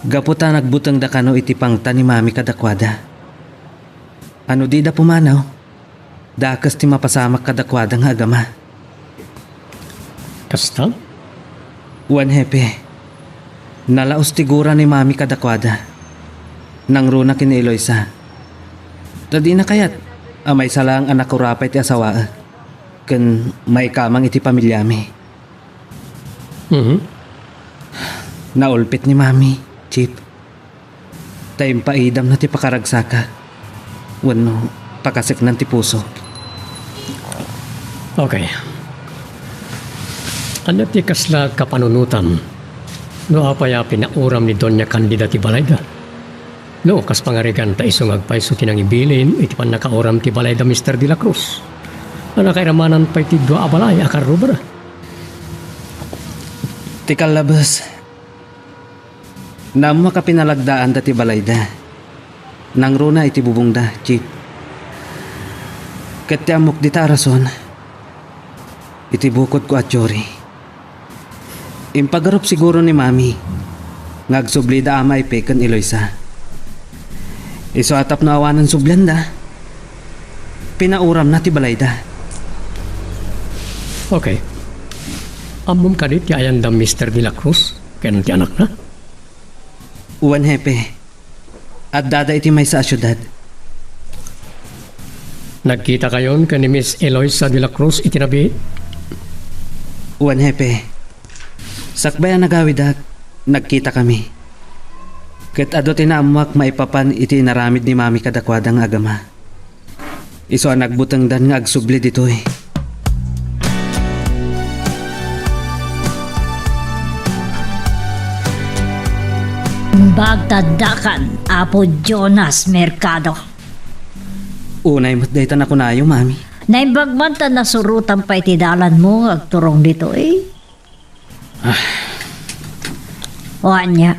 gapu ta nagbutengda kano iti pangta ni Mami kadakuada. A no dida pumanaw, dakes ti mapasamak kadakuada nga agama. Kasta? Wen, Hepe. Nalaus ti gura ni Mami kadakuada. Nangruna ken ni Eloisa. Ta dina kayat a maysa laeng a nakurapay ti asawaek ken maikamang iti pamiliami. Mhm. Naulpit ni Mami, Chief. Ta impaidamna ti pakaragsakak wenno pakaseknan ti pusok. Okay. Ania ti kasla kapanunotam no apay a pinauram ni Doña Candida ti balayda? No, kas pangarigan ta isu nga agpayso ti nangibilin iti pannakauram ti balayda, Mister de la Cruz. A nakairamanan pay ti dua a balay a karrubada. Ti kallabes, naammoak a pinalagdaanda ti balayda. Nangruna iti bubongda, Chief. Ket ti ammok dita a rason, iti bukodko a teori. Impagarup siguro ni Mami nga agsublida a maipe ken Eloisa. Isu a tapno awanan sublianda, pinauramna ti balayda. Okay. Ammom kadi ti ayanda Mister de la Cruz ken ti anakna? Wen, Hepe. Addada iti maysa a siudad. Nagkitakayon ken ni Miss Eloisa de la Cruz iti nabiit? Wen, Hepe. Sakbay a nagawidak, nagkitakami. Ket adu ti naammoak maipapan iti inaramid ni Mami kadakuada nga agama. Isu a nagbutengdan nga agsubli ditoy. Imbag ta addakan, Apo Jonas Mercado. Unay met dayta nakunayo, Mami. Naimbag man ta nasurotam pay ti dalanmo nga agturong ditoy. Ah. O ania?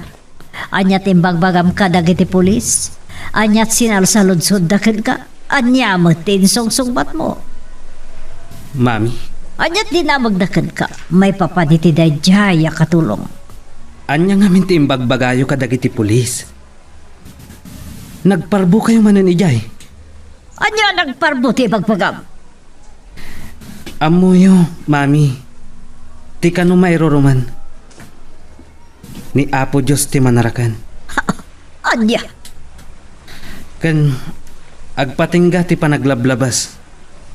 Ania ti imbagbagam kadagiti pulis? Ania ti sinalsaludsodda kenka? Ania met ti insungsungbatmo? Mami. Ania ti dinamagda kenka maipapan iti daydiay a katulong? Ania ngamin ti imbagbagayo kadagiti pulis? Nagparbokayo manen idiay? Ania a nagparbo ti ibagbagam? Ammoyo, Mami, ti kano mairuruman. Ni Apo Dios ti manaraken. Ania? Ken agpatingga ti panaglablabas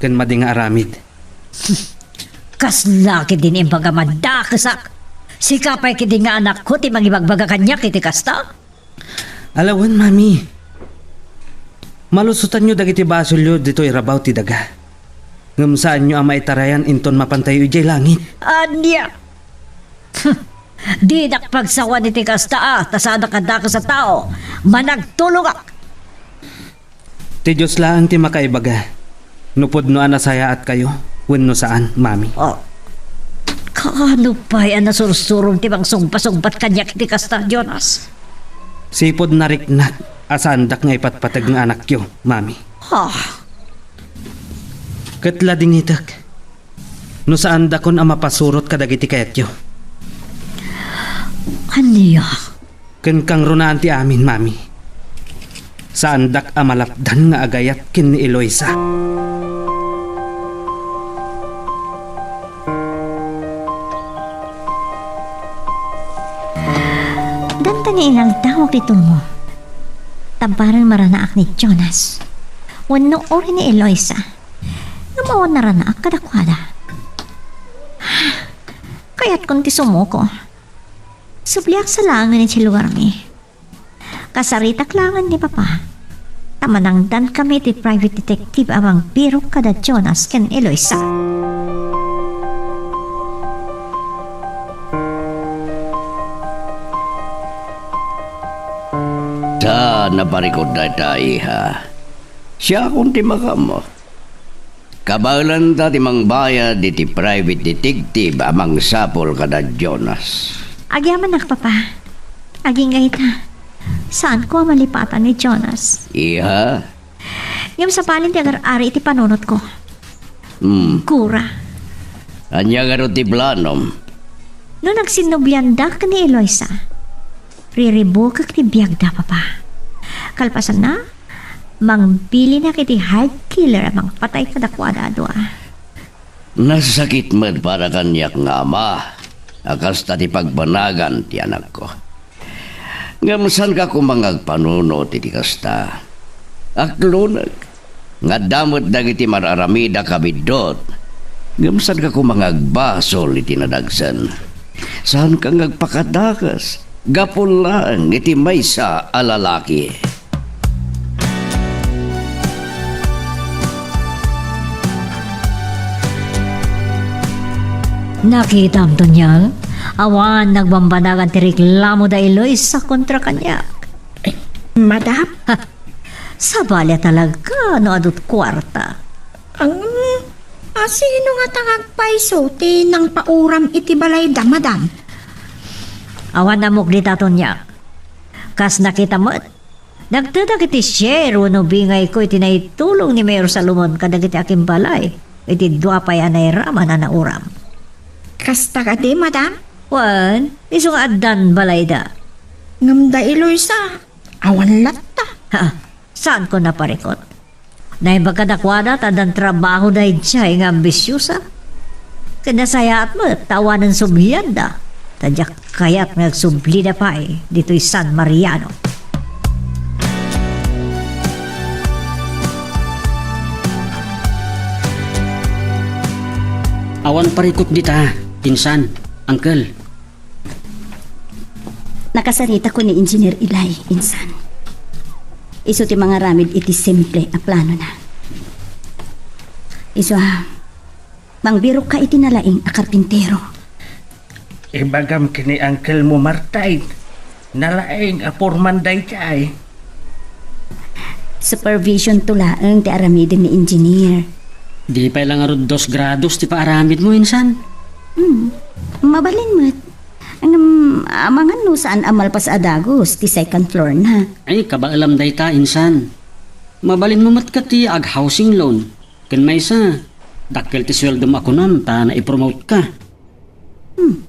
ken madi nga aramid. Kasla ketdin imbagam a dakesak? Sika pay ketdi nga anakko ti mangibagbaga kaniak iti kasta? Alawen, Mami. Malusotanyo dagiti basolyo ditoy rabaw ti daga. Ngem saanyo a maitarayan inton mapantayo idiay langit. Ania? Dinak pagsawan iti kasta a, ta saanak a dakes a tao. Managtulongak. Ti Dios laeng ti makaibaga no pudno a nasayaatkayo wenno saan, Mami. Oh. Kaano pay a nasursurom ti mangsugbasugbat kaniak iti kasta, Jonas? Sipud nariknak a saandak nga ipatpateg nga anakyo, Mami. Ah. Ket ladingitek no saandakon a mapasurot kadagiti kayatyo. Ania? Ken kangrunaan ti amin, Mami. Saandak a malapdan nga agayat ken ni Eloisa. Dantan Inagdawak ti tulmo. Ta bareng maranaak ni Jonas wenno uray ni Eloisa, ngem awan naranaak kadakuada. Kayatkon ti sumuko. Subliak sa laengen idiay lugarmi. Kasaritak laengen ni Papa. Ta manangdankami ti private detective a mangbirok kada Jonas ken Eloisa. Ta naparikut dayta, iha. Siakon ti makaammo. Kabaelanta ti mangbayad iti private detective a mangsapul kada Jonas. Agyamanak, Papa. Agingga ita, saanko a malipatan ni Jonas. Iha? Ngem sabali ti agar-ari iti panunotko. Hmm. Gura. Ania ngarud ti planom? No nagsinnubliandak ni Eloisa, riribukek ti biagda, Papa. Kalpasanna, mangbilinak iti hired killer a mangpatay kadakuada a dua. Nasakit met para kaniak nga ama a kasta ti pagbanagan ti anakko. Ngem saanka koma nga agpanunot iti kasta. Aklonek nga adda met dagiti mar-aramid a kabiddut, ngem saanka koma nga agbasol iti nadagsen. Saanka nga agpakadakas gapu laeng iti maysa a lalaki. Nakitam, Tonyang? Awan nagbambanagan ti reklamo da Eloisa kontra kaniak. Eh, madam? Ha, sabali a talaga no adut kuarta. Ang, a, sino nga ta nga agpayso ti nangpauram iti balayda, madam? Awan ammok dita, Tonyang. Kas nakitam met, nagtedak iti share wenno bingayko iti naitulong ni Mayor Salomon kadagiti akimbalay iti dua pay a nairaman a nauram. Kasta kadi, madam? Wen, isu nga addan balayda. Ngem da Eloisa, awan latta. Ha, saanko naparikut? Naimbag kadakuada ta addan trabaho daydiay nga ambisiosa. Ket nasayaat met ta awanen sublianda, ta diak kayat nga agsublida pay ditoy San Mariano. Awan parikut dita, insan, uncle. Nakasaritakon ni Engineer Eli, insan. Isu ti mangaramid iti simple a planona. Isu a, mangbirokka iti nalaing a karpintero. Ibagam ken ni uncle mo, Martay. Nalaing a foreman daydiay. Supervision to laeng ti aramiden ni Engineer. Di pay la ngarud dos grados ti paaramidmo, insan? Hmm. Mabalin met. Ngem, amangan no saan a malpas a dagus ti second floor na. Ay, kabaelam dayta, insan. Mabalinmo met kadi ag-housing loan. Ken maysa, dakkel ti sueldom a kunom ta naipromote ka. Hmm.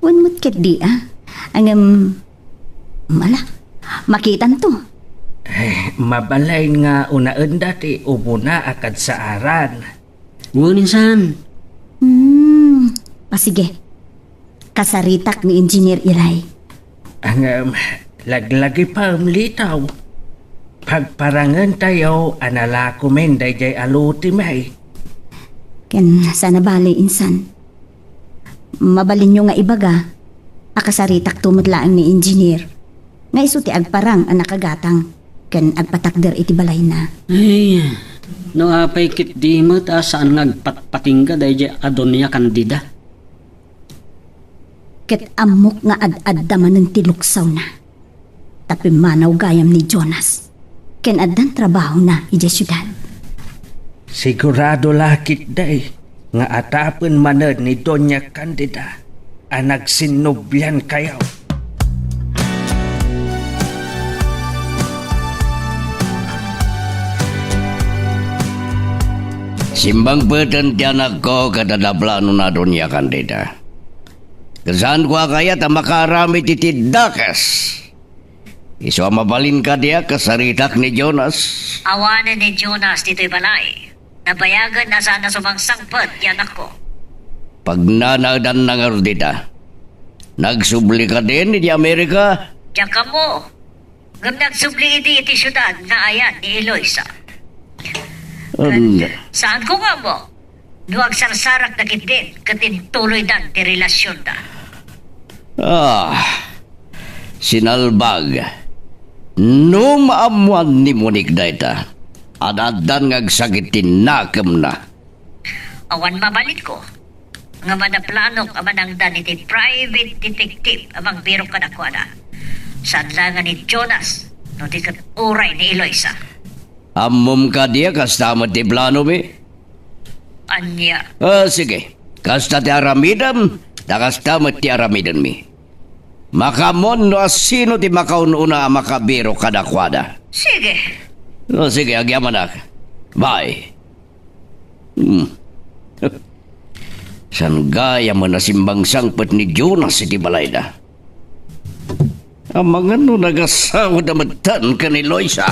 Wen met ketdi, a. Ngem, mala, makitanto. Ay, mabalin nga unaenda ti ubona a kadsaaran. Wen, insan. Hmm. A, sige. Kasaritak ni Engineer Eli. Ngem, laglagipem, Litaw. Pagparangentayo a nalakomen daydiay a lotemi. Ken saan a bale, insan. Mabalinyo nga ibaga a kasaritakto met laeng ni Engineer nga isu ti agparang a nakagatang ken agpatakder iti balayna. Ay, no apay ketdi met a saan nga agpatpatingga daydiay a Doña Candida. Ket ammok nga ad-adda manen ti luksawna. Ta pimmanaw gayam ni Jonas, ken addan trabahona idiay siudad. Sigurado la ketdi nga atapen manen ni Doña Candida a nagsinnubliankayo. Simbangpeten ti anakko ket adda planona, Doña Candida. Ket saanko a kayat a makaaramid iti dakes. Isu a mabalin kadi a kasaritak ni Jonas? Awanen ni Jonas ditoy balay. Nabayagen a saan a sumangsangpet ti anakko. Pagnanaedanna ngarud dita. Nagsubli kadin iti Amerika? Diak ammo. Ngem nagsubli idi iti siudad nga ayan ni Eloisa. Anda? Saanko nga ammo no agsarsarak dagiti ket intuloydan ti relasionda. Ah, sinalbag. No maammuan ni Monique dayta, ad-addan nga agsakit ti nakemna. Awan mabalinko nga manaplanok a manangdan iti private detective a mangbirok kadakuada. Saan laengen ni Jonas no di ket uray ni Eloisa. Ammom kadi a kasta met ti planomi? Ania? Ah, sige. Kasta ti aramidem, ta kasta met ti aramidenmi. Makaammoan no asino ti makaun-una a makabirok kadakuada. Sige. No, sige, agyamanak. Bye. Hmm. Saan gayam a simbangsangpet ni Jonas iti balayda? Amangan no nagasawada metten ken ni Eloisa.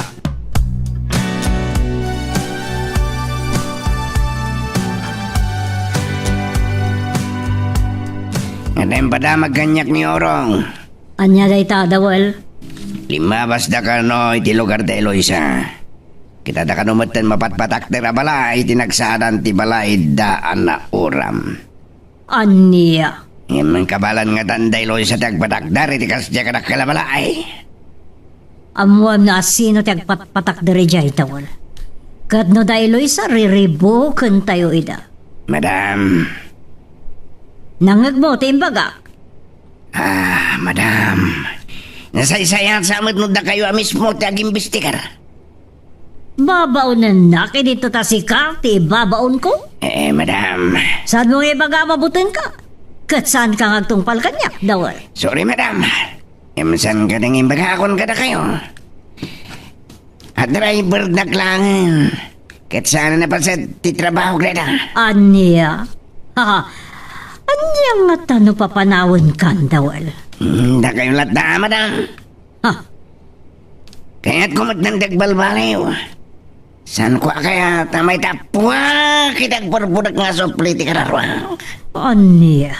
Ngem padamag kaniak ni Orong. Ania dayta, Dawel? Limmabasda kano iti lugar da Eloisa. Ket adda kano metten mapatpatakder a balay iti nagsaadan ti balayda a nauram. Ania? Ngem kabaelan ngatan da Eloisa ti agpatakder iti kasdiay kadakkel a balay. Ammoem no asino ti agpatpatakder idiay, Dawel. Ket no da Eloisa, riribukentayo ida. Madam. Nangngegmo ti imbagak? Ah, madam. Nasaysayat sa met no dakayo a mismo ti agimbestigar. Babaonennak, idinto ta sika ti babaonko? Eh, madam. Saanmo nga ibaga a mabutenka? Ket saanka nga agtungpal kaniak, Dawel? Sorry, madam. Ngem saan kadi nga imbagakon kadakayo? A drivernak laengen. Ket saan a napaset ti trabahok dayta. Ania? Ha? Ania ngata no papanawenkan, Dawel? Hmm, dakayo latta, madam. Ha? Kayatko met nga agbalbaliw. Saanko a kayat a maitappuak iti agpurpurek nga asupli ti kararuak? Ania?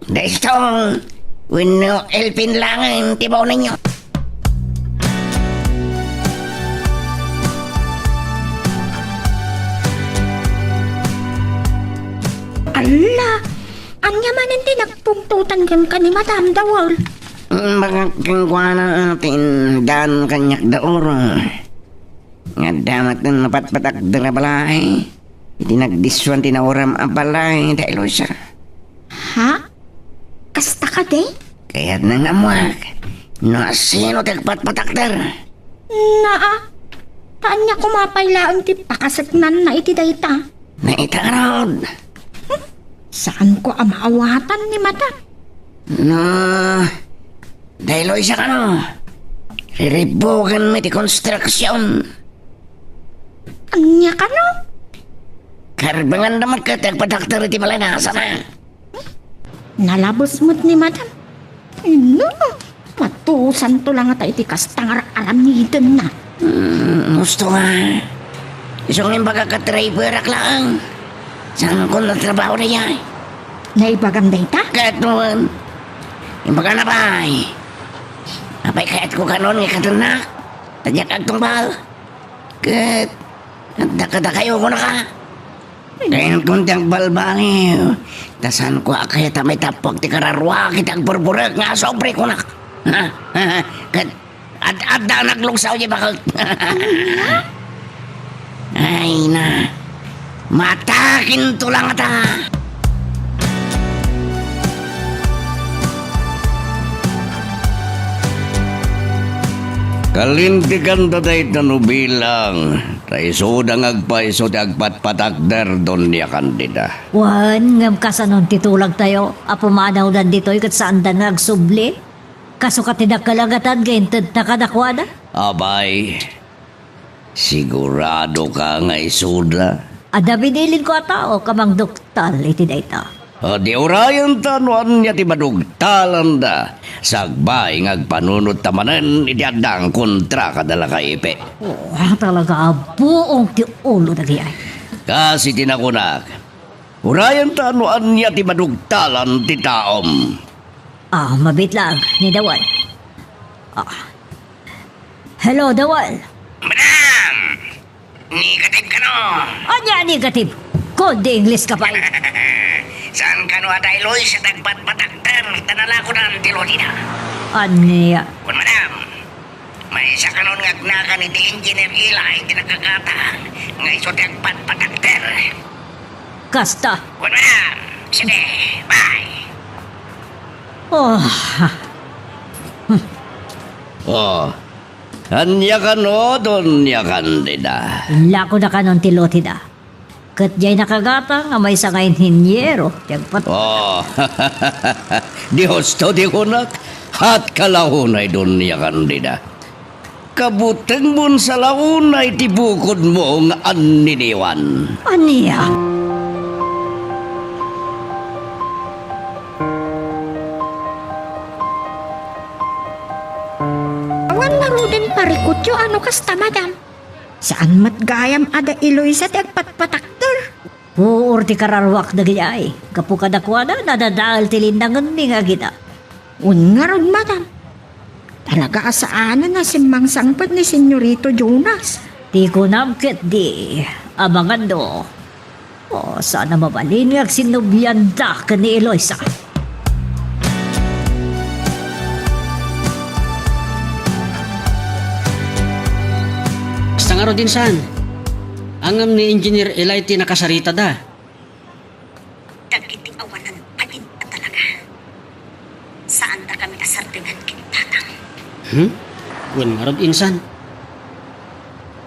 Daytoy wenno Elpin laengen ti baonenyo. Alla, ania manen ti nagpungtotan kenka ni Madam Dawel? Imbagak kenkuana a ti indan kaniak da Orong. Nga adda met mapatpatakder a balay iti nagdissuan ti nauram a balay da Eloisa. Ha? Kasta kadi? Kayatna nga ammoak no asino ti agpatpatakder. Naa, ta ania koma pay laeng ti pakaseknanna iti dayta? Naita ngarud. Hmm? Saanko a maawatan ni Madam? No, da Eloisa kano, riribukenmi ti konstruksion. Ania kano? Karbenganda met ket agpatakder iti balay na sana. Nalabes met ni Madam. Ay, no. Matusanto la ngata iti kasta nga ar-aramidenna. Hmm, gusto nga. Isu nga imbagak a driverak laeng. Saanko nga trabaho dayay? Naibagam dayta? Ket wen. Imbagana pay. Apay kayatko kanon nga ikatennak? Ta diak agtungpal. Ket adda kadakayo, kunaka. Kayatko ti agbalbaliw. Ta saanko a kayat a maitappuak ti kararuak iti agpurpurek nga asupli, kunak. Ha? Ket ad-, adda nagluksaw ti bakek. Ay na. Matakinto la ngata. Kalinteganda dayta no bilang, ta isuda nga agpayso ti agpatpatakder, Doña Candida. Wen, ngem kasanon ti tulagtayo a pumanawdan ditoy ket saanda nga agsubli? Kasu ket ti dakkel a gatad nga intedta kadakuada? Apay, siguradoka nga isuda? Adda binilinko a tao a mangduktal iti dayta. A, di urayenta no ania ti madugtalanda, sakbay nga agpanunotta manen iti addang kontra kada lakaipe. Oh, talaga a buong ti ulo dagiti ay. Kas iti nakunak, urayenta no ania ti madugtalan ti taom. Ah, mabitlag ni Dawal. Ah. Hello, Dawal. Madam! Negative kano? Ania negative? Kundi English ka pay. Saan kano a dayloy sa tagpatpatakter, ta nalakodan ti lotida? Ania? Kun madam, maysa kanon nga agnakan iti Engineer Eli iti nakagatang nga isu ti agpatpatakter. Kasta. Kun madam, sige, bye. Oh. Oh. Ania kano, Doña Candida? Inlako na kanon ti lotida. Ket diay nakagatang a maysa nga inhiniero ti agpat- Oh, Dios to ti kunak, haat ka la unay, Doña Candida. Kabutengbon sa la unay ti bukodmo nga anniniwan. Ania? Awan ngaruden parikutyo a no kasta, madam. Saan met gayam a da Eloisa ti agpatpatakder? Puor ti kararuak dagiti ay. Gapu kadakuada, nadadael ti linnangenmi nga agita. Wen ngarud, madam. Talaga a saanen a simmangsangpet ni Senyorito Jonas. Ti kunam ketdi, abanganno. Oh, saan a mabalin nga agsinnubianda ken ni Eloisa. Kasta ngarud, insan. Ngem ni Engineer Eli ti nakasaritada. Dagiti awanan pain a talaga. Saandakami a sardengan ken tatang. Hmm? Wen ngarud, insan?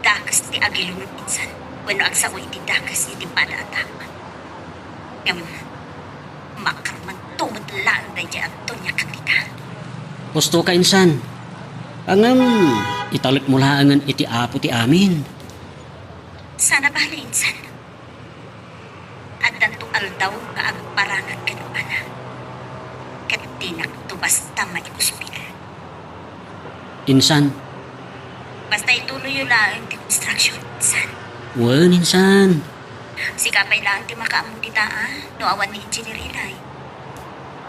Dakes ti agilunod, insan, wenno agsao iti dakes iti pada a tao. Ngem, makarmanto met laeng daydiay a Doña Candida. Husto ka, insan. Ngem, italekmo laengen iti Apo ti amin. Saan a bale, insan. Addanto aldaw nga agparangak kenkuana, ket dinakto basta maikuspil. Insan. Basta ituloyyo laeng ti construction, insan. Wen, insan. Sika pay laeng ti makaammo dita, a, no awan ni Engineer Eli.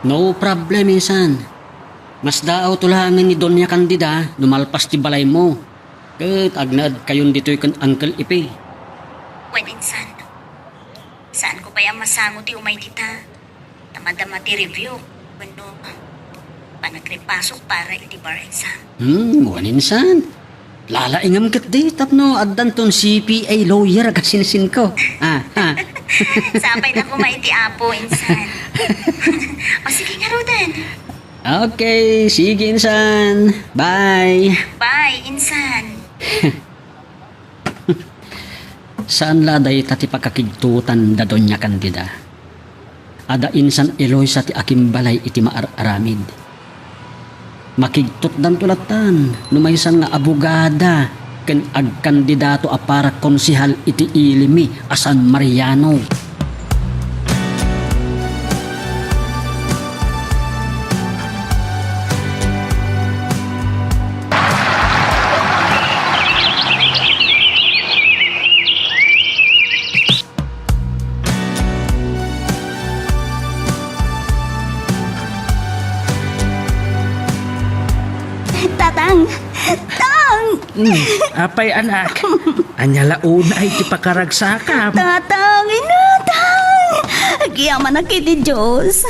No problem, insan. Masdaawto laengen ni Doña Candida no malpas ti balaymo. Ket agnaedkayon ditoy ken Uncle Ipe. Wen, insan. Saanko pay a masango ti umay dita. Ta madama ti review wenno panagrepasok para iti bar exam. Hmm, wen, insan. Lalaingem ketdi tapno addanton C P A lawyer a kasinsinko. Ah, ah. Sapay na koma iti Apo, insan. O sige, ngaruden. Okay, sige, insan. Bye. Bye, insan. Saan la dayta ti pakakigtotan da Doña Candida. Adda insan Eloisa ti akimbalay iti maar-aramid. Makigtotdanto lattan no maysan nga abogada ken agkandidato a para konsehal iti ilimi a San Mariano. Tatang! Tang! Hmm, apay, anak? Ania la unay ti pakaragsakam? Tatang, inatang! Agyamanak iti Dios.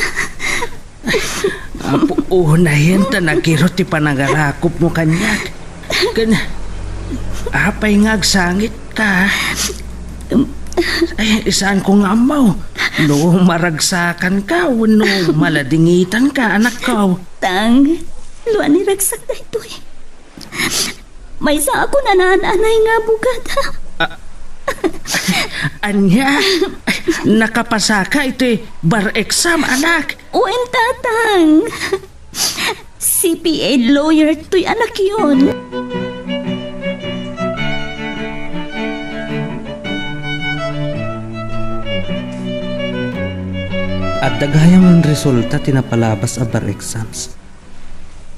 Apo, unayen ta nagirot ti panangarakopmo kaniak. Ken, apay nga agsangitka? Ay, saanko nga ammo no maragsakanka wenno maladingitanka, anakko. Tang, no aniragsak daytoy. Maysa a kunanaan anay nga abogada. Ah, ania? Nakapasaka iti bar exam, anak? Wen, tatang. C P A lawyer toy anakyon. Adda gayam resulta ti napalabas a bar exams.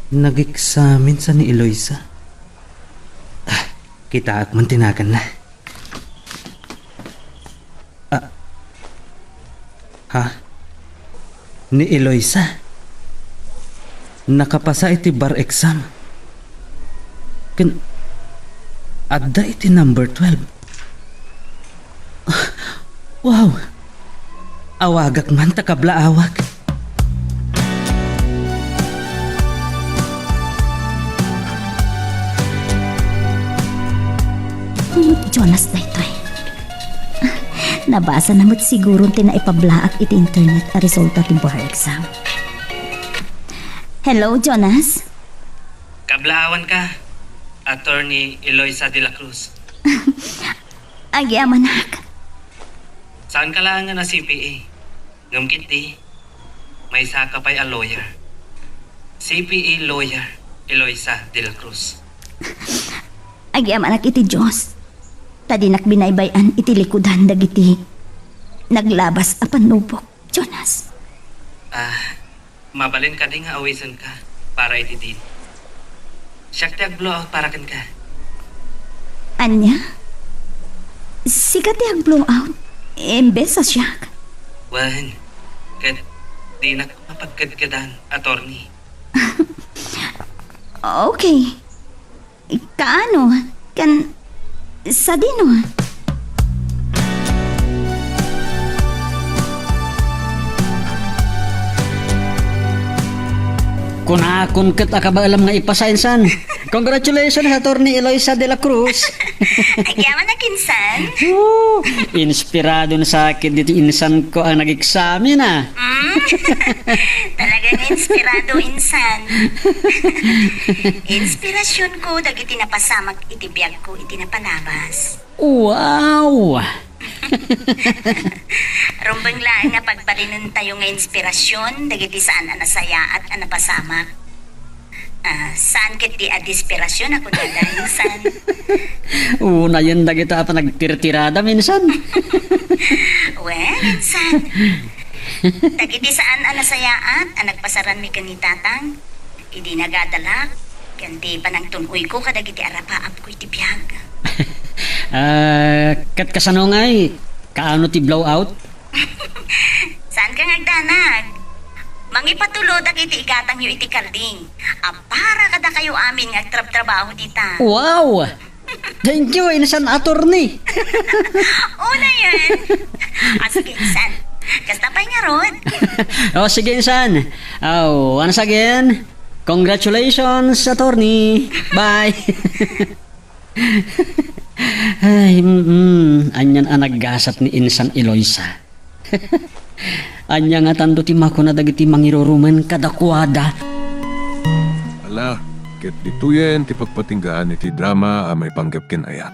Nag-examine sa ni Eloisa. Ah, kitaak man ti naganna. Ah. Ha? Ni Eloisa? Nakapasa iti bar exam. Ken adda iti number twelve. Wow! Awagak man ta kablaawak. Ni Jonas daytoy. Nabasana met siguro ti naipablaak iti internet a resulta ti bar exam. Hello, Jonas? Kablaawanka, Attorney Eloisa de la Cruz. Agyamanak. Saanka laeng a C P A, ngem ketdi, maysaka pay a lawyer. C P A lawyer, Eloisa de la Cruz. Agyamanak iti Dios, ta dinak binaybay-an iti likudan dagiti naglabas a pannubok, Jonas. Ah, mabalin kadi nga awisenka para iti dean? Siak ti ag-blow out para kenka. Ania? Sika ti ag-blow out imbes a siak? Wen, ket dinak mapagkedkedan, attorney. Okay. Kaano? Ken sadino? Kunakon ket a kabaelam nga ipasa, insan. Congratulations, Attorney Eloisa de la Cruz. Agyamanak, insan. Woo! Inspirado na sakit diti insan ko ang nag-examine, ah. Mm. Talagang inspirado, insan. Inspirasyon ko dagiti napasamak iti biag ko iti napalabas. Wow! Rumbeng laeng nga pagbalinentayo nga inspirasyon dagiti saan a nasayaat a napasamak. Ah, saan ket ti a desperasyon a kunada, insan. Unayen dagita a panagtirtirada, minsan. Wen, insan. Dagiti saan a nasayaat a nagpasaranmi ken ni Tatang, idi nagadalak, ken ti panangtun-oyko kadagiti arapaapko iti biag. Ah, ket kasano ngay? Kaano ti blowout? Saanka nga agdanag? Mangipatulodak iti igatangyo iti kalding a para kadakayo amin nga agtrabtrabaho dita. Wow! Thank you, insan attorney. Unayen. Ah, sige, insan. Kasta pay ngarud. Oh, sige, insan. Oh, once again, congratulations, attorney. Bye. Ay, mm, anian a naggasat ni insan Eloisa. Ania ngatanto ti makuna dagiti mangirurumen kadakuada? Ala, ket ditoyen ti pagpatinggaan iti drama a maipanggep ken ayat.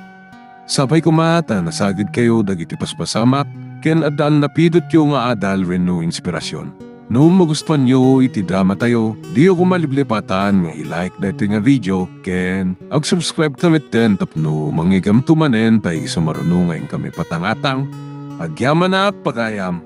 Sapay koma ta nasagidkayo dagiti paspasamak ken adda a napidotyo nga adal wenno inspirasyon. No magustuanyo iti dramatayo, diyo koma liplipatan nga i-like daytoy nga video ken ag-subscribe ta metten tapno mangngeggamto manen pay isu maruno nga inkami patangatang. Agyamanak pagayam!